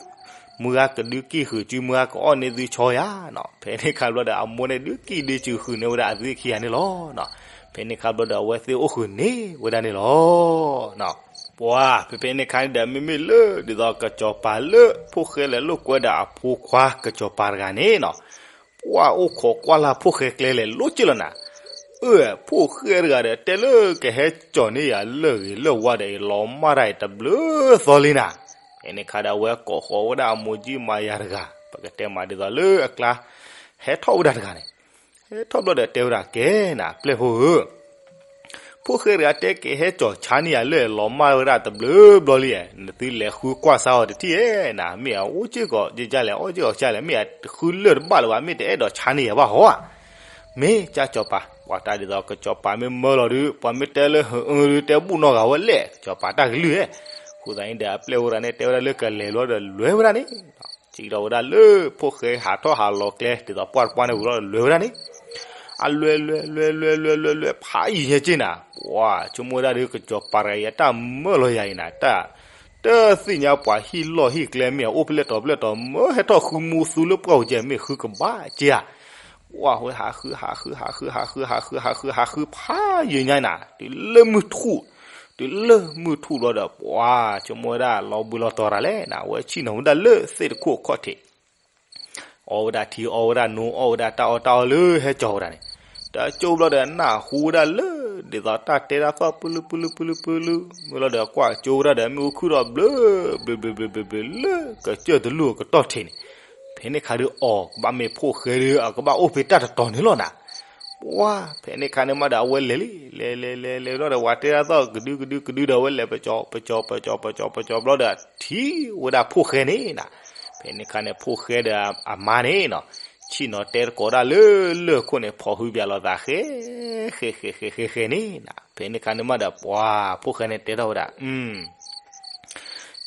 မုၢ်ဂၤကဒုးကံၢ်ဃုာ်စု မုၢ်ဂၤကအီၣ်န့ၢ်သုဆီယၤနီၤ. ဖဲန့ၣ်ခါဘျီဒီး အမိၢ်န့ၣ်ဒုးကံၢ်ဒုးစုာ်ဃုာ်န့ၢ်ဝဲဒၣ်အသုခံဂၤန့ၣ်လီၤ. ဖဲန့ၣ်ခါဘျီဒီး အဝဲသ့ၣ်အိၣ်ဃုာ်န့ၢ်ဝဲဒၣ်န့ၣ်လီၤ. ပှၤ ဖဲဖဲန့ၣ်ခါန့ၣ်ဒီး မ့မ့ၢ်လၢဒ်သိးကစီၤပၤလၢ ဖိၣ်ဃဲလဲၤလိာ်ကွဲဒီးအဖိခွါကစီၤပၤတဂၤန့ၣ်နီၤ, ပှၤအိၣ်ခိးကွၢ်လၢ်ဖိၣ်ဃဲကျဲလဲၤလိၤက့ၢ်လီၤနၤ. အၢ ဖိၣ်ဃဲတဂၤဒီး တဲလၢကဟဲကၠီၤန့ၢ်ယၤလၢၢ်ဂ့ၤလၢၢ်ဝါဒီး ယလီၤမၢ်တၢ်အံၤတဘျုးသီလံနၤ. ဖဲန့ၣ်ခါဒီး အဝဲကိးဃီၤဝဲဒၣ်အမိၢ်ကၠံမၤယၤတဂၤ, ပကတဲမးဒ်သိးလၢအကျါ ဟဲထီၣ်ဝဲဒၣ်တဂၤန့ၣ်, ဟဲထီၣ်ဘျီဒီးတဲဝဲဒၣ် ကဲနၤ ပျဲၢ်ဖိဧၢ, ဖိၣ်ဃဲတဂၤတဲကဟဲကၠီၤဆါန့ၢ်ယၤလၢၢ် လီၤမၢ်ဝဲဒၣ်တဘျုးဘျီလံ, နသုလဲၤဃုကွၢ်စါအီၤတထံၣ်ဧါနၤ, မ့ၢ်အအိၣ်က့ၢ်ကီးကၢ်လဲၣ် အီၣ်က့ၢ်ကီးကၢ်လဲၣ်, မ့ၢ်အဃုလၢၢ်တဘၣ်လၢၤဘၣ်, မ့ၢ်တအဲၣ်ဒိးဆါန့ၢ်ယၤဘၣ်ဟီဧါ. မ့ၢ်ကၢ်ကစီၤပၤ, ပှၤတၢ်ဒ်သိးကစီၤပၤမ့ၢ်မၢလီၤဒုး ပှၤမ့ၢ်တဲလၢ ဟၢအၢ ဒုးတဲဘူၣ်နီၢ်ဂၤဝဲလဲၣ်, ကစီၤပၤတၢ်ကလုၢ်ဧါ. အဃိသတးန့ၣ်ဒီး အပျဲၢ်ဖိတဂၤန့ၣ်တဲဝဲဒၣ်လၢကလဲၤဘျီဒီးလဲၤဝဲဒၣ်န့ၣ်, စံးထီၣ်ဝဲဒၣ်လၢဖိၣ်ဃဲဟးထီၣ်ဟးလီၤကျဲ ဒ်သိးပှၢ်တပှၢ်န့ၣ်ဝံၤလီၤဒီးလဲၤဝဲဒၣ်န့ၣ်, အလဲၤလဲၤလဲၤလဲၤလဲၤလဲၤလဲၤလဲၤ ဖးယံၤညါက့ၢ်နၤ, ပှၤဆိကမိၣ်ဝဲဒၣ်ဒီး ကစီၤပၤတဂၤအံၤ အတၢ်မၢလီၤယၤအံၤနၤ, တၢ်တသ့ၣ်ညါပှၤဟံၣ်လီၢ်ဟံၣ်ကျဲမ့ၢ်အအိၣ်ဖဲလဲၣ်တီၤဖဲလဲၣ်တီၤ မၢဟဲထီၣ်ဃုမူသူလၢပှၢ်ပူၤကဲ မ့ၢ်ဃုကဘၣ်ကဲဧါ. ပှၤဝဲဟးဃု ဟးဃု ဟးဃု ဟးဃု ဟးဃု ဟးဃု ဟးဃုဖးယံာ်ညါနၤ, တုၤလၢမုၢ်ထူၣ်, တုၤလၢမုၢ်ထူၣ်ဘျီဒီး ပှၤဆိကမိၣ်ဝဲဒၣ်လီၤဘှံးလီၤတီၤတၢ်လဲၣ်နၤ, အဝဲဆ့ၣ်နီၤဝဲဒၣ်လၢသ့ၣ်တခိၣ်အခီၣ်ထံး အီဝဲဒၣ်ထံအီဝဲဒၣ်နိ အီဝဲဒၣ်တၢ်အီၣ်တၢ်အီလၢဟဲကၠီၤဝဲဒၣ်န့ၣ်, တၢ်ကၠိဘျီဒီး နၢ်ဟူဝဲဒၣ်လၢ ဒ်သိးတၢ်တဲတၢ်သီၣ်ပူၤလုပူၤလုပူၤလုပူၤလု, မ့ၢ်လီၤဒီးကွၢ်ကၠိဝဲဒၣ်ဒီး မ့ၣ်အူခုၣ်ထီၣ်ဘျၢ ဘျၢဘျၢဘျၢဘျၢဘျၢလၢကစၢၢ်တလူၢ်အကတီၢ်ထံးန့ၣ်, ဖဲန့ၣ်ခါဒုးအီၤ ကဘၣ်မ့ၢ်ဖိၣ်ဃဲဒီး အကဘၣ်အိၣ်ဖဲတၢ်တတီၤန့ၣ်လီၤနၤ. ပှၤဖဲန့ၣ်ခါန့ၣ်မးဒီး အဝဲလဲၤလံ လဲၤလဲၤလဲၤလဲၤဘျီဒီး ပှၤတဲတၢ်သီၣ်ကဒုကဒုကဒုဒီး အဝဲလဲၤပကၠီၤပကၠီၤပကၠီၤပကၠီၤပကၠီၤဘျီဒီး ထံၣ်ဝဲဒၣ်ဖိၣ်ဃဲန့ၣ်နၤ. ဖဲန့ၣ်ခါန့ၣ် ဖိၣ်ဃဲဒီးအမါန့ၣ်နီၤ, ဆ့ၣ်နီၤတဲသကိးဒၣ်လၢလၢၢ်ခိၣ်န့ၣ် ဖီၣ်ဟုဘၣ်လိာ်သးဃဲ ဃဲဃဲဃဲဃဲဃဲန့ၣ်နၤ. ဖဲန့ၣ်ခါန့ၣ်မးဒီး ပှၤဖိၣ်ဃဲန့ၣ်တဲထီၣ်ဝဲဒၣ်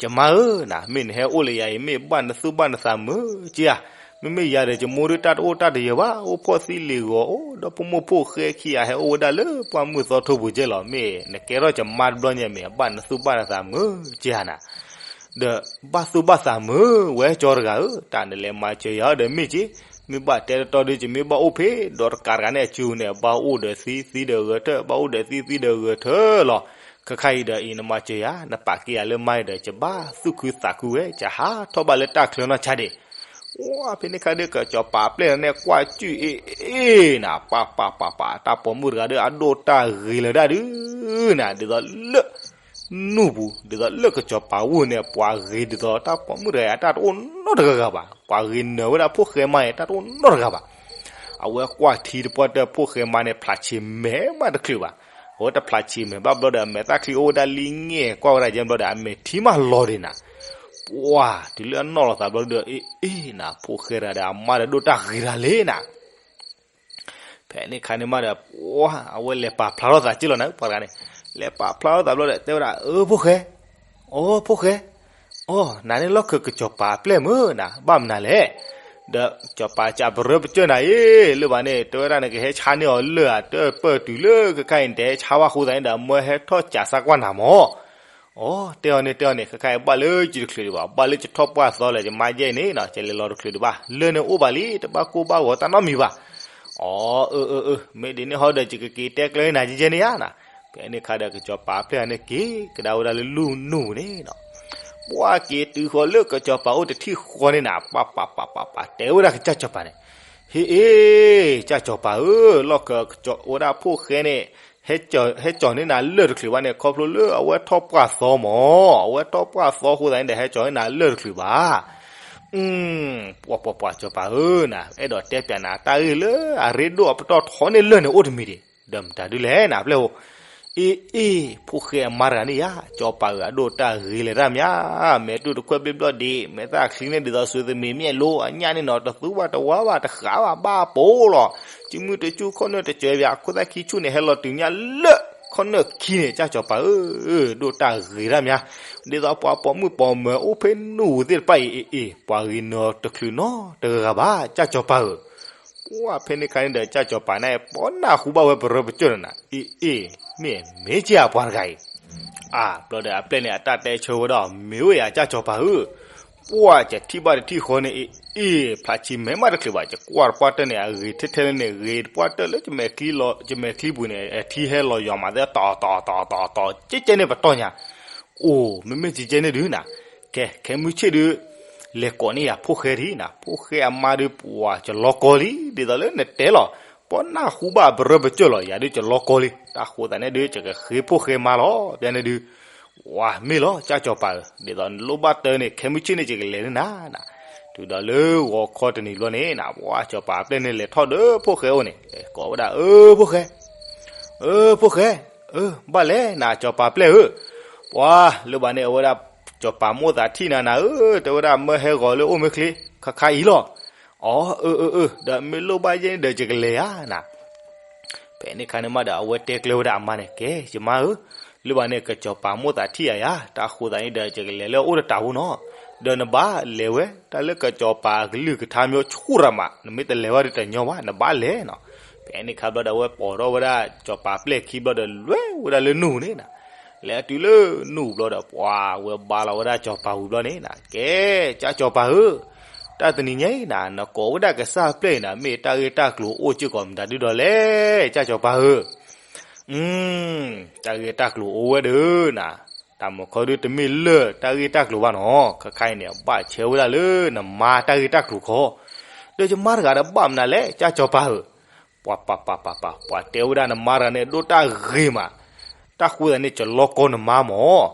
ယမါဧၢနၤ, မ့ၢ်နဟဲအိၣ်လၢယၤအံၤ မ့ၢ်ဘၣ်နသူၣ်ဘၣ်နသးမုာ်က့ဧါ. မ့မ့ၢ်ယၤဒီး ယမိၢ်ဒုးတၢ်တအိၣ်တၢ်တယၢၤဘၣ်, အိၣ်ဖှီၣ်သံလ့ၤဂီၤ အိၣ်ဒီဖိမိၢ်ဖိၣ်ဃဲခံဂၤ ဟဲအိၣ်ဝဲဒၣ်လၢပှၢ်မုၢ်သီထိပူၤကဲလီၤ. မ့ၢ်နကဲထီၣ်ယမါတဘျီညါ မ့ၢ်ဘၣ်နသူၣ်ဘၣ်နသးမုာ်က့ဧါနၤ. ဒီးဘၣ်သူၣ်ဘၣ်သးမုာ်ဝဲကၠီတဂၤဧၢ, တၢ်နလဲၤမၤစၢၤယၤဒီးမ့ၢ်က့, မ့ၢ်ဘၣ်တဲတတီဒီး ယမ့ၢ်ဘၣ်အိၣ်ဖဲဒီးတကးတဂၤန့ၣ်အစုန့ၣ် ဘၣ်အိၣ်ဒီးသံသံဒီးဂဲၤထၢၣ်, ဘၣ်အိၣ်ဒီးသံသံဒီးဂဲၤထၢၣ်လီၤ. ခဲခါအံၤဒီးအံၤ နမၤစၢၤယၤ နပာ်က့ၤယၤလၢမါအံၤဒီး ယဘၣ်သူၣ်ခုသးခုဝဲ ယဟးထီၣ်ဘၣ်လၢတၢ်ချၢနီၢ်ဆါဒံး. ဝဲဖဲန့ၣ်ခါဒီး ကစီၤပၤအပျဲၢ်န့ၣ် ကွၢ်စူၣ်အ့ၣ်အ့ၣ်နၤ, ပာ်ပာ်ပာ်ပာ် တၢ်ပိာ်မုၣ်တဂၤဒီး အဒိၣ်တၢ်ဂ့ၤလၢၤဒၣ်ဒုးနၤ, ဒ်သိးလၢ နူၢ်ပူၤ ဒ်သိးလၢကစီၤပၤဝူၢ်န့ၣ် ပှၤဂ့ၤဒ်သိးတၢ်ပိာ်မုၣ်တဂၤအံၤ တၢ်တအိၣ်နီတဂၤဂၤဘၣ်. ပှၤဂ့ၤနၢၤဝဲဒၣ်ဖိၣ်ဃဲမါအံၤ တၢ်တအိၣ်နီတဂၤဘၣ်. အဝဲကွၢ်ထံတပှၢ်တၢၢ် ဖိၣ်ဃဲမါန့ၣ် ဖျးဆံးမဲာ်မးတချုးဘၣ်. အဝဲတဖျးဆံးမဲာ်ဘၣ်ဘျီဒီး အမဲာ်သၣ်ချံအိၣ်ဝဲဒၣ်လံ ငဲၢ်ကွၢ်ဝဲဒၣ်ယဲဘျီဒီး အမဲာ်ထံမးလီၤဒံးနၤ. ပှၤတုၤလၢအနီၣ်လီၤသးဘျီဒီး အ့ၣ်အ့ၣ်နၤ, ဖိၣ်ဃဲတဂၤဒီး အမါဒီးဒိၣ်တၢ်ဂ့ၤတၢ်လံနၤ. ဖဲန့ၣ်ခါန့ၣ်မးဒီး ပှၤအဝဲလဲၤပာ်ဖျါထီၣ်သးက့လီၤနၤ, ပှၤတဂၤန့ၣ် လဲၤပာ်ဖျါထီၣ်သးဘျီဒီး တဲဝဲဒၣ် အၢ ဖိၣ်ဃဲ, အိ ဖိၣ်ဃဲ, အိ နၤန့ၣ်လီၢ်ခၢၣ်ကစီၤပၤအပျဲၢ်မုၢ်နၤ, ဘၣ်မနုၤလဲၣ်. ဒီးစီၤပၤစံး ပရၢပကၢၢ်နၤအံၤ, လၢဘၣ်န့ၣ် တဲဝဲဒၣ် နကဟဲဆါန့ၢ်အီၤလၢာ်ဧါ, တၢ်ပၢၢ်တုၤလၢခဲခါအံၤ နတဟဲဆါဘၣ်အဃိသတးန့ၣ်ဒီး မၢဟဲထီၣ်စံးစါကွၢ်နၤမၢ်. အိ တဲအီၤန့ၣ် တဲအီၤန့ၣ် ခဲခါအံၤဘၣ်လၢယတချုးဒံးဘၣ်, ဘၣ်လၢယထီၣ်ပှၢ်သီလဲၣ်, ယမါယဲအံၤန့ၣ် ယလဲၤလီၤတချုးဒံးဘၣ်, လၢန့ၣ်အိၣ်ဘၣ်လံ, တဘၣ်ကိၢ်ဘၣ်ဂီၤတၢ်နီတမံၤဘၣ်. အိ အၢ အၢ အၢ မ့ၢ်ဒ်န့ၣ်ဟီဒီး ယကက့ၤတဲကျဲနၤယဲယဲန့ၣ်ဧါနၤ. ဖဲန့ၣ်ခါဒီး ကစီၤပၤအပျဲၢ်န့ၣ်က့ၤကဒါဝဲဒၣ်လၢလူၢ်နူၢ်ပူၤန့ၣ်နီၤ. ပှၤက့ၤတုၤဃီၤလၢကစီၤပၤအိၣ်တထံၣ်ဃီန့ၣ်နၤ, ပာ်ပာ်ပာ်ပာ်ပာ် တဲဝဲဒၣ်ကစၢ်စီၤပၤန့ၣ်, ဟ့ၣ်အ့ၣ် ကစၢ်စီၤပၤဧၢ, လီၢ်ခၢၣ်ကစီၤ ဝဲဒၣ်ဖိၣ်ဃဲန့ၣ် ဟဲကၠီၤန့ၢ်နၤလၢာ်တချုးဘၣ်န့ၣ် ခီဖျိလၢအဝဲထီၣ်ပှၢ်သီမၢ်, အဝဲထီၣ်ပှၢ်သီအဃိသတးန့ၣ်ဒီး ဟဲကၠီၤန့ၢ်နၤလၢာ်တချုးဘၣ်. ပှၤပှၤပှၤ စီၤပၤဧၢနၤ, အဲၣ်ဒိးတဲပျးနၤတၢ်ဂ့ၢ်လၢအရ့ဒိၣ်အပတီၢ်ထီန့ၢ်လၢာ်န့ၣ်အိၣ်တမံၤဒံး, ဒီးမတၤဒုလဲၣ်နၤ ပျဲၢ်ဧိၤ. အ့ၣ်အ့ၣ် ဖိၣ်ဃဲအမါတဂၤန့ၣ်ယါ, စီၤပၤဧၢ အဒိၣ်တၢ်ဂ့ၤလဲၤတၢ်မး, မဲာ်တူၢ်တခွဲၣ်ဘျ့ဘျီၣ်ဒံး, မဲာ်သၣ်ချံန့ၣ်ဒ်သိးစူၤသမံးမ့ၣ်အလိ, အညၣ်န့ၣ်နီၤ တသူဘၣ်တဝါဘၣ်တဃးဘၣ် ဘၣ်ပိာ်လီၤ. စုမုၢ်တစူၢ်ခီၣ်နၢၣ်တစၢၤဘၣ်, ခိၣ်သၣ်ခံဆူၣ်န့ၣ် ဟဲလီၤတုၤညါလၢခီၣ်နၢၣ်ခံန့ၣ် ကစၢ်စီၤပၤဧၢ, ဒိၣ်တၢ်ဂ့ၤတၢ်မး, ဒ်သိးပှၤပိာ်မုၣ်ပိာ်မၢၤအိၣ်ဖဲနူၢ်သ့ၣ်တဖၣ်အံၤ, အ့ၣ်အ့ၣ် ပှၤဂ့ၤနၢၤတချုးနီတဂၤဂၤဘၣ် ကစၢ်စီၤပၤဧၢ. ပှၤဖဲန့ၣ်ခါန့ၣ်ဒီး ကစၢ်စီၤပၤန့ၣ် ပှၤနၢ်ဟူဘၣ်ဝဲပရၢပကၢၢ်နၤ, အ့ၣ်အ့ၣ် မ့ၢ်မ့ၢ်က့ၤဧါပှၤတဂၤအံၤ. အါ ဘျီဒီးအပျဲၢ်န့ၣ် အတၢ်တဲဆၢဝဲဒီး မ့ၢ်ဝဲယၤ ကစၢ်စီၤပၤဧၢ, ပှၤယထံၣ်ဘၣ်တထံၣ်ဃီန့ၣ် အ့ၣ်အ့ၣ် ဖျးဆံးမဲာ်မးတချုးဘၣ်, ယကွၢ်တပှၢ်တၢၢ်န့ၣ် အဂ့ၤထဲထဲလၢန့ၣ် ဂ့ၤတပှၢ်တၢၢ်လၢယမဲာ်ချံလီၤ, ယမဲာ်ချံပူၤန့ၣ် အထံဟဲလီၤယွၤမးသဲ တီၤတီၤတီၤတီၤတီၤ ကဲကဲန့ၣ်ပတီၢ်ညါ. အိၣ် မ့မ့ၢ်ကဲကဲန့ၣ်ဒုးနၤ, ကဲ ခဲမုၢ်ဆ့ၣ်ဒုး လဲၤကိးန့ၢ်ယၤဖိၣ်ဃဲဒံးနၤ, ဖိၣ်ဃဲအမါဒုး ပှၤကလီကီလံ, ဒ်သိးလၢနတဲလီၤ, ပှၤနၢ်ဟူဘၣ်ပရၢပကၢၢ်လီၤ, ယၤဒုးကလီကီလံ, တၢ်ဃိသးန့ၣ်ဒုး ယကဃ့ဖိၣ်ဃဲမါလီၤ, ပျဲန့ၣ်ဒုး ဝါ မ့ၢ်လီၤ ကစၢ်စီၤပၤဧၢ, ဒ်သိးနလိၣ်ဘၣ်တၢ်န့ၣ် ခဲမုၢ်ဆ့ၣ်န့ၣ် ယကလဲၤလၢနၤနၤ. တုၤဒီးလၢဂီၤခီတနံၤဘျီန့ၣ်နၤ, ပှၤစီၤပၤအပျဲၢ်န့ၣ် လဲၤထီၣ်ဒီးဖိၣ်ဃဲအိၣ်န့ၣ် ကိးဝဲဒၣ် အၢ ဖိၣ်ဃဲ, အၢ ဖိၣ်ဃဲ, အၢ ဘၣ်လဲၣ်နၤ စီၤပၤပျဲၢ်ဧၢ, ပှၤလၢဘၣ်န့ၣ် အဝဲဒၣ် စီၤပၤမိၣ်သးထံၣ်နၤနၤဧၢ, တဲဝဲဒၣ်မၢဟဲဂီၤလၢအိၣ်မ့ၢ်ချ့ ခါခါအံၤလီၤ. အၢ အၢ အၢ အၢ ဒီးမ့ၢ်လိၣ်ဘၣ်ယဲန့ၣ်ဒီး ယကလဲၤဧါနၤ. ဖဲန့ၣ်ခါန့ၣ်မးဒီး အဝဲတဲကျဲဝဲဒၣ်အမါန့ၣ် ကဲ ယမါဧၢ, လၢဘၣ်န့ၣ် ကစီၤပၤမိၣ်သးထံၣ်ယၤယၤ, တၢ်ဃိသးန့ၣ်ဒီး ယကလဲၤလၢအအိၣ်တတးဖိနီၤ, ဒီးနဘၣ်လဲၤဝဲ တၢ်လၢကစီၤပၤအကလုၢ်ကထါ မျိုး ဆူၣ်ရၤမး, နမ့ၢ်တလဲၤဝဲဒီးတညီဘၣ်, နဘၣ်လဲၤနီၤ. ဖဲန့ၣ်ခါဘျီဒီး အဝဲပိာ်ထီၣ်ဝဲဒၣ်စီၤပၤပျဲၢ်ခံဘျီဒီး လဲၤဝဲဒၣ်လၢနူၢ်န့ၣ်နၤ. လဲၤတုၤလၢနူၢ်ဘျီဒီး ပှၤဝဲဘါလီၤဝဲဒၣ်စီၤပၤဝံၤဘျီန့ၣ်နၤ, ကဲ, ကၠၢ်စီၤပၤဧၢ, တၢ်တနံၤညါအံၤနၤ နကိးဝဲဒၣ်ကစၢ်ပျဲၢ်အံၤနၤ မ့ၢ်တၢ်ဂ့ၢ်တၢ်ကျိၤအိၣ်စ့ၢ်ကီးမတၤဒုဒီးလဲၣ်, ကၠၢ်စီၤပၤဧၢ. တၢ်ဂ့ၢ်တၢ်ကျိၤအိၣ်ဝဲဒီးနၤ, တၢ်မုၢ်ခီဒုတမ့ၢ်လၢၢ်တၢ်ဂ့ၢ်တၢ်ကျိၤဘၣ်နီၤ, ခဲခါအံၤန့ၣ် ဘၣ်ဆဲဝဲဒၣ်လၢနမါတၢ်ဂ့ၢ်တၢ်ကျိၤခီ, ဒီးယမါတဂၤဒီးဘၣ်မနုၤလဲၣ် ကၠၢ်စီၤပၤဧၢ. ပှၤပၤပၤပၤပၤ ပှၤတဲဝဲဒၣ်နမါတဂၤန့ၣ် ဒိၣ်တၢ်ဂ့ၤမး, တၢ်ဃိသတးန့ၣ် ယလီကီနမါမၢ်.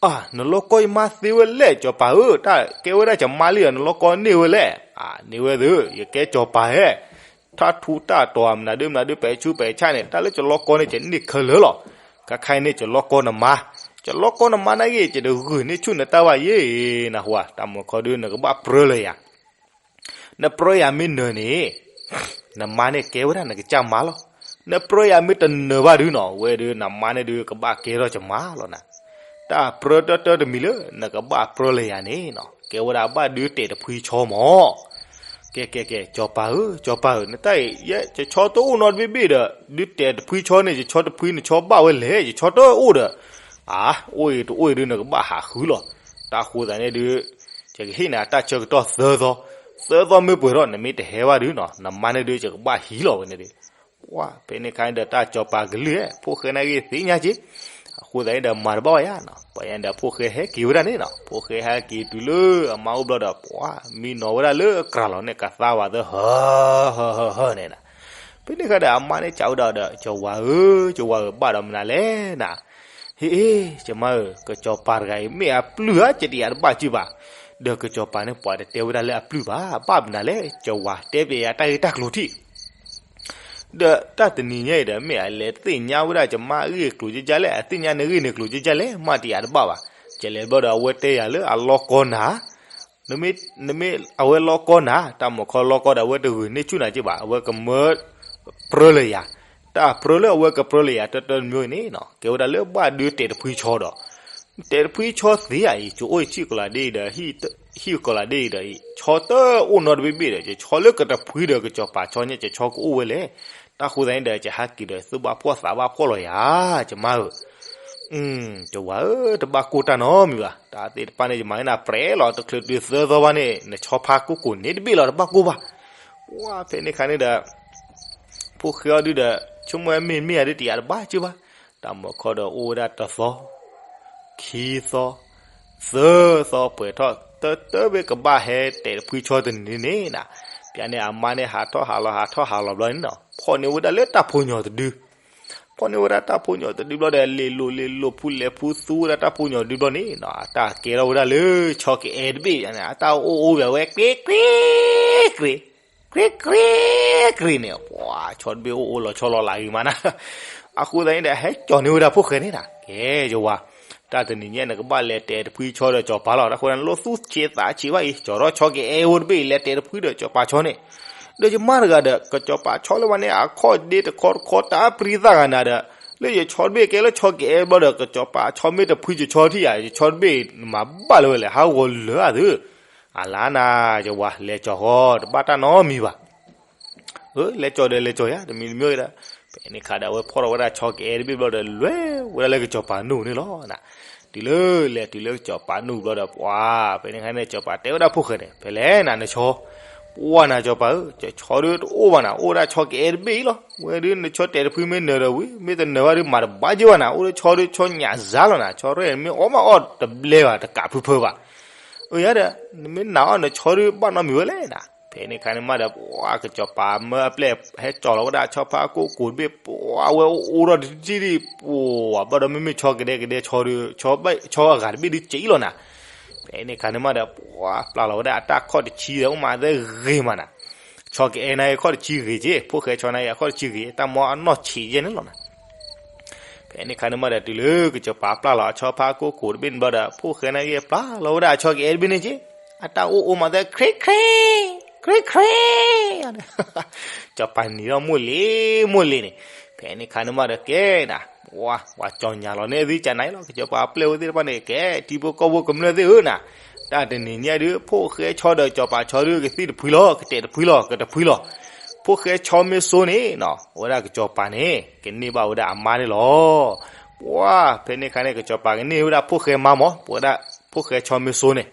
အၢ နလီကီယမါသ့ဝဲလဲၣ် စီၤပၤဧၢ, တၢ်ကဲဝဲဒၣ်ယမါလံဒီး နလီကီန့ၢ်ဝဲလဲၣ်. အၢ န့ၢ်ဝဲသ့, ယကဲစီၤပၤဧၢ, ထါထူတၢ်တီၤမနုၤဒုမနုၤဒု ပဲာ်ဆူပဲာ်ဆၣ်န့ၣ် တၢ်လၢယလီကီန့ၣ် ယန့ၢ်ခဲလၢာ်လီၤ. ခဲခါအံၤန့ၣ် ယလီကီနမါ, ယလီကီနမါနာ်ဂ့ၤ ယတဂုာ်န့ၢ်ဆူၣ်နတၢ်ဘၣ်ယဲ, နၢ်ဟူဧါ, တၢ်မုၢ်ခီဒု နကဘၣ်ပြၢလၢယၤ နပြၢယၤမ့ၢ်နၢၤန့ၣ်, နမါန့ၣ်ကဲဝဲဒၣ်နကစၢ်မါလီၤ. နပြၢယၤမ့ၢ်တနၢၤဘၣ်ဒုနီၤ ဝဲဒုနမါန့ၣ်ဒုကဘၣ်ကဲထီၣ်ယမါလီၤနၤ. တၢ်ပြၢတၢတၢတမံၤလၢ နကဘၣ်ပြၢလၢယၤန့ၣ်နီၤ ကဲဝဲဒၣ်ဘၣ်ဒုတဲာ်တဖှံဆီမၢ်. ကဲကဲကဲ စီၤပၤဧၢ စီၤပၤဧၢ နတၢ်အံၤ ယဲ ယဆီတအိၣ်နီတဘ့ၣ်ဘ့ၣ်ဒီး ဒုတဲာ်တဖှံဆီန့ၣ် ယဆီတဖှံနဆီဘၣ်ဝဲလဲၣ် ယဆီတအိၣ်ဒီး အၢ အိၣ်အံၤတအိၣ်အံၤဒု နကဘၣ်ဟးဃုလီၤ. တၢ်ဃိသတးန့ၣ်ဒု ယကဟ့ၣ်နၤတၢ်ဆၢကတီၢ်သၢသီ, သၢသီမ့ၢ်ပှဲၤထီၣ် နမ့ၢ်တဟဲဘၣ်ဒုနီၤ နမါန့ၣ်ဒု ယကဘၣ်ဟံးလီၤဝဲန့ၣ်ဒု. ပှၤ ဖဲန့ၣ်ခါန့ၣ်ဒီး တၢ်စီၤပၤကလုၢ်ဧၢ ဖိၣ်ဃဲနာ်ဂ့ၤသ့ၣ်ညါက့ၤ, အဃိသတးန့ၣ်ဒီး မၤတဘၣ်ဘၣ်ယၤနီၤ ပှၤယၤဒီး ဖိၣ်ဃဲဟဲက့ၤဝဲဒၣ်န့ၣ်နီၤ ဖိၣ်ဃဲဟဲက့ၤတုၤလၢအမါအိၣ်ဘျီဒီး ပှၤ မံနီၤဝဲဒၣ်လၢအကြၢးလီၤန့ၣ် ကသါဝဲသၢ ဟၢ ဟၢ ဟၢ ဟၢ န့ၣ်နၤ. ဖဲန့ၣ်ခါဒီး အမါန့ၣ်စံးဝဲဒၣ်ဒီး စီၤဝၤဧၢ စီၤဝၤဧၢ ဘၣ်ဒီးမနုၤလဲၣ်နၤ ဟ့ၣ်အ့ၣ် ယမါဧၢ ကစီၤပၤတဂၤအံၤ မ့ၢ်အပျုၢ်ဧါ ယတယာ်တဘၣ်စုဘၣ်. ဒီးကစီၤပၤန့ၣ် ပှၤတတဲဝဲဒၣ်လၢအပျုၢ်ဘၣ် ဘၣ်မနုၤလဲၣ် စီၤဝၤတဲပျဲယၤတၢ်ဂ့ၢ်တၢ်ကျိၤထံၣ်. ဒီးတၢ်တနံၤညါအံၤဒီး မ့ၢ်အလဲၤသ့ၣ်ညါဝဲဒၣ်ယမါအဂ့ၢ်အကျိၤကဲကဲလဲၣ် အသ့ၣ်ညါနဂ့ၢ်နကျိၤကဲကဲလဲၣ် မ့ၢ်တယာ်တဘၣ်ဘၣ်. ကလဲၤဘျီဒီး အဝဲတဲယၤလၢအလီကီနၤ နမ့ၢ် နမ့ၢ် အဝဲလီကီနၤ တၢ်မုၢ်ခီလီကီဒီး အဝဲတဂုာ်န့ၢ်ဆူၣ်နၤက့ဘၣ် အဝဲကမၢပြၢလၢယၤ. တၢ်ပြၢလၢအဝဲကပြၢလၢယၤ တၢတၢတမံၤန့ၣ်နီၤ ကဲဝဲဒၣ်လၢဘၣ်ဒုတဲာ်တဖှံဆီဒီး တဲာ်တဖှံဆီသ့ဧါအံၤ ယအိၣ်ဟံၣ်ကီၤလၤဒ့ဒီး ဟံၣ်ကီၤလၤဒ့အံၤဒီးအံၤ ဆီတအိၣ်နီတဘ့ၣ်ဘ့ၣ်ဒီး ယဆီလၢကတဖှံဒီးကစီၤပၤဆီညါ ယဆီကအိၣ်ဝဲလဲၣ်. တၢ်ဃိသတးန့ၣ်ဒီး ယဟးက့ၤဒီး သူၣ်ဘၣ်ဖှီၣ်သးဘၣ်ဖှီၣ်လီၤယၤ ယမါဧၢ ယဝၤဧၢ တဘၣ်ကိၢ်တၢ်နီတမံၤဘၣ်. တၢ်သ့ၣ်တဖၣ်န့ၣ် ယမၤန့ၢ်နၤပြဲးလီၤ တချုးတုၤသၢသီဘၣ်န့ၣ် နဆီဖါကိၢ်ကိၢ်န့ၣ်တဘ့ၣ်လီၤ တဘၣ်ကိၢ်ဘၣ်. ပှၤ ဖဲန့ၣ်ခါန့ၣ်ဒီး ဖိၣ်ဃဲအီၤဒုဒီး ဆိကမိၣ်မ့ၢ်မ့ၢ်ယၤဒု တယာ်တဘၣ်စုဘၣ်. တၢ်မုၢ်ခီဒီးအိၣ်ဝဲဒၣ်တသီ ခံသီ သၢသီပှဲၤထီၣ် တၢတၢဘၣ်ကဘၣ်ဟဲတဲာ်တဖှံဆီတနံၤန့ၣ်နၤ. ပျဲန့ၣ်အမါန့ၣ် ဟးထီၣ်ဟးလီၤ ဟးထီၣ်ဟးလီၤဘျီန့ၣ်နီၤ ဖီၣ်န့ၢ်ဝဲဒၣ်လၢတၢ်ဖိညီတဒု ဖီၣ်န့ၢ်ဝဲဒၣ်တၢ်ဖိညီတဒုဘျီဒီး လ့ၤလိာ်လ့ၤလိာ်ဖူလဲၤဖူသူဝဲဒၣ်တၢ်ဖိညီတဒုဘျီန့ၣ်နီၤ အတၢ်ကဲထီၣ်ဝဲဒၣ်လၢဆီကအဲၣ်တဘ့ၣ်န့ၣ် အတၢ်အိၣ်အိၣ်ဝဲဝဲ ကြ့ကြ့ကြ့ ကြ့ကြ့ကြ့န့ၣ် ပှၤ ဆီတဘ့ၣ်အိၣ်အိၣ်လီၤဆီလီၤလးဂ့ၤမးနၤ. အဃိသတးန့ၣ်ဒီး ဟဲကၠီၤန့ၢ်ဝဲဒၣ်ဖိၣ်ဃဲန့ၣ်နၤ ကဲ ယဝၤ တၢ်တနံၤညါ နကဘၣ်လဲၤတဲာ်တဖှံဆီဒီးစီၤပၤလီၤ. တၢ်ဃိန့ၣ် နလိၣ်သူၣ်ဆံးသးဆံးဘၣ်အံၤ ကၠီၤထီၣ်ဆီကအဲၣ်အိၣ်တဘ့ၣ်အံၤ လဲၤတဲာ်တဖှံဒီးစီၤပၤဆီန့ၣ် ဒီးယမါတဂၤဒီး ကစီၤပၤဆီလၢဝဲန့ၣ် အခီၣ်ဒ့တခီတခီ တၢ်ပြံသၣ်ဂၤနၤဒီး လၢယဆီတဘ့ၣ်ကဲလၢဆီကအဲၣ်ဘျီဒီး ကစီၤပၤဆီမ့ၢ်တဖှံယဆီထံၣ်ဧါ ယဆီတဘ့ၣ်မၤဘၣ်လၢၤဝဲလဲၣ် ဟးဂီၤလၢာ်အသး အလါနၤ ယဝၤ လဲၤကၠီၤဃီ တဘၣ်တၢ်နီတမံၤဘၣ်. အၢ လဲၤကၠီၤဒီးလဲၤကၠီၤယၤ တမံၤတမံၤဒီး ဖဲန့ၣ်ခါဒီး အဝဲဖီၣ်ထီၣ်ဝဲဒၣ်ဆီကအဲၣ်တဘ့ၣ်ဘျီဒီး လဲၤဝဲဒၣ်လၢကစီၤပၤနူၢ်န့ၣ်လီၤ. တုၤလၢလဲၤတုၤလၢကစီၤပၤနူၢ်ဘျီဒီး ပှၤ ဖဲန့ၣ်ခါန့ၣ် စီၤပၤတဲဝဲဒၣ်ဖိၣ်ဃဲန့ၣ် ဖဲလဲၣ်နၤနဆီ ပှၤနၤစီၤပၤဧၢ ယဆီဒုတအိၣ်ဘၣ်နၤ အိၣ်ဝဲဒၣ်ဆီကအဲၣ်တဘ့ၣ်အံၤလီၤ. ဝဲဒုနဆီတဲာ်တဖှံမ့ၢ်နၢၤဒီးဝံၤ မ့ၢ်တနၢၤဘၣ်ဒု မၤတဘၣ်က့ၤဘၣ်နၤ အိၣ်လၢဆီဒုဆီညၣ်စါလီၤနၤ ဆီရဲၣ်မ့ၢ်အီၣ်မးအီၣ်တဘျဲဘၣ် တကးဖုဖၢဘၣ်. အၢ ယၤဒီး နမ့ၢ်နာ်အီၤနဆီဒုဘၣ်နီတမံၤဝဲလဲၣ်နၤ. ဖဲန့ၣ်ခါန့ၣ်မးဒီး ပှၤကစီၤပၤမၢအပျဲၢ် ဟဲကၠီၤလီၤဝဲဒၣ်ဆီဖါကိၢ်ကိၢ်တဘ့ၣ် ပှၤဝဲအိၣ်ဒီးတထံၣ်ဒံး ပှၤဘၣ်ဒီးမ့မ့ၢ်ဆီကဒဲကဒဲဆီဒု ဆီအဂၤတဘ့ၣ်ဒုကဲအံၤလီၤနၤ. ဖဲန့ၣ်ခါန့ၣ်မးဒီး ပှၤပျၢ်လီၤဝဲဒၣ်အတၢ်ခီၣ်တဆံဒီး အိၣ်မးသဲဂ့ၤမးနၤ. ဆီကအဲၣ်နာ်က့အခီၣ်တဆံဂ့ၤက့ ဖိၣ်ဃဲဆီနာ်က့အခီၣ်တဆံဂ့ၤ တၢ်မီအနီၢ်ဆံးယဲၢ်န့ၣ်လီၤနၤ. ဖဲန့ၣ်ခါန့ၣ်မးဒီး တုၤလၢကစီၤပၤပျၢ်လီၤအဆီဖါကိၢ်ကိၢ်တဘ့ၣ်န့ၣ်ဘျီဒီး ဖိၣ်ဃဲနာ်က့ပျၢ်လီၤဝဲဒၣ်အဆီကအဲၣ်တဘ့ၣ်န့ၣ်က့ အတၢ်အိၣ်အိၣ်မးသဲ ခရ့ခရ့ ခရ့ခရ့ ကစီၤပၤနံၤထီၣ်မိၢ်လ့ၤမိၢ်လ့ၤန့ၣ်. ဖဲန့ၣ်ခါန့ၣ်မးဒီးကဲနၤ ပှၤ ပှၤကၠီၤညါလီၤန့ၢ်အသံကနၤအံၤလီၤ ကစီၤပၤပျဲၢ်ဝဲသ့ၣ်တဖၣ်န့ၣ် ကဲ ထံဖိကီၢ်ဖိကမျၢၢ်သ့ၣ်ဧၢနၤ. တၢ်တနံၤညါဒု ဖိၣ်ဃဲဆီဒီးကစီၤပၤဆီဒု ကသံၣ်တဖှံလီၤ ကတဲာ်တဖှံလီၤ ကတဖှံလီၤ. ဖိၣ်ဃဲဆီမ့ၢ်စိန့ၣ်နီၤ အဝဲဒၣ်ကစီၤပၤန့ၣ် ကန့ၢ်ဘၣ်ဝဲဒၣ်အမါန့ၣ်လီၤ. ပှၤ ဖဲန့ၣ်အခါန့ၣ် ကစီၤပၤကန့ၢ်ဝဲဒၣ်ဖိၣ်ဃဲမါမး ပဝဲဒၣ် ဖိၣ်ဃဲဆီမ့ၢ်စိန့ၣ်,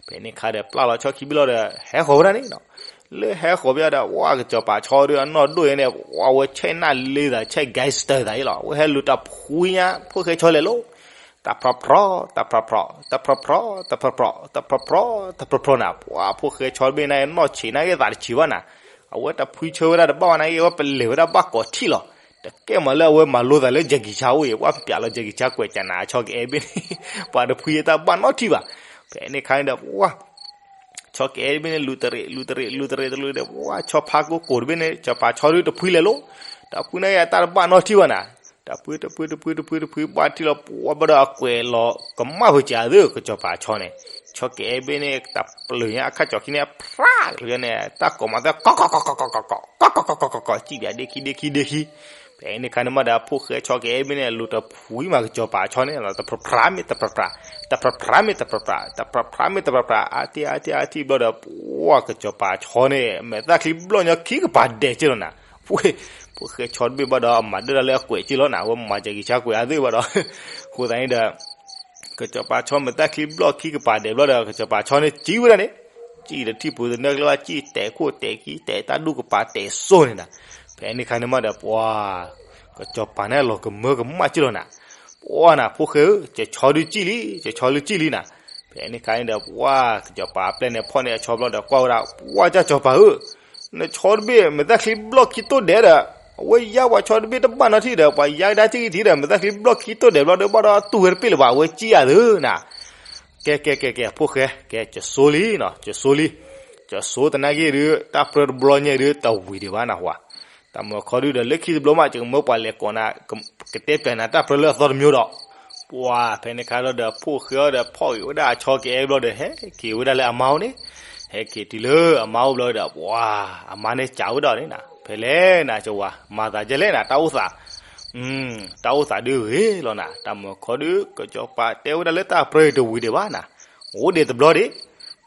ဖဲန့ၣ်အခါဒီး ပျၢ်လီၤဆီခံဘ့ၣ်လီၤဒီး ဟဲဃီၤဝဲဒၣ်န့ၣ်နီၤ. လၢဟဲဃီၤဘၣ်ဒီး ဝဲကစီၤပၤဆီဒုးအနီၢ်ဒိၣ်အံၤန့ၣ် ဝဲဝဲဆဲးနၢ်လ့သး ဆဲး gangster သးအံၤလီၤ. ဝဲဟဲလူၤတၢ်ဖှံညါ ဖိၣ်ဃဲဆီလဲၤလိၤ တၢ်ဖြီဖြီ တၢ်ဖြီဖြီ တၢ်ဖြီဖြီ တၢ်ဖြီဖြီ တၢ်ဖြီဖြီ တၢ်ဖြီဖြီနၤ, ပှၤ ဖိၣ်ဃဲဆီတဘ့ၣ်န့ၣ် နီၢ်ဆံးနာ်က့ၤသးတဆံးဘၣ်နၤ, အဝဲတဖှံဆၢဝဲဒၣ်တဘၣ်ဘၣ်နာ်က့ၤ အဝဲပလဲၤဝဲဒၣ်ဘၣ်ကိးထံၣ်လီၤ. တကဲမးလၢအဝဲမၤလိသးလၢ Jackie Chan အိၣ်အံၤ ပှၤပျးလီၤ Jackie Chan ကွဲးကနၤအဆီကအဲၣ်ဘ့ၣ်န့ၣ် ပှၤတဖှံအတၢ်ဘၣ်နီတထံၣ်ဘၣ်. ဖဲန့ၣ်အခါန့ၣ်ဒီး ပှၤ ဆီကအဲၣ်တဘ့ၣ်န့ၣ် လူၤတရံး လူၤတရံး လူၤတရံး တလူၤဒီး ပှၤဆီဖါကိၢ်ကိၢ်တဘ့ၣ်န့ၣ် ကစီၤပၤဆီဒုးတဖှံလဲၤလိၤ, တဖှံနာ်က့ၤအတၢ်တဘၣ်နီတထံၣ်ဘၣ်နၤ, တဖှံ တဖှံ တဖှံ တဖှံ တဖှံ ဘၣ်ထံၣ်လီၤ ပှၤဘၣ်ဒီးအကွဲးလီၤကမၣ်ဖုးကးသ့ ကစီၤပၤဆီန့ၣ်, ဆီကအဲၣ်ဘ့ၣ်န့ၣ် တပျုာ်ညါအခါကၠီၤခံန့ၣ် ဖြးကလုာ်န့ၣ် တၢ်ကိးမးသဲ ကီၢ်ကီၢ်ကီၢ်ကီၢ်ကီၢ်ကီၢ်ကီၢ်ကီၢ်ကီၢ်ကီၢ် စံၣ်ဘၣ်ဒ့ခံဒ့ခံဒ့ခံ ဖဲန့ၣ်အခါန့ၣ်မးဒီး ဖိၣ်ဃဲဆီကအဲၣ်ဘ့ၣ်န့ၣ် လူၤတဖှံမးကစီၤပၤဆီန့ၣ်လီၤ တဖြဖြးမ့ၢ်တဖြဖြး, တဖြဖြးမ့ၢ်တဖြဖြး တဖြဖြးမ့ၢ်တဖြဖြး အါထံၣ်အါထံၣ်အါထံၣ်ဘျီဒီး ပှၤကစီၤပၤဆီန့ၣ် မဲာ်သၣ်ချံဘျီၣ်ညီခံကပၤဒဲးက့ၢ်လီၤနၤ, ဖိၣ်ဃဲဆီတဘ့ၣ်ဘၣ်ဒီး အမၤဒၢၣ်ဒၣ်လၢအကွဲးက့ၢ်လီၤနၤ, အဝဲမၤကကံဆါကွဲးအါသ့ၣ်ဘၣ်ဒီး အဃိသတးန့ၣ်ဒီး ကစီၤပၤဆီမဲာ်သၣ်ချံဘျီၣ်ခံကပၤဒဲးဘျီဒီး ကစီၤပၤဆီန့ၣ်စံးဝဲဒၣ်န့ၣ်, စံၣ်ဒီးထံၣ်ပူၤသနၢၣ်ကျဲဘၣ် စံၣ်တဲာ်ခိၣ်တဲာ်ခံ တဲာ်တၢ်ဒူၣ်ကပၤတဲာ်စိန့ၣ်နၤ, ဖဲန့ၣ်အခါန့ၣ်မးဒီး ပှၤ ကစီၤပၤန့ၣ်လီၤကမၢကမၣ်က့ၢ်လီၤနၤ, ပှၤနၤ ဖိၣ်ဃဲဧၢ ကဆီဒုးစံၣ်လံ ကဆီဒုးစံၣ်လံနၤ, ဖဲန့ၣ်အခါန့ၣ်ဒီး ပှၤကစီၤပၤအပျဲၢ်န့ၣ်ဖီၣ်န့ၢ်အဆီဘျီဒီး ကွၢ်ဝဲဒၣ် ပှၤကၢ်ကစီၤပၤဧၢ နဆီတဘ့ၣ် မဲာ်သၣ်ချံဘျီၣ်ခံတိၢ်ဒဲးဒီး အဝဲယါပှၤဆီတဘ့ၣ်တဘၣ်နီတထံၣ်ဒီး ပှၤယါကဒါထံၣ်ကထံၣ်ဒီး မဲာ်သၣ်ချံဘျီၣ်ခံတိၢ်ဒဲးဘျီဒီး ဘၣ်ဒီးတူၢ်ဝဲတပ့ၣ်လၢၤဘၣ် အဝဲစံၣ်ယၤသုနၤ, ကဲကဲကဲကဲ ဖိၣ်ဃဲ ကဲ ကၠိၤစိလံနီၤ ကၠိၤစိလံ, ကၠိၤစိတနာ်က့ၤဒုး တၢ်ပြၢတဘျီညါဒုး တဝံၤဒံးဘၣ်နၢ်ဟူဧါ, တၢ်မုၢ်ခီဒုးဒီး လၢခံတဘျီမး ယကမၢပှၤလဲၤကိးနၤ ကတဲပျးနၤတၢ်ပြၢလၢအသီတမံၤဒီး, ပှၤဖဲန့ၣ်ခါလီၤဒီး ဖိၣ်ဃဲအီၤဒီး ဖီၣ်ဂ့ၤဝဲဒၣ်အဆီကအဲၣ်ဘျီဒီး ဟဲက့ၤဝဲဒၣ်လၢအမါအိၣ်န့ၣ်, ဟဲက့ၤတုၤလၢအမါအိၣ်ဘျီဒီး ပှၤ အမါန့ၣ်စံးဝဲဒၣ်န့ၣ်နၤ, ဖဲလဲၣ်နၤ ကဝၤ မၤသးဒ်လဲၣ်နၤ တၢ်အိၣ်သး တၢ်အိၣ်သးဒုးဂ့ၤလီၤနၤ, တၢ်မုၢ်ခီဒုး ကစီၤပၤတဲဝဲဒၣ်လၢတၢ်ပြၢအံၤတဝံၤဒံးဘၣ်နၤ, အိၣ်ဒံးတဘျီဒံး,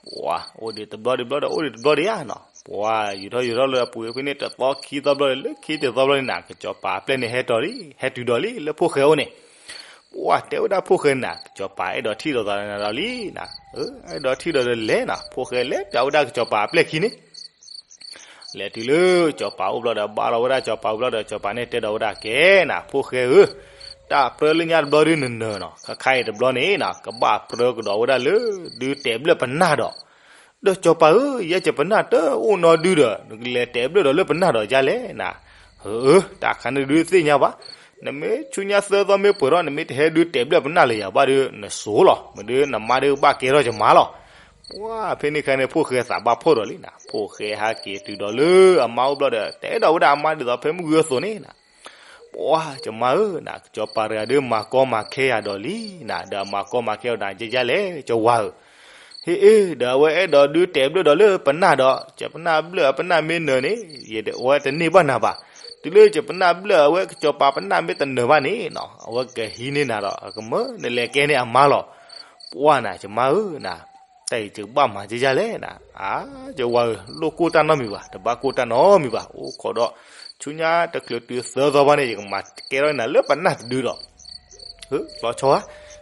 ပှၤ အိၣ်ဒံးတဘျီဒံးဘျီဒီး အိၣ်ဒံးတဘျီဒံးဧါနီၤ, ပှၤ ယူၤထီၣ်ယူၤထီၣ်လၢအပူၤဖဲန့ၣ် တသီခံသီဘျီဒီး လၢခံတသီဘျီန့ၣ်နၤ ကစီၤပၤအပျဲၢ်န့ၣ်ဟဲတီၤလံ ဟဲတုၤဒီးလံလၢဖိၣ်ဃဲအိၣ်န့ၣ်, ပှၤတဲဝဲဒၣ်ဖိၣ်ဃဲနၤ ကစီၤပၤအဲၣ်ဒိးထံၣ်လိာ်သးနၤဒီးလံနၤ, အဲၣ်ဒိးထံၣ်ဒီးလဲၤနၤ, ဖိၣ်ဃဲလဲၤပျးဝဲဒၣ်ကစီၤပၤအပျဲၢ်ခံန့ၣ် လဲၤတုၤလၢစီၤပၤအိၣ်ဘျီဒီး ဘါလီၤဝဲဒၣ်စီၤပၤအိၣ်ဘျီဒီး စီၤပၤန့ၣ်တဲဒီးဝဲဒၣ် ကဲနၤ ဖိၣ်ဃဲဧၢ, တၢ်ပြၢလၢညါတဘျီဒုးနနၢၤနီၤ, ခါခါအံၤတဘျီန့ၣ်နၤ ကဘၣ်ပြၢကဒီးဝဲဒၣ်လၢ ဒုးတဲာ်ဘျၢၣ်ပနၢ်ဒီး, ဒီးစီၤပၤဧၢ, ယဲယပနၢ်တအိၣ်နီတဒုဒီး နကလဲၤတဲာ်ဘျၢၣ်ဒီးလၢပနၢ်ဒီးယၤလဲၣ်နၤ, ဧၢ, တၢ်ခါန့ၣ်ဒုးသ့ၣ်ညါဘၣ်, နမ့ၢ်ဆူညါသၢသီမ့ၢ်ပှဲၤထီၣ် နမ့ၢ်တဟဲဒုးတဲာ်ဘျၢၣ်ပနၢ်လၢယၤဘၣ်ဒီး နစိၤလီၤ, မ့ၢ်ဒုးနမါဒုးဘၣ်ကဲထီၣ်ယမါလီၤ. ပှၤဖဲန့ၣ်ခါန့ၣ် ဖိၣ်ဃဲသးဘၣ်ဖှိၣ်ဒီးလံနၤ, ဖိၣ်ဃဲဟဲက့ၤတုၤဒီးလၢအမါအိၣ်ဘျီဒီး တဲဒီးဝဲဒၣ်အမါဒ်သိးဖဲမုၢ်ဂီၤအသိးန့ၣ်နၤ, ပှၤ ယမါဧၢနၤ, ကစီၤပၤတဂၤဒုးမၤကီမၤခဲယၤဒီးလံနၤ, ဒီးမၤကီမၤခဲအီၤနၤ ယဲယၤလဲၣ် ကဝၤဧၢ, ဟ့ၣ်အ့ၣ် ဒီးအဝဲအဲၣ်ဒိးဒုးတဲာ်ဘျၢၣ်ဒီးလၢပနၢ်ဒီး ယပနၢ်ဘျၢၣ်အပနၢ်မ့ၢ်နၢၤန့ၣ် ယဝဲတန့ၢ်ဘၣ်နၤဘၣ်, တုၤလၢယပနၢ်ဘျၢၣ်အဝဲကစီၤပၤပနၢ်မ့ၢ်တနၢၤဘၣ်န့ၣ်နီၤ အဝဲကဟံးန့ၢ်နၤဒီး အကမၢနလဲၤကဲန့ၢ်အမါလီၤ. ပှၤနၤ ယမါဧၢနၤ, တၢ်အံၤယကဘၣ်မၤကဲယၤလဲၣ်နၤ, အါ ယဝၤဧၢ လိၣ်ကိၢ်တၢ်နီတမံၤဘၣ်, တဘၣ်ကိၢ်တၢ်နီတမံၤဘၣ်, အိၣ်ခိးဒီး ဆူညါတချုးတုၤသၢသီဘၣ်န့ၣ် ယကမၤကဲထီၣ်နၤလၢပနၢ်တဒုဒီး လီၤဆီဧါ.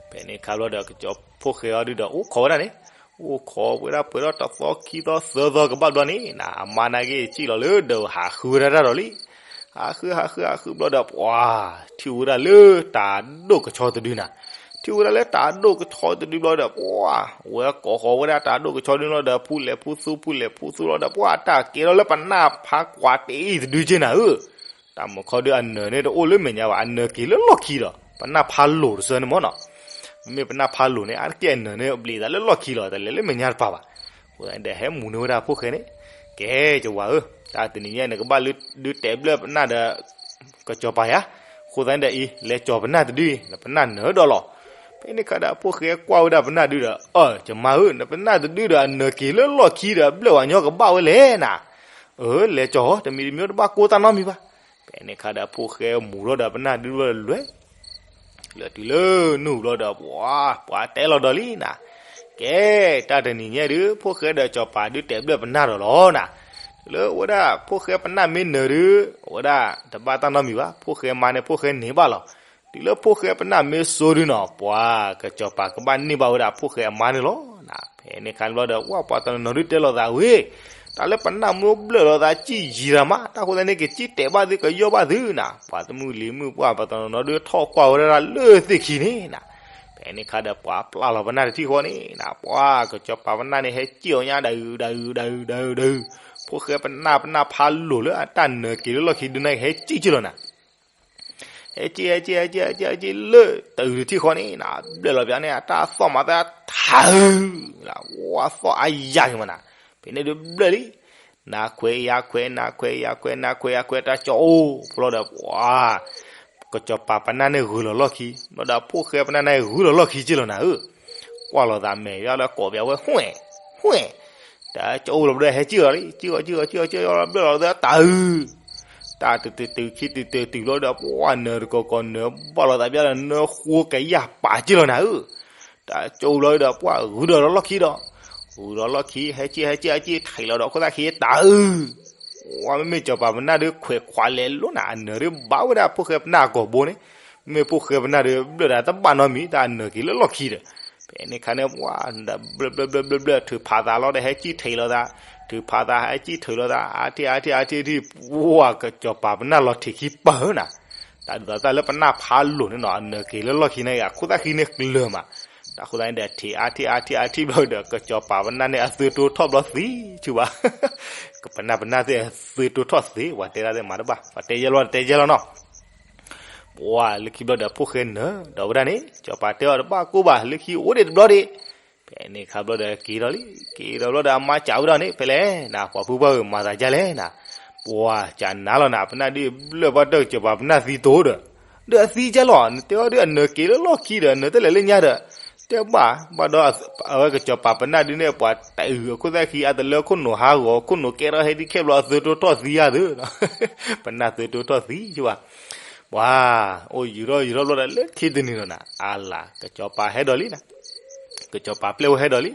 ဖဲန့ၣ်ခါဘျီဒီး ကစီၤဖိၣ်ဃဲအီၤဒုဒီး အိၣ်ခိးဝဲဒၣ်န့ၣ်, အိၣ်ခိးဝဲဒၣ်ပှဲၤထီၣ်တသီခံသီသၢသီကဘၣ်ဘျီန့ၣ်နၤ အမါနာ်က့ၤစံၣ်လီၤလၢဒၢးဟးဃုဝဲဒၣ်တၢ်ဒီးလံ. ဟးဃု ဟးဃု ဟးဃုဘျီဒီး ပှၤ ထံၣ်ဝဲဒၣ်လၢတၢ်ဒိၣ်ကဆီတဒုနၤ, ထံၣ်ဝဲဒၣ်လၢတၢ်ဒိၣ်ကဆီတဒုဘျီဒီး ပှၤ ဝဲကိးဃီၤဝဲဒၣ်တၢ်ဒိၣ်ကဆီတဒုဘျီဒီး ဖူလဲၤဖူသူ ဖူလဲၤဖူသူဘျီဒီး ပှၤ တၢ်ကဲထီၣ်လၢပနၢ်ဖးကွၢ်တ့ၢ်အံၤတဒုက့နၤဧၢ တၢ်မုၢ်ခီဒုးအနၢၤန့ၣ်တအိၣ်လၢမဲာ်ညါဘၣ်, အနၢၤက့ၤလၢလီၢ်ခံဒီး ပနၢ်ဖးလိာ်တစၢန့ၣ်မ့ၢ်နီၤ, မ့မ့ၢ်ပနၢ်ဖးလိာ်န့ၣ် အါတက့ၢ်အနၢၤန့ၣ် ဘျံးသးလၢလီၢ်ခံလီၤ, တလဲၤလၢမဲာ်ညါတပၤဘၣ်. အဃိသတးဒီး ဟဲမူၤန့ၢ်ဝဲဒၣ်ဖိၣ်ဃဲန့ၣ်, ကဲ ယဝၤဧၢ, တၢ်တနံၤညါနကဘၣ်ဒုးတဲာ်ဘျၢၣ်ပနၢ်ဒီး ကစီၤပၤယၤ, အဃိသတးဒီးအံၤ လဲၤကၠီၤပနၢ်တဒုအံၤ နပနၢ်နၢၤဒီးလီၤ. ဖဲန့ၣ်ခါဒီးဖိၣ်ဃဲကွၢ်ဝဲဒၣ်ပနၢ်ဒုဒီး အၢ ယမါဧၢ, နပနၢ်တဒုဒီးအနၢၤက့ၤလၢလီၢ်ခံဒီး ဘျၢၣ်ဝဲညီကဘၣ်ဝဲလဲၣ်နၤ, အၢ လဲၤကၠီၤ တမံၤတမံၤတဘၣ်ကိၢ်တၢ်နီတမံၤဘၣ်. ဖဲန့ၣ်ခါဒီးဖိၣ်ဃဲမူၤထီၣ်ဒီးပနၢ်ဒုဒီးလွဲၢ် လၢတုၤလၢနုၢ်ဘျီဒီး ပှၤ ပှၤတဲလီၤဒီးလံနၤ, ကဲ တၢ်တနံၤညါဒုး ဖိၣ်ဃဲဒီးစီၤပၤဒုးတဲာ်ဘျၢၣ်ပနၢ်ဒီးလီၤနၤ, လၢအဝဲဒၣ်ဖိၣ်ဃဲပနၢ်မ့ၢ်နၢၤဒုး အဝဲဒၣ်တဘၣ်တၢ်နီတမံၤဘၣ်, ဖိၣ်ဃဲမါန့ၣ်ဖိၣ်ဃဲန့ၢ်ဘၣ်လီၤ. တုၤလၢဖိၣ်ဃဲပနၢ်မ့ၢ်စိဒုနီၤ ပှၤကစီၤပၤကဘၣ်န့ၢ်ဘၣ်ဝဲဒၣ်ဖိၣ်ဃဲအမါန့ၣ်လီၤ. ဖဲန့ၣ်အခါန့ၣ်ဘျီဒီး ဝဲပှၤတနီၤနီၤဒုးတဲလိာ်သးဝဲ, တၢ်လၢပနၢ်မ့ၢ်ဘျၢၣ်လိာ်သး စံၣ်ယံၤတၢ်မး တၢ်ဃိသတးန့ၣ် ကစံၣ်တဲာ်ဘၣ်သု ကယီၢ်ဘၣ်သုနၤ, ပှၤတမုၢ်လံၤမုၢ်ပှၢ် ပှၤတနီၤနီၤဒုးထီၣ်ကွၢ်ဝဲဒၣ်လၢသ့ၣ်ခံန့ၣ်နၤ. ဖဲန့ၣ်အခါဒီး ပှၤပျၢ်လီၤပနၢ်တထံၣ်ဃီန့ၣ်နၤ, ပှၤကစီၤပၤပနၢ်န့ၣ် ဟဲစံၣ်အီၤညါ ဒုဒုဒုဒုဒုဒု, ဖိၣ်ဃဲပနၢ် ပနၢ်ဖးလိာ်လၢအတၢ်နၢၤက့ၤလၢလီၢ်ခံဒုန့ၣ် ဟဲစံၣ်က့ၤလီၤနၤ. ဟဲစံၣ် ဟဲစံၣ် ဟဲစံၣ် ဟဲစံၣ် ဟဲစံၣ်လၢတအုးတထံၣ်ဃီန့ၣ်နၤ, ဘျၢၣ်လီၤပၠးန့ၣ် အတၢ်သီၣ်မးသၢ ထးဧၢ, ဝဲသီၣ်အါယၤက့ၤမးနၤ, ဖဲန့ၣ်ဒုးဘျၢၣ်လံ. နၤခွဲးယၤခွဲး နၤခွဲးယၤခွဲး နၤခွဲးယၤခွဲး နၤခွဲးယၤခွဲး တၢ်ကၠီအိၣ်ဖျီဒီး ပှၤ ကစီၤပၤပနၢ်န့ၣ်ဂုၤလီၤလီၢ်ခံ, ဘျီဒီးဖိၣ်ဃဲပနၢ်န့ၣ်ဂုၤလီၤလီၢ်ခံက့ၤလီၤနၤဧၢ. ကွၢ်လီၤသးမဲာ်ယါလၢကိးပၠးဝဲ ဟွဲၣ် ဟွဲၣ်, တၢ်ကၠီအိၣ်လီၤဘျီဒီး ဟဲစံၣ်အီၤလံ, စံၣ်အီၤ စံၣ်အီၤ စံၣ်အီၤ စံၣ်အီၤ ဘျၢၣ်လီၤသၢ တၢ်ဧၢ, တၢ်တုၤတုၤတုၤခံတုၤတုၤတုၤဘျီဒီး ပှၤနၢၤတကီၢ်ကီၢ် နၢၤဘၣ်လီၤသးပၠးဒီး နၢၤဃိကယၢ်ပာ်က့ၤလီၤနၤဧၢ. တၢ်ကၠီအိၣ်လီၤဒီး ပှၤဂုၤဒီးလီၢ်ခံဒီး, ဂုၤဒီးလီၢ်ခံ ဟဲစံၣ် ဟဲစံၣ် ဟဲစံၣ် ထံၣ်လီၤဒီး ခိၣ်သၣ်ခံ တၢ်ဧၢ, ဝဲမ့မ့ၢ်စီၤပၤပနၢ်ဒုးခွဲးခွးလဲၤလိၤနၤ, အနၢၤဒုးဘၣ်ဝဲဒၣ်ဖိၣ်ဃဲပနၢ်အကိာ်ဘိန့ၣ်, မ့မ့ၢ်ဖိၣ်ဃဲပနၢ်ဒုး ဘျၢၣ်ဒၣ်တဘၣ်နီတမံၤ တၢ်အနၢၤက့ၤလၢလီၢ်ခံဒီး, ဖဲန့ၣ်အခါန့ၣ် ပှၤ ဘျၢၣ်ဘျၢၣ်ဘျၢၣ်ဘျၢၣ်ဘျၢၣ် ထုးဖးသးလီၤဒီး ဟဲစံၣ်ထံၣ်လီၤသး, ထုးဖးသး ဟဲစံၣ်ထံၣ်လီၤသး အါထံၣ်အါထံၣ်အါထံၣ်ထံၣ် ပှၤကစီၤပၤပနၢ်လီၤထံးခံပၢၢ်နၤ, တၢ်ဒ်သိးတၢ်လၢပနၢ်ဖးလိာ်န့ၣ်နီၤ အနၢၤက့ၤလၢလီၢ်ခံန့ၣ် အခိၣ်သၣ်ခံန့ၣ်ကျၢၤမး, တၢ်ဃိသတးန့ၣ်ဒီး ထံၣ်အါထံၣ်အါထံၣ်အါထံၣ်ဘျီဒီး ကစီၤပၤပနၢ်န့ၣ် အသုတိထီၣ်ဘျီသံဆူဘၣ်, ပနၢ်ပနၢ်သ့ၣ်အသုတိထီၣ်သ့ ပှၤတဲဒၣ်သ့ၣ်မၤတဘၣ် ပှၤတဲယဲၢ်လီၤ တဲယဲၢ်လီၤနီၤ. ပှၤလၢခံဘျီဒီး ဖိၣ်ဃဲနၢၤဒီးဝဲဒၣ်န့ၣ် စီၤပၤတဲအီၤတဘၣ်ကိၢ်ဘၣ် လၢခံအိၣ်ဒံးတဘျီဒံး, ဖဲန့ၣ်ခါဘျီဒီးက့ၤဒီးလံ, က့ၤဒီးဘျီဒီးအမါစံးဝဲဒၣ်န့ၣ် ဖဲလဲၣ်နၤ ပှၤဖုဘၣ်ဧၢ မၤသးဒ်လဲၣ်နၤ, ပှၤစံးနၤလီၤနၤ ပနၢ်ဒုးဘျၢၣ်ဘၣ်ဒီးကစီၤပၤပနၢ်သံတိၤဒီး, ဒီးအသံဒ်လဲၣ်လီၤ နတဲအီၤဒုးအနၢၤက့ၤလၢလီၢ်ခံဒီး အနၢၤတလဲၤလၢညါဒီး, တဲဘၣ် ဘၣ်ဒီး အဝဲကစီၤပၤပနၢ်ဒုးန့ၣ် ပှၤတအုးအခိၣ်သၣ်ခံ အတလၢခိၣ်နူာ်ဟးဂီၤ ခိၣ်နူာ်ကဲထီၣ်ဟဲဒ်ခဲဘျီ အသုတိထီၣ်သံဧါသု, ပနၢ်သုတိထီၣ်သံယဝဲ, ပှၤ အိၣ်ယူၤထီၣ်ယူၤထီၣ်ဘျီဒီး လၢခံတနံၤလီၤနၤ အလၤ ကစီၤပၤဟဲဒီးလံနၤ, ကစီၤပၤပျဲၢ်ဝဲဟဲဒီးလံ,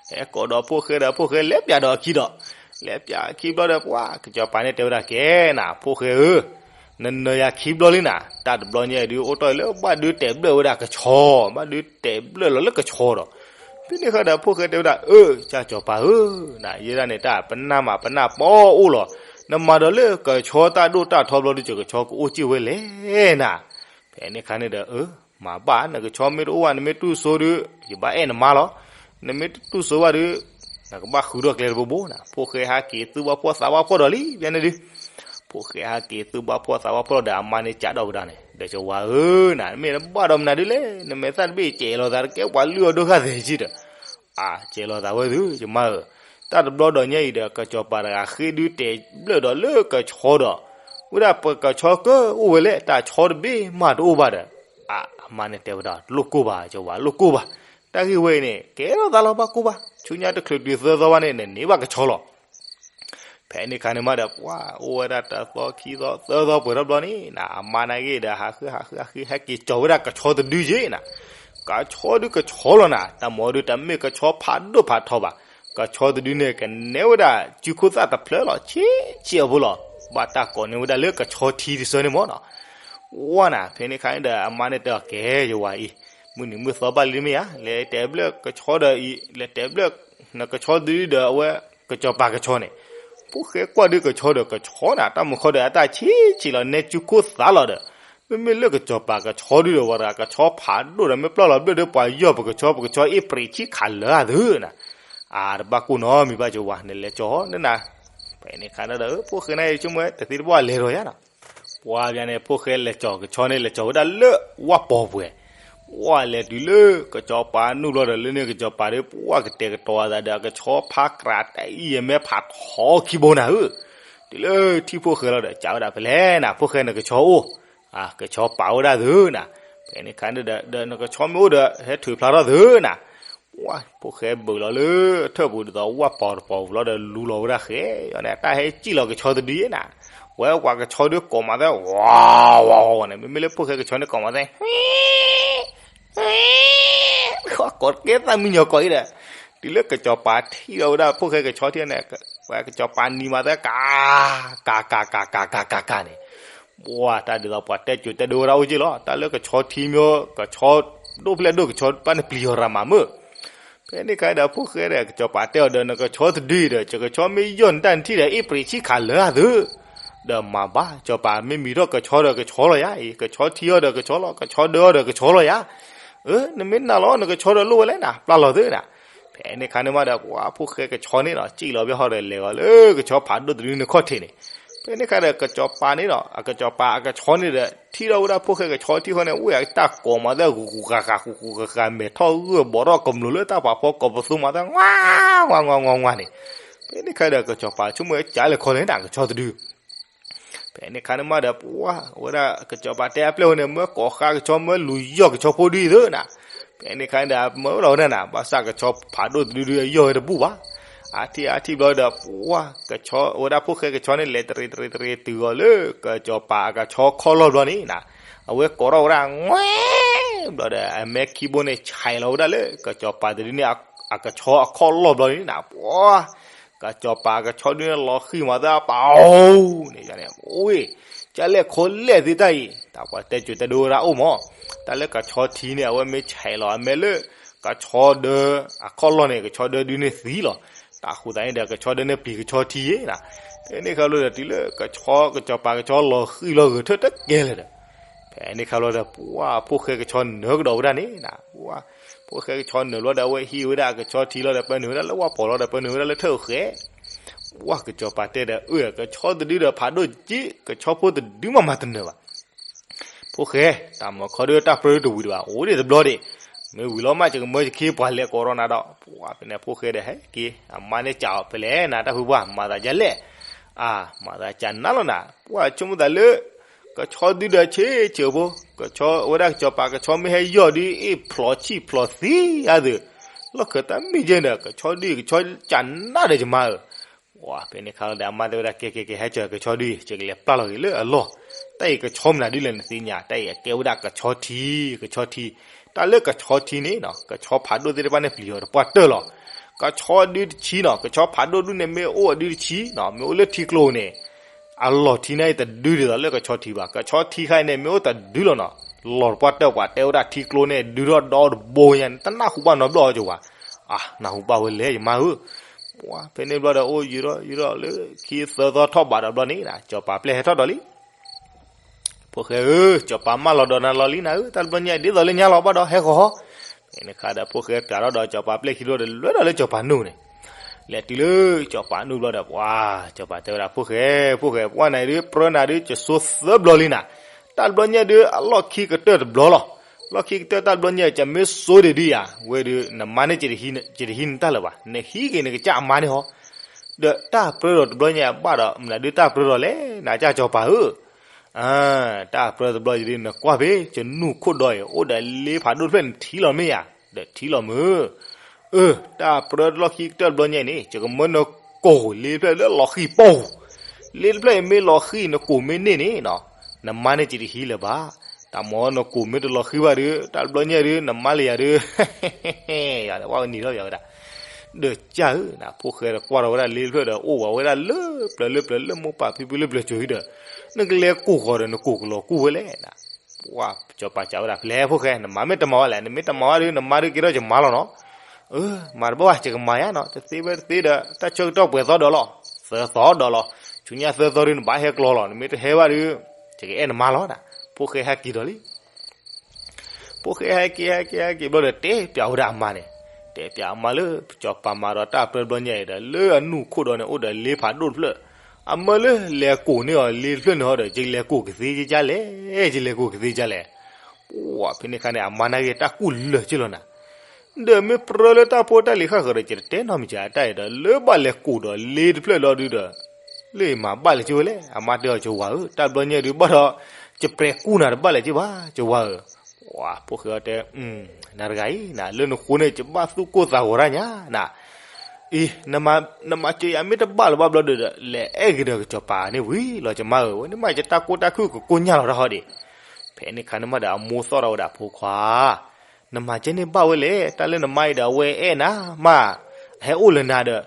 ဟဲကိးဒီးဖိၣ်ဃဲဒီး ဖိၣ်ဃဲလဲၤပၠးဒီးအခံဒီး, လဲၤပၠးခံဘျီဒီး ပှၤကစီၤပၤန့ၣ်တဲဝဲဒၣ် ကဲနၤ ဖိၣ်ဃဲဧၢ, နနၢၤယၤခံဘျီလံနၤ, တၢ်တဘျီညါအံၤဒုး အိၣ်တ့ၢ်လၢဘၣ်ဒုးတဲာ်ဘျၢၣ်ဝဲဒၣ်ကဆီ, ဘၣ်ဒုးတဲာ်ဘျၢၣ်လီၤလၢကဆီဒီး, ဖဲန့ၣ်ဃီဒီး ဖိၣ်ဃဲတဲဝဲဒၣ် အၢ ကၢ်ကစီၤပၤဧၢ, နၤ ယဲဒၣ်န့ၣ် တၢ်ပနၢ်မးပနၢ်ပီအိၣ်လီၤ, နမၤဒီးလၢကဆီတၢ်ဒိၣ်တၢ်ထီဘျီဒုး ကဆီကအိၣ်စ့ၢ်ဝဲလဲၣ်နၤ, ဖဲန့ၣ်ခါန့ၣ်ဒီး အၢ မၤဘၣ် နကဆီမ့ၢ်တအိၣ်ဘၣ် နမ့ၢ်တူၢ်စိဒုး ယဘၣ်အဲၣ်နမါလီၤ, နမ့ၢ်တတူၢ်စိဘၣ်ဒုး နကဘၣ်ဃုထီၣ်ကျဲတဘိဘိနၤ, ဖိၣ်ဃဲဟးက့ၤသူၣ်ဘၣ်ဖှီၣ်သးဘၣ်ဖှီၣ်ဒီးလံ ဖဲန့ၣ်ဒုး, ဖိၣ်ဃဲဟးက့ၤသူၣ်ဘၣ်ဖှီၣ်သးဘၣ်ဖှီၣ်ဒီး အမါန့ၣ်ကးဒီးဝဲဒၣ်န့ၣ် ဒီးကဝၤဧၢနၤ မ့ၢ်နဘၣ်ဒီးမနုၤဒုးလဲၣ်, နမဲာ်သၣ်တဘ့ၣ်ကဲးလီၤသးတကဲ ပှၤလုၢ်အီၣ်ဒိၣ်ဃာ်သဲးက့ဒီး, အၢ ကဲးလီၤသးဝဲသု ယမါဧၢ, တၢ်တဘျီဒီးညါအံၤဒီး ကစီၤပၤတဂၤဃ့ဒုးတဲာ်ဘျၢၣ်ဒီးလၢကဆီဒီး, ဝဲဒၣ်ပကဆီကအိၣ်ဝဲလဲၣ် တၢ်ဆီတဘ့ၣ်မးတအိၣ်ဘၣ်ဒီး, အၢ အမါန့ၣ်တဲဝဲဒၣ် လိၣ်ကိၢ်ဘၣ် ကဝၤလိၣ်ကိၢ်ဘၣ်, တၢ်ဂ့ၢ်ဝဲအံၤန့ၣ် ကဲထီၣ်သးလီၤ ဘၣ်ကိၢ်ဘၣ်, ဆူညါတချုးတုၤသၢသီဘၣ်န့ၣ် နန့ၢ်ဘၣ်ကဆီလီၤ ဖဲန့ၣ်ခါန့ၣ်မးဒီး ပှၤအိၣ်ဝဲဒၣ်တသီခံသီသၢသီပှဲၤထီၣ်ဘျီန့ၣ်နၤ အမါန့ၣ်ဂ့ၤဒီး ဟးဃုဟးဃုဟးဃု ဟဲက့ၤကၠီၤဝဲဒၣ်ကဆီတဒုက့နၤ, ကဆီဒုးကဆီလီၤနၤ တၢ်မၤဒုးတမ့ၢ်ကဆီဖးဒိၣ်ဖးထီဘၣ်, ကဆီတဒုန့ၣ် ကနဲဝဲဒၣ်စုခိၣ်သၣ်တဖျၢၣ်လီၤ ဆံးဆံးအဖိလီၤ, ဘၣ်တၢ်ကိးန့ၢ်ဝဲဒၣ်လၢကဆီထံတဆၢန့ၣ်မးနီၤ ဝဲနၤ ဖဲန့ၣ်ခါန့ၣ်ဒီး အမါန့ၣ်တဲအီၤ ကဲ ယဝၤအံၤ, မုၢ်နံၤမုၢ်သီဘၣ်လံမ့ၢ်ဧါ, လဲၤတဲဘျၢၣ်ကဆီဒီးအံၤ လဲၤတဲဘျၢၣ်နကဆီဒုဒီးအဝဲ ကစီၤပၤကဆီန့ၣ်, ဖိၣ်ဃဲကွၢ်ဒုးကဆီဒီးကဆီနၤ တၢ်မုၢ်ခီဒီးအတၢ်ဆံးဆံးလီၤ နဲစုခိၣ်သၣ်လီၤဒီး, မ့မ့ၢ်လၢကစီၤပၤကဆီဒုဒီး ဝဲတဂၤကဆီဖးဒိၣ်ဒီး မ့ၢ်ပျၢ်လီၤဘျၢၣ်ဒီး ပှၤယီၢ်ပကဆီပကဆီအ့ၣ်ပြံးဆံးခးလၢာ်သုနၤ, အါ တဘၣ်ကိၢ်နီတမံၤဘၣ် ကဝၤ နလဲၤကၠီၤနၤ, ဖဲန့ၣ်ခါန့ၣ်ဒီး ဖိၣ်ဃဲန့ၣ်ဆိကမိၣ်ဝဲ တသ့တဘၣ်လဲၤဒီးယါနီၤ ပှၤဘၣ်န့ၣ် ဖိၣ်ဃဲလဲၤကၠီၤကဆီန့ၣ် လဲၤကၠီၤဝဲဒၣ်လၢဝၣ်ပီၤပှဲၤ, ဝၣ်လဲၤတုၤလၢကစီၤပၤနူၢ်ဘျီဒီး လၢန့ၣ်ကစီၤပၤဒီး ပှၤကတဲာ်ကတီၤအသးဒီး ကဆီဖးကြးတၢ်အံၣ်ယဲၢ်မဲဖးထီခံဘိနၤဧၢ, တုၤလၢထံၣ်ဖိၣ်ဃဲလီၤဒီး စံးဝဲဒၣ်ဖဲလဲၣ်နၤ ဖိၣ်ဃဲနကဆီအိၣ်, ကဆီပာ်ဝဲဒၣ်သုနၤ, ဖဲန့ၣ်ခါန့ၣ်ဒီး ဒီးနကဆီမ့ၢ်အိၣ်ဒီး ဟဲထုးဖျါထီၣ်သုနၤ ပှၤဖိၣ်ဃဲဘုးလီၤလၢထၢၣ်ပူၤဒ်သိးဝၣ်ပီၤတပီၤပူၤလီၤဒီး လူလီၤဝဲဒၣ်ဃဲၤယီၤန့ၣ် တၢ်ဟဲစံၣ်လီၤကဆီတဒုယဲနၤ, ဝဲပှၤကဆီဒုးကိးမးသဲ ဝါဝါဝါန့ၣ် မ့မ့ၢ်လၢဖိၣ်ဃဲကဆီန့ၣ်ကိးမးသဲ ကိးတကဲသၣ်မံညီၤကိးအံၤဒီး, တုၤလၢကစီၤပၤထံၣ်လီၤဝဲဒၣ်ဖိၣ်ဃဲကဆီထံၣ်န့ၣ်, ပှၤကစီၤပၤနံၤမၤသၢကၤ ကၤ ကၤ ကၤ ကၤ ကၤ ကၤ ကၤန့ၣ်, ပှၤတၢ်ဒ်သိးပှၤတဲစိၤတဲဒိဝဲဒၣ်အိၣ်က့ၢ်လီၤ. တၢ်လၢကဆီထံမ့ၢ် ကဆီဒိၣ်ဖျဲၣ်ဒိၣ် ကဆီတဖၣ်န့ၣ်ပျံၤအီၤရၤမးမုၢ်. ဖဲန့ၣ်ခါဒီး ဖိၣ်ဃဲဒီး ကစီၤပၤတဲအီၤဒီး နကဆီတဒုဒီး ယကဆီမ့ၢ်ယီၢ်န့ၣ် တၢ်နထံၣ်ဒီး အ့ၣ်ပြံးဆံၣ်ခးလၢာ်သု ဒီးမၤဘၣ် စီၤပၤမ့ၢ်မံၤထီၣ်ကဆီဒီးကဆီလီၤယၤအံၤ, ကဆီထံအီၤဒီးကဆီလီၤ, ကဆီဒၢအီၤဒီးကဆီလီၤယၤ. အၢ နမ့ၢ်နာ်လီၤ နကဆီဒီးလိၣ်ဝဲလဲၣ်နၤ ပျၢ်လီၤသုနၤ. ဖဲန့ၣ်ခါန့ၣ်မးဒီး ပှၤဖိၣ်ဃဲကဆီန့ၣ်နီၤ စံၣ်လီၤဘၣ်ဟီဒီးလဲၤဂီၤလၢကဆီဖးဒိၣ်တဒုန့ၣ်ခီၣ်ထံးန့ၣ်. ဖဲန့ၣ်ခါဒီး ကစီၤပၤန့ၣ်နီၤ အကစီၤပၤအကဆီန့ၣ်ဒီး ထံၣ်ထီၣ်ဝဲဒၣ်ဖိၣ်ဃဲကဆီထံၣ်ဃီန့ၣ် ဝဲအတၢ်ကိးမၤသၢ ဂူၤဂူၤဃာ်ဃာ် ဂူၤဂူၤဃာ်ဃာ် မဲာ်ထီၣ်ဂၢၢ်ဘီးထီၣ်ကမျူၤလၢတၢ်ဖးဖီကိးပသူမၤသၢ ငွါ ငွါ ငွါ ငွါ ငွါ န့ၣ်. ဖဲန့ၣ်ခါဒီး ကစီၤပၤဆိကမိၣ်ဝဲကလဲၤခီလဲၣ်နၤ ကဆီတဒု ဖဲန့ၣ်ခါန့ၣ်မးဒီး ပှၤဝဲဒၣ်ကစီၤပၤတဲအပျဲၢ်ဝဲန့ၣ် မၢကိးဃါကဆီ မၢလူၤယီၢ်ကဆီဖိဒုအံၤသုနၤ. ဖဲန့ၣ်ခါန့ၣ်ဒီး မၢဝဲလီၤဝဲဒၣ်နၤ ဘၣ်ဆၣ်ကဆီဖးဒိၣ်တဒုဒုအယီၢ်ဝဲတဘူၣ်ဘၣ်. အါထံၣ်အါထံၣ်ဘျီဒီး ပှၤကဆီ ဝဲဒၣ်ဖိၣ်ဃဲကဆီန့ၣ် လဲၤတရံးတရံးတရံးတုၤအီၤလၢ ကစီၤပၤအကဆီခီၣ်လီၢ်ဘျီန့ၣ်နၤ. အဝဲကိးထီၣ်ဝဲဒၣ် ငွဲ ဘျီဒီး အမဲခံဘိန့ၣ် ဆဲးလီၤဝဲဒၣ်လၢ ကစီၤပၤတဒုန့ၣ် အကဆီအခီၣ်လီၢ်ဘျီန့ၣ်နၤ ပှၤ ကစီၤပၤကဆီဒုန့ၣ်လီၤဃံၤမၤသၢအပာ်အိၣ်န့ၣ်န့ၣ် အိၣ် ကလဲၤခီလဲၣ်သ့တၢ်အံၤ တၢ်ပှၤတဲစိၤတဲဒိဝဲဒၣ်အိၣ်မး. တၢ်လၢကဆီထံန့ၣ် အဝဲမ့ၢ်ဆဲးလီၤအမဲလၢ ကဆီဒၢ အခီၣ်လီၢ်န့ၣ် ကဆီဒၢဒုန့ၣ်သံလီၤ. တၢ်ဃိသတးန့ၣ်ဒီး ကဆီဒၢန့ၣ်ပျံၤကဆီထံနၤ. ဖဲန့ၣ်ခါဘျီဒီး တုၤလၢကဆီ ကစီၤပၤကဆီလီၤဃံၤလီၤဂၢၤထၢၣ်တကဲလၢာ်ဒီး ဖဲန့ၣ်ခါဘျီဒီး ပှၤဖိၣ်ဃဲကဆီနၢၤကဒီးဝဲဒၣ်န့ၣ်နၤ ဖိၣ်ဃဲကဆီနၢၤလီၤဒီး အဝဲဟံးဝဲဒၣ်အကဆီထံလီၤဒီး ပၢနုာ်ဝဲဒၣ်လၢဝၣ်ပီၤလီၤဒီး ပၢနုာ်ဝဲဒၣ်လၢထၢၣ်ဃဲး. ပှၤကစီၤပၤတဲဒီး အၢ ကဆီတဒုဒီးဖးဒိၣ်က့ ကဆီဖိတဒုမးမၤတနၢၤဘၣ်. ဖိၣ်ဃဲ တၢ်မၤခီဒုတၢ်ပြၢတဝံၤဒံးဘၣ် အိၣ်ဒံးတဘျီဒံး. မ့ၢ်ဝံၤလီၤမး ယကမၢယခံပှၤလဲၤကိးထီၣ်နၤဒီး ပှၤဖဲန့ၣ်ဖိၣ်ဃဲဒီး ဟဲက့ၤ အမါန့ၣ်စံးအီၤဖဲလဲၣ်နၤ တၢ်ဖုပှၢ် မၤသးဒ်လဲၣ်. အါ မၤသးကနၣ်လီၤနၤ ပှၤဆိကမိၣ်သးလၢ ကဆီဒုဒီးဆ့ဆ့ဖိ ကဆီဝဲဒၣ်ကစီၤပၤကဆီမ့ၢ်ဟဲယီၢ်ဒု အ့ၣ်ဖျိးဆံၣ်ဖျိးသံအါသုး လီၢ်ခၢၣ်သးမ့ၢ်ယဲၢ်ဒီး ကဆီဒု ကဆီကနၣ်ဒီးယမါဧၢ. ပှၤဖဲန့ၣ်ခါလီၤဒီး အမါတဲဝဲဒၣ် ကဲကဲကဲ ဟဲကၢၤကဆီဒု ယကလဲၤပျၢ်လီၤက့ၤလၢအလီၢ်. တၢ်အံၤကဆီမနုၤဒုလဲၣ်နသ့ၣ်ညါ တၢ်အံၤအကဲဝဲဒၣ်ကဆီထံ ကဆီထံ. တၢ်လၢကဆီထံန့ၣ်နီၤ ကဆီဖးဒိၣ်သ့ၣ်တဖၣ်န့ၣ်ပျံၤအီၤတပှၢ်တၢၢ်လီၤ. ကဆီဒုတဆံနီၤ ကဆီဖးဒိၣ်ဒုန့ၣ်မ့ၢ်အိၣ်အဒုတဆံနီၤ မ့ၢ်အိၣ်လၢထံကျိန့ၣ် အလီၢ်ထံန့ၣ်တဒုဒ်သိးလၢကဆီထံဘၣ်. ကဆီထံခါအံၤန့ၣ် မ့ၢ်အိၣ်တဒုလီၤနီၤ လီၤတပှၢ်တၢၢ် ပှၤတဲဝဲဒၣ်ထံကျိန့ၣ် ဒုထီၣ်ဒီတဘိညါန့ၣ် တနၢ်ဟူဘၣ်နီတဘျီအီၤကဝၤ. အါ နၢ်ဟူဘၣ်ဝဲလဲၣ်ယမါဧၢ. ပှၤဖဲန့ၣ်ဘျီဒီး အိၣ်ယံာ်ထီၣ်ယံာ်ထီၣ်လၢခံသၢသီထီၣ်ဘးဒီးဘျီန့ၣ် စီၤပၤပျဲၢ်ဟဲထီၣ်ဒီးလံ ဖိၣ်ဃဲဧၢ, စီၤပၤမၢလီၤဒီးနၤလီၤလံနၤဧၢ, တၢ်တဘျီညါအံၤဒ်သိးလၢညါလီၤဘၣ်ဒီးဟဲဃီၤ. ဖဲန့ၣ်ခါဒီးဖိၣ်ဃဲပျးထီၣ်ဒီးစီၤပၤပျဲၢ်ခံဘျီဒီးလဲၤဒီးလၢစီၤပၤနူၢ်န့ၣ်, လဲၤတုၤလၢစီၤပၤနူၢ်ဘျီဒီး ပှၤစီၤပၤတဲဝဲဒၣ် ဖိၣ်ဃဲ, ဖိၣ်ဃဲ ပှၢ်နၤအံၤဒုး ပြၢနၤဒုး ယစိသၢဘျီလံနၤ, တၢ်တဘျီညါဒုး အလီၢ်ခံကတၢၢ်တဘျီလီၤ. လီၢ်ခံကတၢၢ်တၢ်တဘျီညါအံၤ ယမ့ၢ်စိဒံးဒုးယၤ, ဝဲဒုး နမါန့ၣ် ယတဟံးနတၢ်လၢၤဘၣ်, နဟံးက့ၤနကစၢ်အမါန့ၣ်ဟီ, ဒီးတၢ်ပြၢဒီးတဘျီညါအံၤဘၣ်ဒီး မနုၤဒုးတၢ်ပြၢဒီးလဲၣ် နကစၢ်စီၤပၤဧၢ. အၢ တၢ်ပြၢတဘျီယံၤဒုး နကွၢ်ဖဲ ယနူၢ်ခိၣ်ဒီအံၤ အိၣ်ဒီးလ့ဖးဒိၣ်တဖျၢၣ် နထံၣ်လီၤမ့ၢ်ဧါ, ဒီးထံၣ်လီၤမုၢ်. အၢ တၢ်ပြၢတလီၢ်ခံကတၢၢ်တဘျီညါအံၤန့ၣ် ယကမၢနကိာ်လ့တဖျၢၣ်လၢလီၤဃံၤပီၢ်, လ့တဖျၢၣ်အံၤမ့ၢ်လီၤဃံၤ နကိာ်မ့ၢ်န့ၢ်န့ၣ်နီၤ, နမါန့ၣ် ယတဟံးလၢၤဘၣ်. တၢ်မ့ၢ်နကိာ်မ့ၢ်တလီၤဃံၤဘၣ်ဒုး တၢ်တဘျီညါဒုး နမါလၢယၤဒုး ယၤဝဲနံၤထီၣ်ယၤဝဲဒၣ် ဒီးကၢ်ဧၢ, နဖိၣ်ဃဲဒီးကွၢ်ထီၣ်ဝဲဒၣ်လ့တဖျၢၣ်ဒီး အိၣ်ဝဲဝဲဒၣ်လၢပျၢၤလၢပျၢၤလၢမိၢ်ပၢ်ဖံဖုလၢပျၢၤစိၤအံၤဒီး နကလဲၤကိာ်ဃီၤဒီး နကိာ်ကလီၤကူၣ်ဝဲလဲၣ်. ပှၤစီၤပၤစံးဝဲဒၣ် ဖဲလဲၣ်ဖိၣ်ဃဲ နမါမ့ၢ်တမၤဝဲလဲၣ်, နမ့ၢ်တမၤဝဲဒုး နမါဒုးက့ၤထီၣ်ယမါလီၤနီၤ. အၢ မၤတဘၣ်ဘၣ် ယကမၤယါနီၤ, တသ့ဝဲတသ့ဒီး တၢ်ဆၢကတီၢ်ပှဲၤသီဒီးလီၤ, သၢသီဒီးလီၤ, ဆူညါသၢသီဒုး နဘၣ်ဟဲကျီလီၤ, နမ့ၢ်တဟဲဘၣ်ဒုး ယကအဲၣ်နမါလီၤ. ဖိၣ်ဃဲဟဲက့ၤဒီးလံ ဖိၣ်ဃဲဟဲက့ၤ ဟဲက့ၤ ဟဲက့ၤဘျီဒီး တဲပျးဝဲဒၣ်အမါန့ၣ်, တဲပျးအမါလၢ စီၤပၤမၤဒီးတၢ်ပြၢတဘျီညါအံၤဒီး လၢအနူၢ်ခိၣ်ဒီးန့ၣ် အိၣ်ဒီးလ့ဖးဒိၣ်တဖျၢၣ်, အမၢလၢလဲၤကိာ်န့ၢ်အီၤလ့တဖျၢၣ်န့ၣ်ဟီဒီး ယလဲၤကိာ်ကသ့ကၢ်လဲၣ်, ယလဲၤကိာ်ကသ့ကၢ်လဲၣ်. ပှၤဖဲန့ၣ်ခါန့ၣ် အမါနာ်က့ၤတၢ်ကူၣ်လၢာ်က့လီၤနၤ ဒီးမ့ၢ်ပြၢလၢတၢ်ဖိတၢ်လံၤဃၣ်ဃၢၤဒီး ယတတဲနီတမံၤစ့ၢ် တၢ်အံၤဒီး လၢဘၣ်လဲၤကိာ်ဒီးလ့တဖျၢၣ်လီၤဒုးဒီး လၢယမၤဘၣ်လဲၣ်က့ဝဲလဲၣ်. အမါတဲအီၤ ကဝၤဧၢ, တၢ်တဘျီညါဒုးဘၣ်ဒီး ယပြဲၤကူၣ်နၤတဘၣ်လဲၣ်က့ဘၣ် ကဝၤဧၢ. ပှၤဖိၣ်ဃဲအီၤတဲ နၤတဂၤအံၤ နၤလၢနဃိန့ၣ် ယဘၣ်သူၣ်ကိၢ်သးဂီၤတၢ်ညါနၤ အံၤ နမၤစၢၤယၤမ့ၢ်တဘၣ်လၢၤဘၣ်ဘျီဒီး လဲၤအဲၣ်က့ၤဒီးကစီၤပၤန့ၣ်ဝံၤလီၤ ကမါဧၢ, ဝဲန့ၣ်မးယတၢ်ကိၢ်တၢ်ခုၣ်ကကိညၢ်လီၤတၢ်ဟီဒံး. ဖဲန့ၣ်ခါန့ၣ်မးဒီးအမိၢ်သီၣ်ထီၣ်ဝဲဒၣ်ဖိခွါ နမၤကဲန့ၣ်ဘၣ်ဝဲလဲၣ်, တၢ်လၢနမါအံၤဒီးအဝဲအဲၣ်နၤမး အဟဲအိၣ်လၢနၤဒီး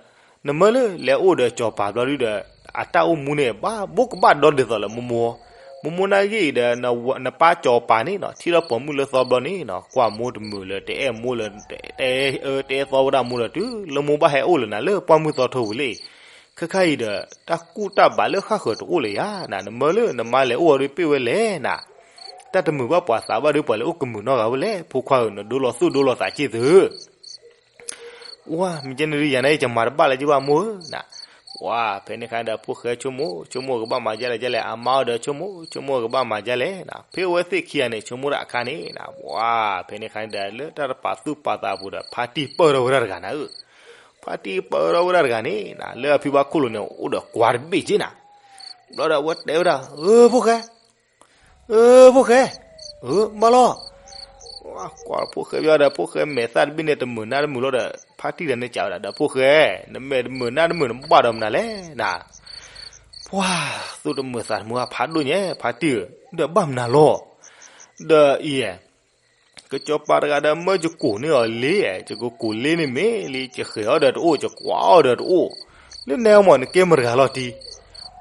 နမၢလၢလဲၤအိၣ်ဒီးကၠီၤပၤဘျီဒုဒီး အတၢ်အိၣ်မူန့ၣ် ဘၣ်ဘိကဘၣ်ဒီဒ်သိးလၢမိၢ်မိၢ်, မိၢ်မိၢ်နာ်ဂ့ၢ်အံၤဒီး နပၢ်ကၠီၤပၤန့ၣ်နီၤ ထံၣ်ထီၣ်ပိာ်မုၣ်လၢသီဘျီန့ၣ်နီၤ ကွၢ်မိၢ်တမုာ်လၢ တအဲၣ်မိၢ်လၢ တအဲၣ်သီဝဲဒၣ်မိၢ်လၢ တုၤလၢမိၢ်ဘၣ်ဟဲအိၣ်လၢၤနၤလၢပှၢ်မုၢ်သီထိပူၤလံ. ခဲခါအံၤဒီး တၢ်ကူၣ်တၢ်ဘၣ်လၢဃၣ်ဃၢၤတအိၣ်လၢၤယၤနၤ နမၢလၢနမါလဲၤအိၣ်အီၤဒီးပ့ၢ်ဝဲလဲၣ်နၤ, တၢ်တမုာ်ဘၣ်ပှၤသးဘၣ်ဒီး ပှၤလဲၤအိၣ်ကမုာ်နီတဂၤဝဲလဲၣ် ဖိခွါဧၢ နဒိလီၤသူၣ်ဒိလီၤသးက့ၢ်သုဧၢ ဝါ မ့ၢ်ကဲန့ၣ်ဒုး ယၤနာ်က့ ယမၤတဘၣ်လၢၤက့ၤဘၣ်မိၢ်ဧၢနၤ. ဝါ ဖဲန့ၣ်အခါဒီး ဖိၣ်ဃဲဆိကမိၣ် ဆိကမိၣ်ကဘၣ်မၤဒ်လဲၣ်ဒ်လဲၣ် အမါအီၤဒီးဆိကမိၣ် ဆိကမိၣ်ကဘၣ်မၤဒ်လဲၣ်နၤ ဖဲအဝဲသ့ၣ်ခံဂၤန့ၣ် ဆိကမိၣ်ဒၣ်အခါန့ၣ်နၤ ဝါ ဖဲန့ၣ်အခါန့ၣ်ဒီး လၢတၢ်တပာ်သူၣ်ပာ်သးအပူၤဒီး ဖါတံၢ်ပၢၢ်ထီၣ်ဝဲဒၣ်တဂၤနၤဧၢ, ဖါတံၢ်ပၢၢ်ထီၣ်ဝဲဒၣ်တဂၤန့ၣ်နၤ လၢအဖံဘၣ်ခိၣ်လိၤန့ၣ် အိၣ်ဒီးကွါတဘ့ၣ်က့ၢ်နၤ. ဘျီဒီးအဝဲတဲဝဲဒၣ် အၢ ဖိၣ်ဃဲ အၢ ဖိၣ်ဃဲ, အၢ ဘၣ်လီၤ. ကွၢ်ဖိၣ်ဃဲဘျီဒီး ဖိၣ်ဃဲမဲာ်သၣ်တဘ့ၣ်န့ၣ် တမုာ်နါတမုာ်လီၤဒီး ဖါတံၢ်တဂၤန့ၣ်စံးဝဲဒၣ်ဒီး ဖိၣ်ဃဲ, နမဲာ်တမုာ်နါတမုာ် နဘၣ်ဒီးမနုၤလဲၣ်နၤ. ပှၤသူၣ်တမုာ်သးတမုာ် ဖးဒိၣ်ညါ ဖါတံၢ်ဧၢ, ဒီးဘၣ်မနုၤလီၤ. ဒီးအံၤ ကစီၤပၤတဂၤဒီး မၢယကိာ်န့ၢ်အီၤလ့, ယကကိာ်လ့န့ၣ်မ့ၢ်လံ ယဃဲၤအီၤဒီးတအိၣ် ယကွၢ်အီၤဒီးတအိၣ်, လၢနဲမ့ၢ်နကဲမတဂၤလီၤတံၢ်.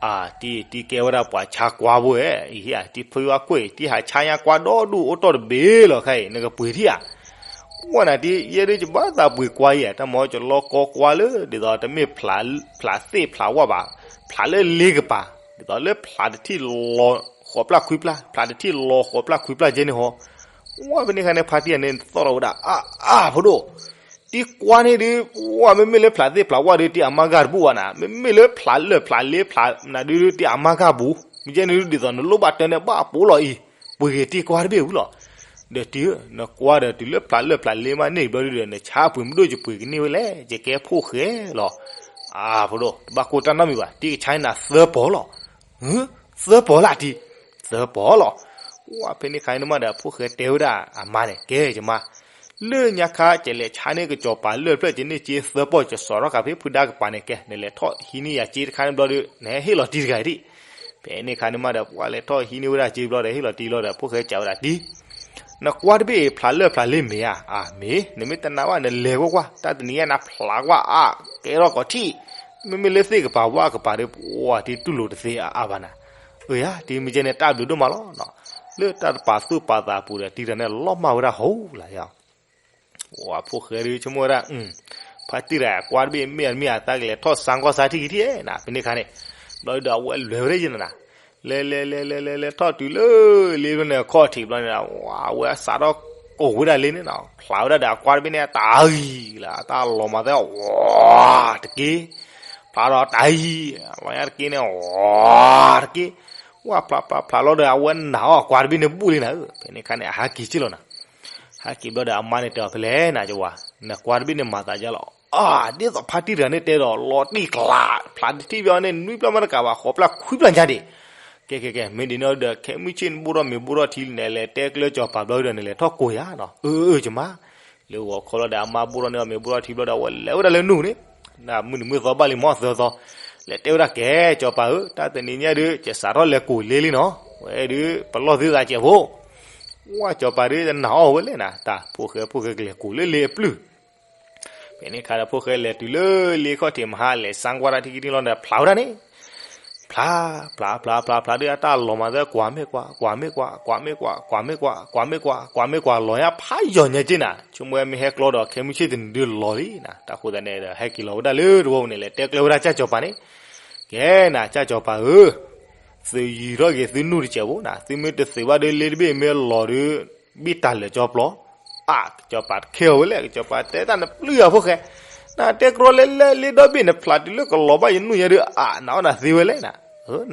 အတံၢ် တံၢ်ကဲဝဲဒၣ်ပှၤဆါကွါဖိဧါ, အံၤ တံၢ်ဖုအီၣ်ကွံာ် တံၢ်ဟးဆါညါကွါဒီဒူၣ်အိၣ်တီၢ်တဘ့ၣ်လီၤခါအံၤ နကပှ့ၤထံၣ်ဧါ. ဝဲနၤတံၢ် ယဲဒုးယဘၣ်သးပှ့ၤကွါအံၤ တၢ်မ့ၢ်ယလီကီကွါလၢ ဒ်သိးတမ့ၢ်ဖျးသ့ၣ်ဖျးဝၣ်ဘၣ်, ဖျးလၢလ့ကပၤ, ဒ်သိးလၢဖျးတထံၣ်လီၤဃိးပျၢ်ခွံပျၢ်, ဖျးတထံၣ်လီၤဃိးပျၢ်ခွံပျၢ်ကဲန့ၣ်ဟီ. ဝဲဖဲန့ၣ်ခါန့ၣ် ဖါတံၢ်န့ၣ်သီၣ်ထီၣ်ဝဲဒၣ် အါအါဖိဒိၣ်, တံၢ်ကွါန့ၣ်ဒုး ဝဲမ့မ့ၢ်လၢဖျးသ့ၣ်ဖျးဝၣ်ဒုး တံၢ်အမါဂၤတဘူၣ်ဘၣ်နၤ, မ့မ့ၢ်လၢဖျးလၢၢ်ဖျးလ့ဖျးနၤဒုး တံၢ်အမါဂၤဘူး, မ့ၢ်ကဲန့ၣ်ဒုး ဒ်သိးနလိၣ်ဘၣ်တၢ်န့ၣ် ဘၣ်အပိာ်လီၤအံၤ, ပှ့ၤက့ၤတံၢ်ကွါတဘ့ၣ်ဝံၤလီၤ. ဒီးတံၢ်ဧၢ နကွါဒီးတုၤလၢဖျးလၢၢ်ဖျးလ့မးန့ၣ်ဘျီဒုးဒီး နဆါအပှ့ၤမဒိၣ် ယပှ့ၤကန့ၢ်ဝဲလဲၣ် ယကဲဖိၣ်ဃဲလီၤ. အါဖိဒိၣ် တဘၣ်ကိၢ်တၢ်နီတမံၤဘၣ် တံၢ်ကဆါနၤသၢပီၤလီၤ. သၢပီၤလၢ်တံၢ်, သၢပီၤလီၤ. ဝဲဖဲန့ၣ်ခါန့ၣ်မးဒီး ဖိၣ်ဃဲတဲဝဲဒၣ်အမါန့ၣ် ကဲ ယမါ, လၢညါခါ ကလဲၤဆါန့ၢ်ကစီၤပၤလၢၢ်ဖျၢၣ်ကန့ၢ်က့သၢပီၤ ကစီၤထီၣ်ဃာ်ဖဲဖုဒါကပၤန့ၣ် ကဲ နလဲၤထီၣ်ဟံးန့ၢ်ယၤက့တခါန့ၣ်ဘျီဒီး နဟဲဟ့ၣ်လီၤတံၢ်တဂၤဒံး. ဖဲန့ၣ်ခါန့ၣ်မးဒီး ပှၤလဲၤထီၣ်ဟံးန့ၢ်ဝဲဒၣ်က့ဘျီဒီး ဟ့ၣ်လီၤတံၢ်လီၤဒီး ဖိၣ်ဃဲစံးဝဲဒၣ်တံၢ် နကွါတဘ့ၣ်ဖျးလၢၢ်ဖျးလ့မ့ၢ်ဧါ. အါ မ့ၢ် နမ့ၢ်တနာ်ဘၣ် နလဲၤကွၢ်ကွၢ် တၢ်တနံၤညါနဖျးကွၢ်အါ ကဲထီၣ်ကီးထံၣ်, မ့မ့ၢ်လၢသ့ၣ်ကပၤဝၣ်ကပၤဒီး ပှၤတံၢ်တူၢ်လိာ်တသ့အါအါဘၣ်နၤ. အၢယၤ တံၢ်မ့ၢ်ကဲန့ၣ် တၢ်ဘျုးဒိၣ်မးလီၤ. လၢတၢ်တပာ်သူၣ်ပာ်သးအပူၤဒီး တံၢ်တဂၤန့ၣ်လီၤမၢ်ဝဲဒၣ်ဟီလၢယၤ ဝဲဖိၣ်ဃဲဒုးဆိကမိၣ်ဝဲဒၣ် ဖါတံၢ်တဂၤကွါတဘ့ၣ်မ့ၢ်အမ့ၢ်အသးကလဲၤထီၣ်စါကွၢ်စါထံၣ်ကထံၣ်ဧါနၤ ဖဲန့ၣ်ခါန့ၣ်, ဘျီဒုးဒီးအဝဲလဲၤဝဲဒၣ်ယဲနၤနၤ, လဲၤလဲၤလဲၤလဲၤလဲၤလဲၤထီၣ်တုၤလၢလ့ဖဲန့ၣ်အခီၣ်ထံးဘျီန့ၣ်, ဝဲအဝဲစးထီၣ်ကိးဝဲဒၣ်လ့န့ၣ်နီၤ, ဖျးဝဲဒၣ်ဒီးအကွါတဘ့ၣ်န့ၣ် အတၢ်ဂံၤလၢအတၢ်လီၤမၤသဲ ဝါတက့ၢ်, ဖျးဒီးတၢ်ဂံၤ, လီၤညါတက့ၢ်န့ၣ် ဝါတက့ၢ်, ဝဲဖျးဖျးဖျးလီၤဒီး အဝဲနာ်အီၤအကွါတဘ့ၣ်န့ၣ်ဘူၣ်လံနၤဧၢ, ဖဲန့ၣ်ခါန့ၣ် အဟးက့ၤက့ၢ်လီၤနၤ ဟဲက့ၤဘျီဒီးအမါန့ၣ်တဲအီၤဖဲလဲၣ်နၤကဝၤ, နကွါတဘ့ၣ်န့ၣ်မၤသးဒ်လဲၣ်, အါ ဒ်သိးဖါတံၢ်တဂၤန့ၣ်တဲဒီး လီၤတံၢ်ကျး, ဖျးတထံၣ်ဘျီန့ၣ် နွံပျၢ်မ့ၢ်တကးဘၣ် ဃိးပျၢ်ခွံပျၢ်ညါဒံး, ကဲကဲကဲ မ့ၢ်ဒ်န့ၣ်ဒီး ခဲမုၢ်ဆ့ၣ်နဘိၣ်ထီၣ်မ့ၤဘိၣ်ထီၣ်ထံလံန့ၣ် လဲၤတဲကျၢၤစီၤပၤဘျီဒီး နလဲၤထီၣ်ကိးယၤနီၤ, အၢအၢကမါ, လၢဂီၤခီလီၤဒီး အမါဘိၣ်ထီၣ်န့ၢ်အီၤမ့ၤဘိၣ်ထီၣ်ထံဘျီဒီး အဝဲလဲၤဝဲဒၣ်လၢနူၢ်န့ၣ်, နမုၢ်နံၤမုၢ်သီဘၣ်လံမ့ၢ်သၢသီ, လဲၤတဲဝဲဒၣ်ကဲ စီၤပၤဧၢ, တၢ်တနံၤညါဒုး ကစးထီၣ်လဲၤကိးလ့လံနီၤ, ဝဲဒုး ပလီၢ်သုသးကဲးဖိ ဝဲစီၤပၤဒုးတနာ်အီၤဝဲလဲၣ်နၤ, တၢ်ဖိၣ်ဃဲဖိၣ်ဃဲကလဲၤကိးလၢလ့အပျုၢ်, ဖဲန့ၣ်ခါဒီးဖိၣ်ဃဲလဲၤတုၤလၢလ့ခီၣ်ထံးမဟါ လဲၤစါကွၢ်တၢ်ထံၣ်ကထံၣ်လီၤဒီး ဖျးဝဲဒၣ်န့ၣ်, ဖျး ဖျး ဖျး ဖျး ဖျးဒုး အတၢ်လီၤမၤသဲ ကွၢ်မ့ၢ်ကွၢ် ကွၢ်မ့ၢ်ကွၢ် ကွၢ်မ့ၢ်ကွၢ် ကွၢ်မ့ၢ်ကွၢ် ကွၢ်မ့ၢ်ကွၢ် ကွၢ်မ့ၢ်ကွၢ် လီၤညါဖးယိာ်ညါက့နၤ, ဆိကမိၣ်ဝဲမ့ၢ်ဟဲကျီဒီး ခဲမုၢ်ဆ့ၣ်တနံၤဒုးလီၤလံနၤ, တၢ်ဃိသတးန့ၣ်ဒီး ဟဲက့ၤလီၤဝဲဒၣ်လၢတဝီပူၤန့ၣ် လဲၤတဲကျၢၤဝဲဒၣ်ကၢ်စီၤပၤန့ၣ်, ကဲနၤ ကၢ်စီၤပၤဧၢ သုးယံၤထီၣ်က့ၤသုနူၢ်တစဲးဖိနၤ, သုမ့ၢ်တသုးဘၣ်ဒီး လ့တဘ့ၣ်မ့ၢ်လီၤဒီး ဘံၣ်တၢ်လၢာ်ကၠီပျီ, အါ ကစီၤပၤတခဲအီၤဝဲလဲၣ်, ကစီၤပၤတဲတၢ်နပျုၢ်ယၤဖိၣ်ဃဲ, နတဲကြီလဲလဲ လ့ဒီဘ့ၣ်နဖျးတုၤလၢကလီၤဘၣ်ယနူၢ်ညါဒီး အါ နာ်အီၣ်နၤသ့ဝဲလဲၣ်နၤ,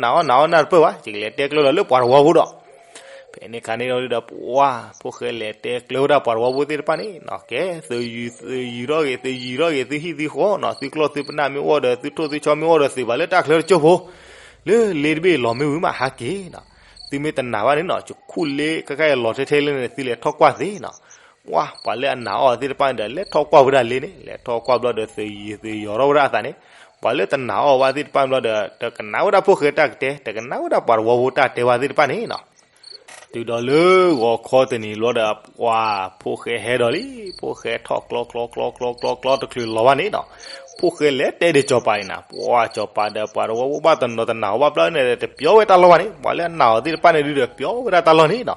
နာ်အီၣ်နာ်အီၣ်နၢ်တပၢၢ်ဘၣ်, ယကလဲၤတဲကျၢၤဒီးလၢပှၤတဝီဖိဒီး ဖဲန့ၣ်ခါန့ၣ်ဒီး ပှၤဖိၣ်ဃဲလဲၤတဲကျၢၤဝဲဒၣ်ပှၤတဝီဖိသ့ၣ်တဖၣ်န့ၣ်နီၤ, ကဲ သုးယံၤ သုးယံၤထီၣ်ဂ့ၤ သုးယံၤထီၣ်ဂ့ၤ သုဟံၣ်သုဃီနီၤ, သုကျီၢ်သုပနၢ်မ့ၢ်အိၣ်ဒီး သုထိၣ်သုဆီမ့ၢ်အိၣ်ဒီး သုးဘၣ်လၢတၢ်ချၢတကၠိၢ်ဖိ, လၢလ့တဘ့ၣ်လီၤမ့ၢ်ဝံၤမးဟးက့ၤနီၤ, သုမ့ၢ်တနာ်ဘၣ်န့ၣ်နီၤ, ယခူၣ်လ့ခဲခါအံၤလီၤထဲထဲလၢန့ၣ် သုလဲၤထီၣ်ကွၢ်သ့နီၤ, ဝါ ပှၤလၢအနာ်အီၤသ့ၣ်တဖၣ်န့ၣ်ဒီး လဲၤထီၣ်ကွၢ်ဝဲဒၣ်လ့န့ၣ်, လဲၤထီၣ်ကွၢ်ဘျီဒီး သုးယံၤသုးယံၤထီၣ်ဝဲဒၣ်အသးန့ၣ်, ပှၤလၢတနာ်အီၤဘၣ်သ့ၣ်တဖၣ်ဘျီဒီး တကနၣ်ဝဲဒၣ်ဖိၣ်ဃဲတၢ်ကတဲ တကနၣ်ဝဲဒၣ်ပှၤတဝီဖိတၢ်တဲဝဲသ့ၣ်တဖၣ်န့ၣ်နီၤ တုၤဒီးလၢဂီၤခီတနံၤဘျီဒီး ပှၤဖိၣ်ဃဲဟဲဒီးလံ, ဖိၣ်ဃဲထီၣ်ကျီကျီကျီကျီကျီကျီတချုးလီၤဘၣ်န့ၣ်နီၤ, ဖိၣ်ဃဲလဲၤတဲဒီးစီၤပၤအံၤနၤ, ပှၤစီၤပၤဒီးပှၤတဝီဖိဘၣ်တနီၤတနာ်အီၤဘၣ်ဘျီန့ၣ်ဒီး တပျီဝဲတၢ်လီၢ်ဘၣ်န့ၣ်, ပှၤလၢအနာ်အီၤသ့ၣ်တဖၣ်န့ၣ်ဒုးဒီး ပျီဝဲဒၣ်တၢ်လီၢ်န့ၣ်နီၤ.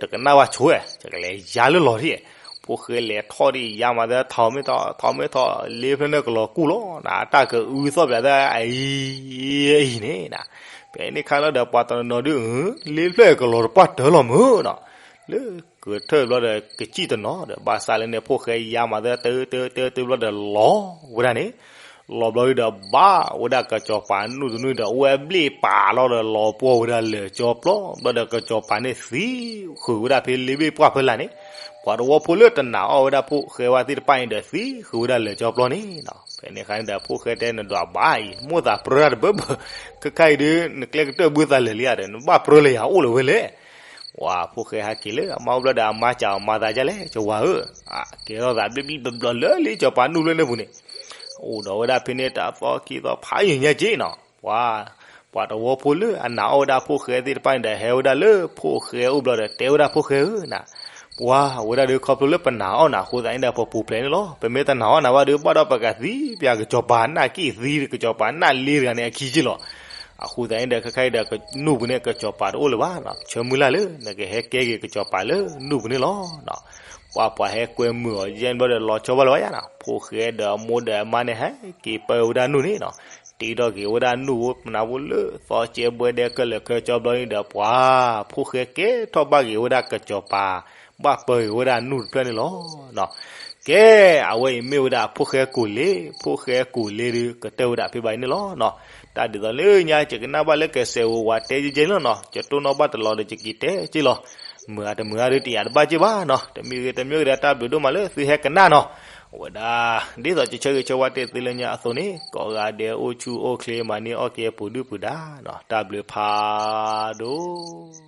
တကနၣ်ဘၣ်ဆိဝဲ, ကလဲၤယါလၢလီၤဒံး, ဖိၣ်ဃဲလဲၤထီၣ်ဒံးယါမးသၢ ထီၣ်မ့ၢ်ထီၣ် ထီၣ်မ့ၢ်ထီၣ် လ့ဖျၢၣ်န့ၣ်ကလီၤကူၣ်လီၤနၤ, တၢ်ကအုသီၣ်ပျးသၢအံၤ အံၤန့ၣ်နၤ, ဖဲန့ၣ်ခါလီၤဒီးပှၤတနီၤနီၤဒုး လ့ဖျၢၣ်ကလီၤတပှၢ်တၢၢ်လီၤမုၢ်နီၤ, လၢကထၢၣ်ဘျီဒီးကစံၣ်တနီၤဒီး ဘၣ်ဆၣ်လၢန့ၣ် ဖိၣ်ဃဲယါမးသၢ တၢတၢတၢတၢဘျီဒီး လီၤဝဲဒၣ်န့ၣ်, လီၤဘျီဒုးဒီး ဘၣ်ဝဲဒၣ်ကစီၤပၤနူၢ်တနူၢ်ဒီး အိၣ်ဝဲဘျ့ၣ်ပာ်လီၤဒီး လီၤပှီၢ်ဝဲဒၣ်လၢာ်ကၠီပျီ, ဘျီဒီးကစီၤပၤန့ၣ်သံ ဃုာ်ဝဲဒၣ်ဖဲလ့ဘ့ၣ်ပှၢ်ဖဲလာ်န့ၣ်, ပှၤတဝီဖိလၢတနာ်အီၣ်ဝဲဒၣ်ဖိၣ်ဃဲဝဲသ့ၣ်တဖၣ်န့ၣ်ဒီး သံဃုာ်ဝဲဒၣ်လၢာ်ကၠီပျီန့ၣ်နီၤ. ဖဲန့ၣ်အခါန့ၣ်ဒီး ဖိၣ်ဃဲတဲနဒွးဘၣ်အံၤ မိၣ်သးပြၢတၢ်တဘၢဘၢ, ခဲခါအံၤဒုး နကျဲကတၢၢ်ဘုသးလၢာ်လံဧါဒီး နဘၣ်ပြၢလၢယၤအိၣ်လၢၤဝဲလဲၣ်. ဝၤ ဖိၣ်ဃဲဟဲက့ၤလၢအမါအိၣ်ဘျီဒီး အမါစံးအီၤ မၤသးဒ်လဲၣ် ကဝၤဧၢ, ကဲထီၣ်သးဘျ့ဘျ့ဘျီဘျီလၢလံာ်ကၠီၤပၤနူၢ်ဖျၢၣ်န့ၣ်ပူၤန့ၣ်, အိၣ်ဒီးဝဲဒၣ်ဖဲန့ၣ် တၢ်သီခံသီဖးယံာ်ညါက့နီၤ. ပှၤ ပှၤတဝီဖိလၢအနာ်အီၣ်ဝဲဒၣ်ဖိၣ်ဃဲသ့ၣ်တဖၣ်န့ၣ်ဒီး ဟဲဝဲဒၣ်လၢဖိၣ်ဃဲအိၣ်ဘျီဒီး တဲဝဲဒၣ်ဖိၣ်ဃဲဧၢနၤ, ပှၤဝဲဒၣ်ဒီး ခီဖျိလၢပနာ်အီၣ်နၤအဃိသတးန့ၣ်ဒီး ပပူၤဖျဲးန့ၣ်လီၤ. ပမ့ၢ်တနာ်အီၣ်နၤဘၣ်ဒီး ဘၣ်ဒီးပကသံပၠးကစီၤပၤနၢ်က့ၣ်သံ ကစီၤပၤနၢ်လ့တဂၤန့ၣ်အခံက့လီၤ. အဃိသတးန့ၣ်ဒီး ခဲခါအံၤဒီး နူၢ်ပူၤန့ၣ် ကစီၤပၤတအိၣ်လၢၤဘၣ်နီၤ, ဆၢမုၢ်လၢ်လၢ နကဟဲကဲက့ၤကစီၤပၤလၢနူၢ်ပူၤန့ၣ်လီၤ. ပှၤ ပှၤဟဲကွဲမုာ်အီၤယဲၢ်ဘျီဒီး လီၤဆီဘၣ်လၢၤဘၣ်ယါနီၤ, ဖိၣ်ဃဲဒီးအမိၢ်ဒီးအမါန့ၣ် ဟဲက့ၤပၢဝဲဒၣ်နူၢ်န့ၣ်နီၤ, တ့ထီၣ်က့ၤဝဲဒၣ်နူၢ်အိၣ်ပနၢ်ဖိလၢသီကဲဘှဲဒဲကလၢာ်ခဲကၠီဘျီန့ၣ်ဒီး ပှၤ ဖိၣ်ဃဲကဲထီၣ်ဘၣ်က့ၤဝဲဒၣ်ကစီၤပၤ, ဘၣ်ပၢက့ၤဝဲဒၣ်နူၢ်တဖျၢၣ်န့ၣ်လီၤ. ကဲ အဝဲအံၤမ့ၢ်ဝဲဒၣ်ဖိၣ်ဃဲကိၢ်လ့, ဖိၣ်ဃဲကိၢ်လ့ဒီး ကတၢၢ်ဝဲဒၣ်ဖဲဘၣ်အံၤန့ၣ်လီၤ. တၢ်ဒ်သိးလၢညါ ယကနၣ်ဘၣ်လၢကစဲးဝဲဝၤတဲက့က့လီၤနီၤ, ယတိၢ်နီၣ်ဘၣ်တလီၤဒီးယက့ၤတဲက့လီၤ. မုာ်အတမုာ်အါဒီးတယာ်တဘၣ်က့ဘၣ်နီၤ, တမ့ၢ်ဂ့ၤတမ့ၢ်ဂ့ၤဒီး တၢ်ဘျုးဒိၣ်မးလၢသုဟဲကနၣ်နီၤ. အဝဲဒၣ် ဒ်သိးကဆၢဂ့ၤဆၢဝါတဲသုလၢညါအသိးန့ၣ် ကိးဂၤဒဲးအိၣ်ဆူၣ်အိၣ်ချ့ မၤန့ၢ်အီၣ်ကဲပူၤဒုၣ်ပူၤဒါနီၤ, တၢ်ဘျုးဖးဒိၣ်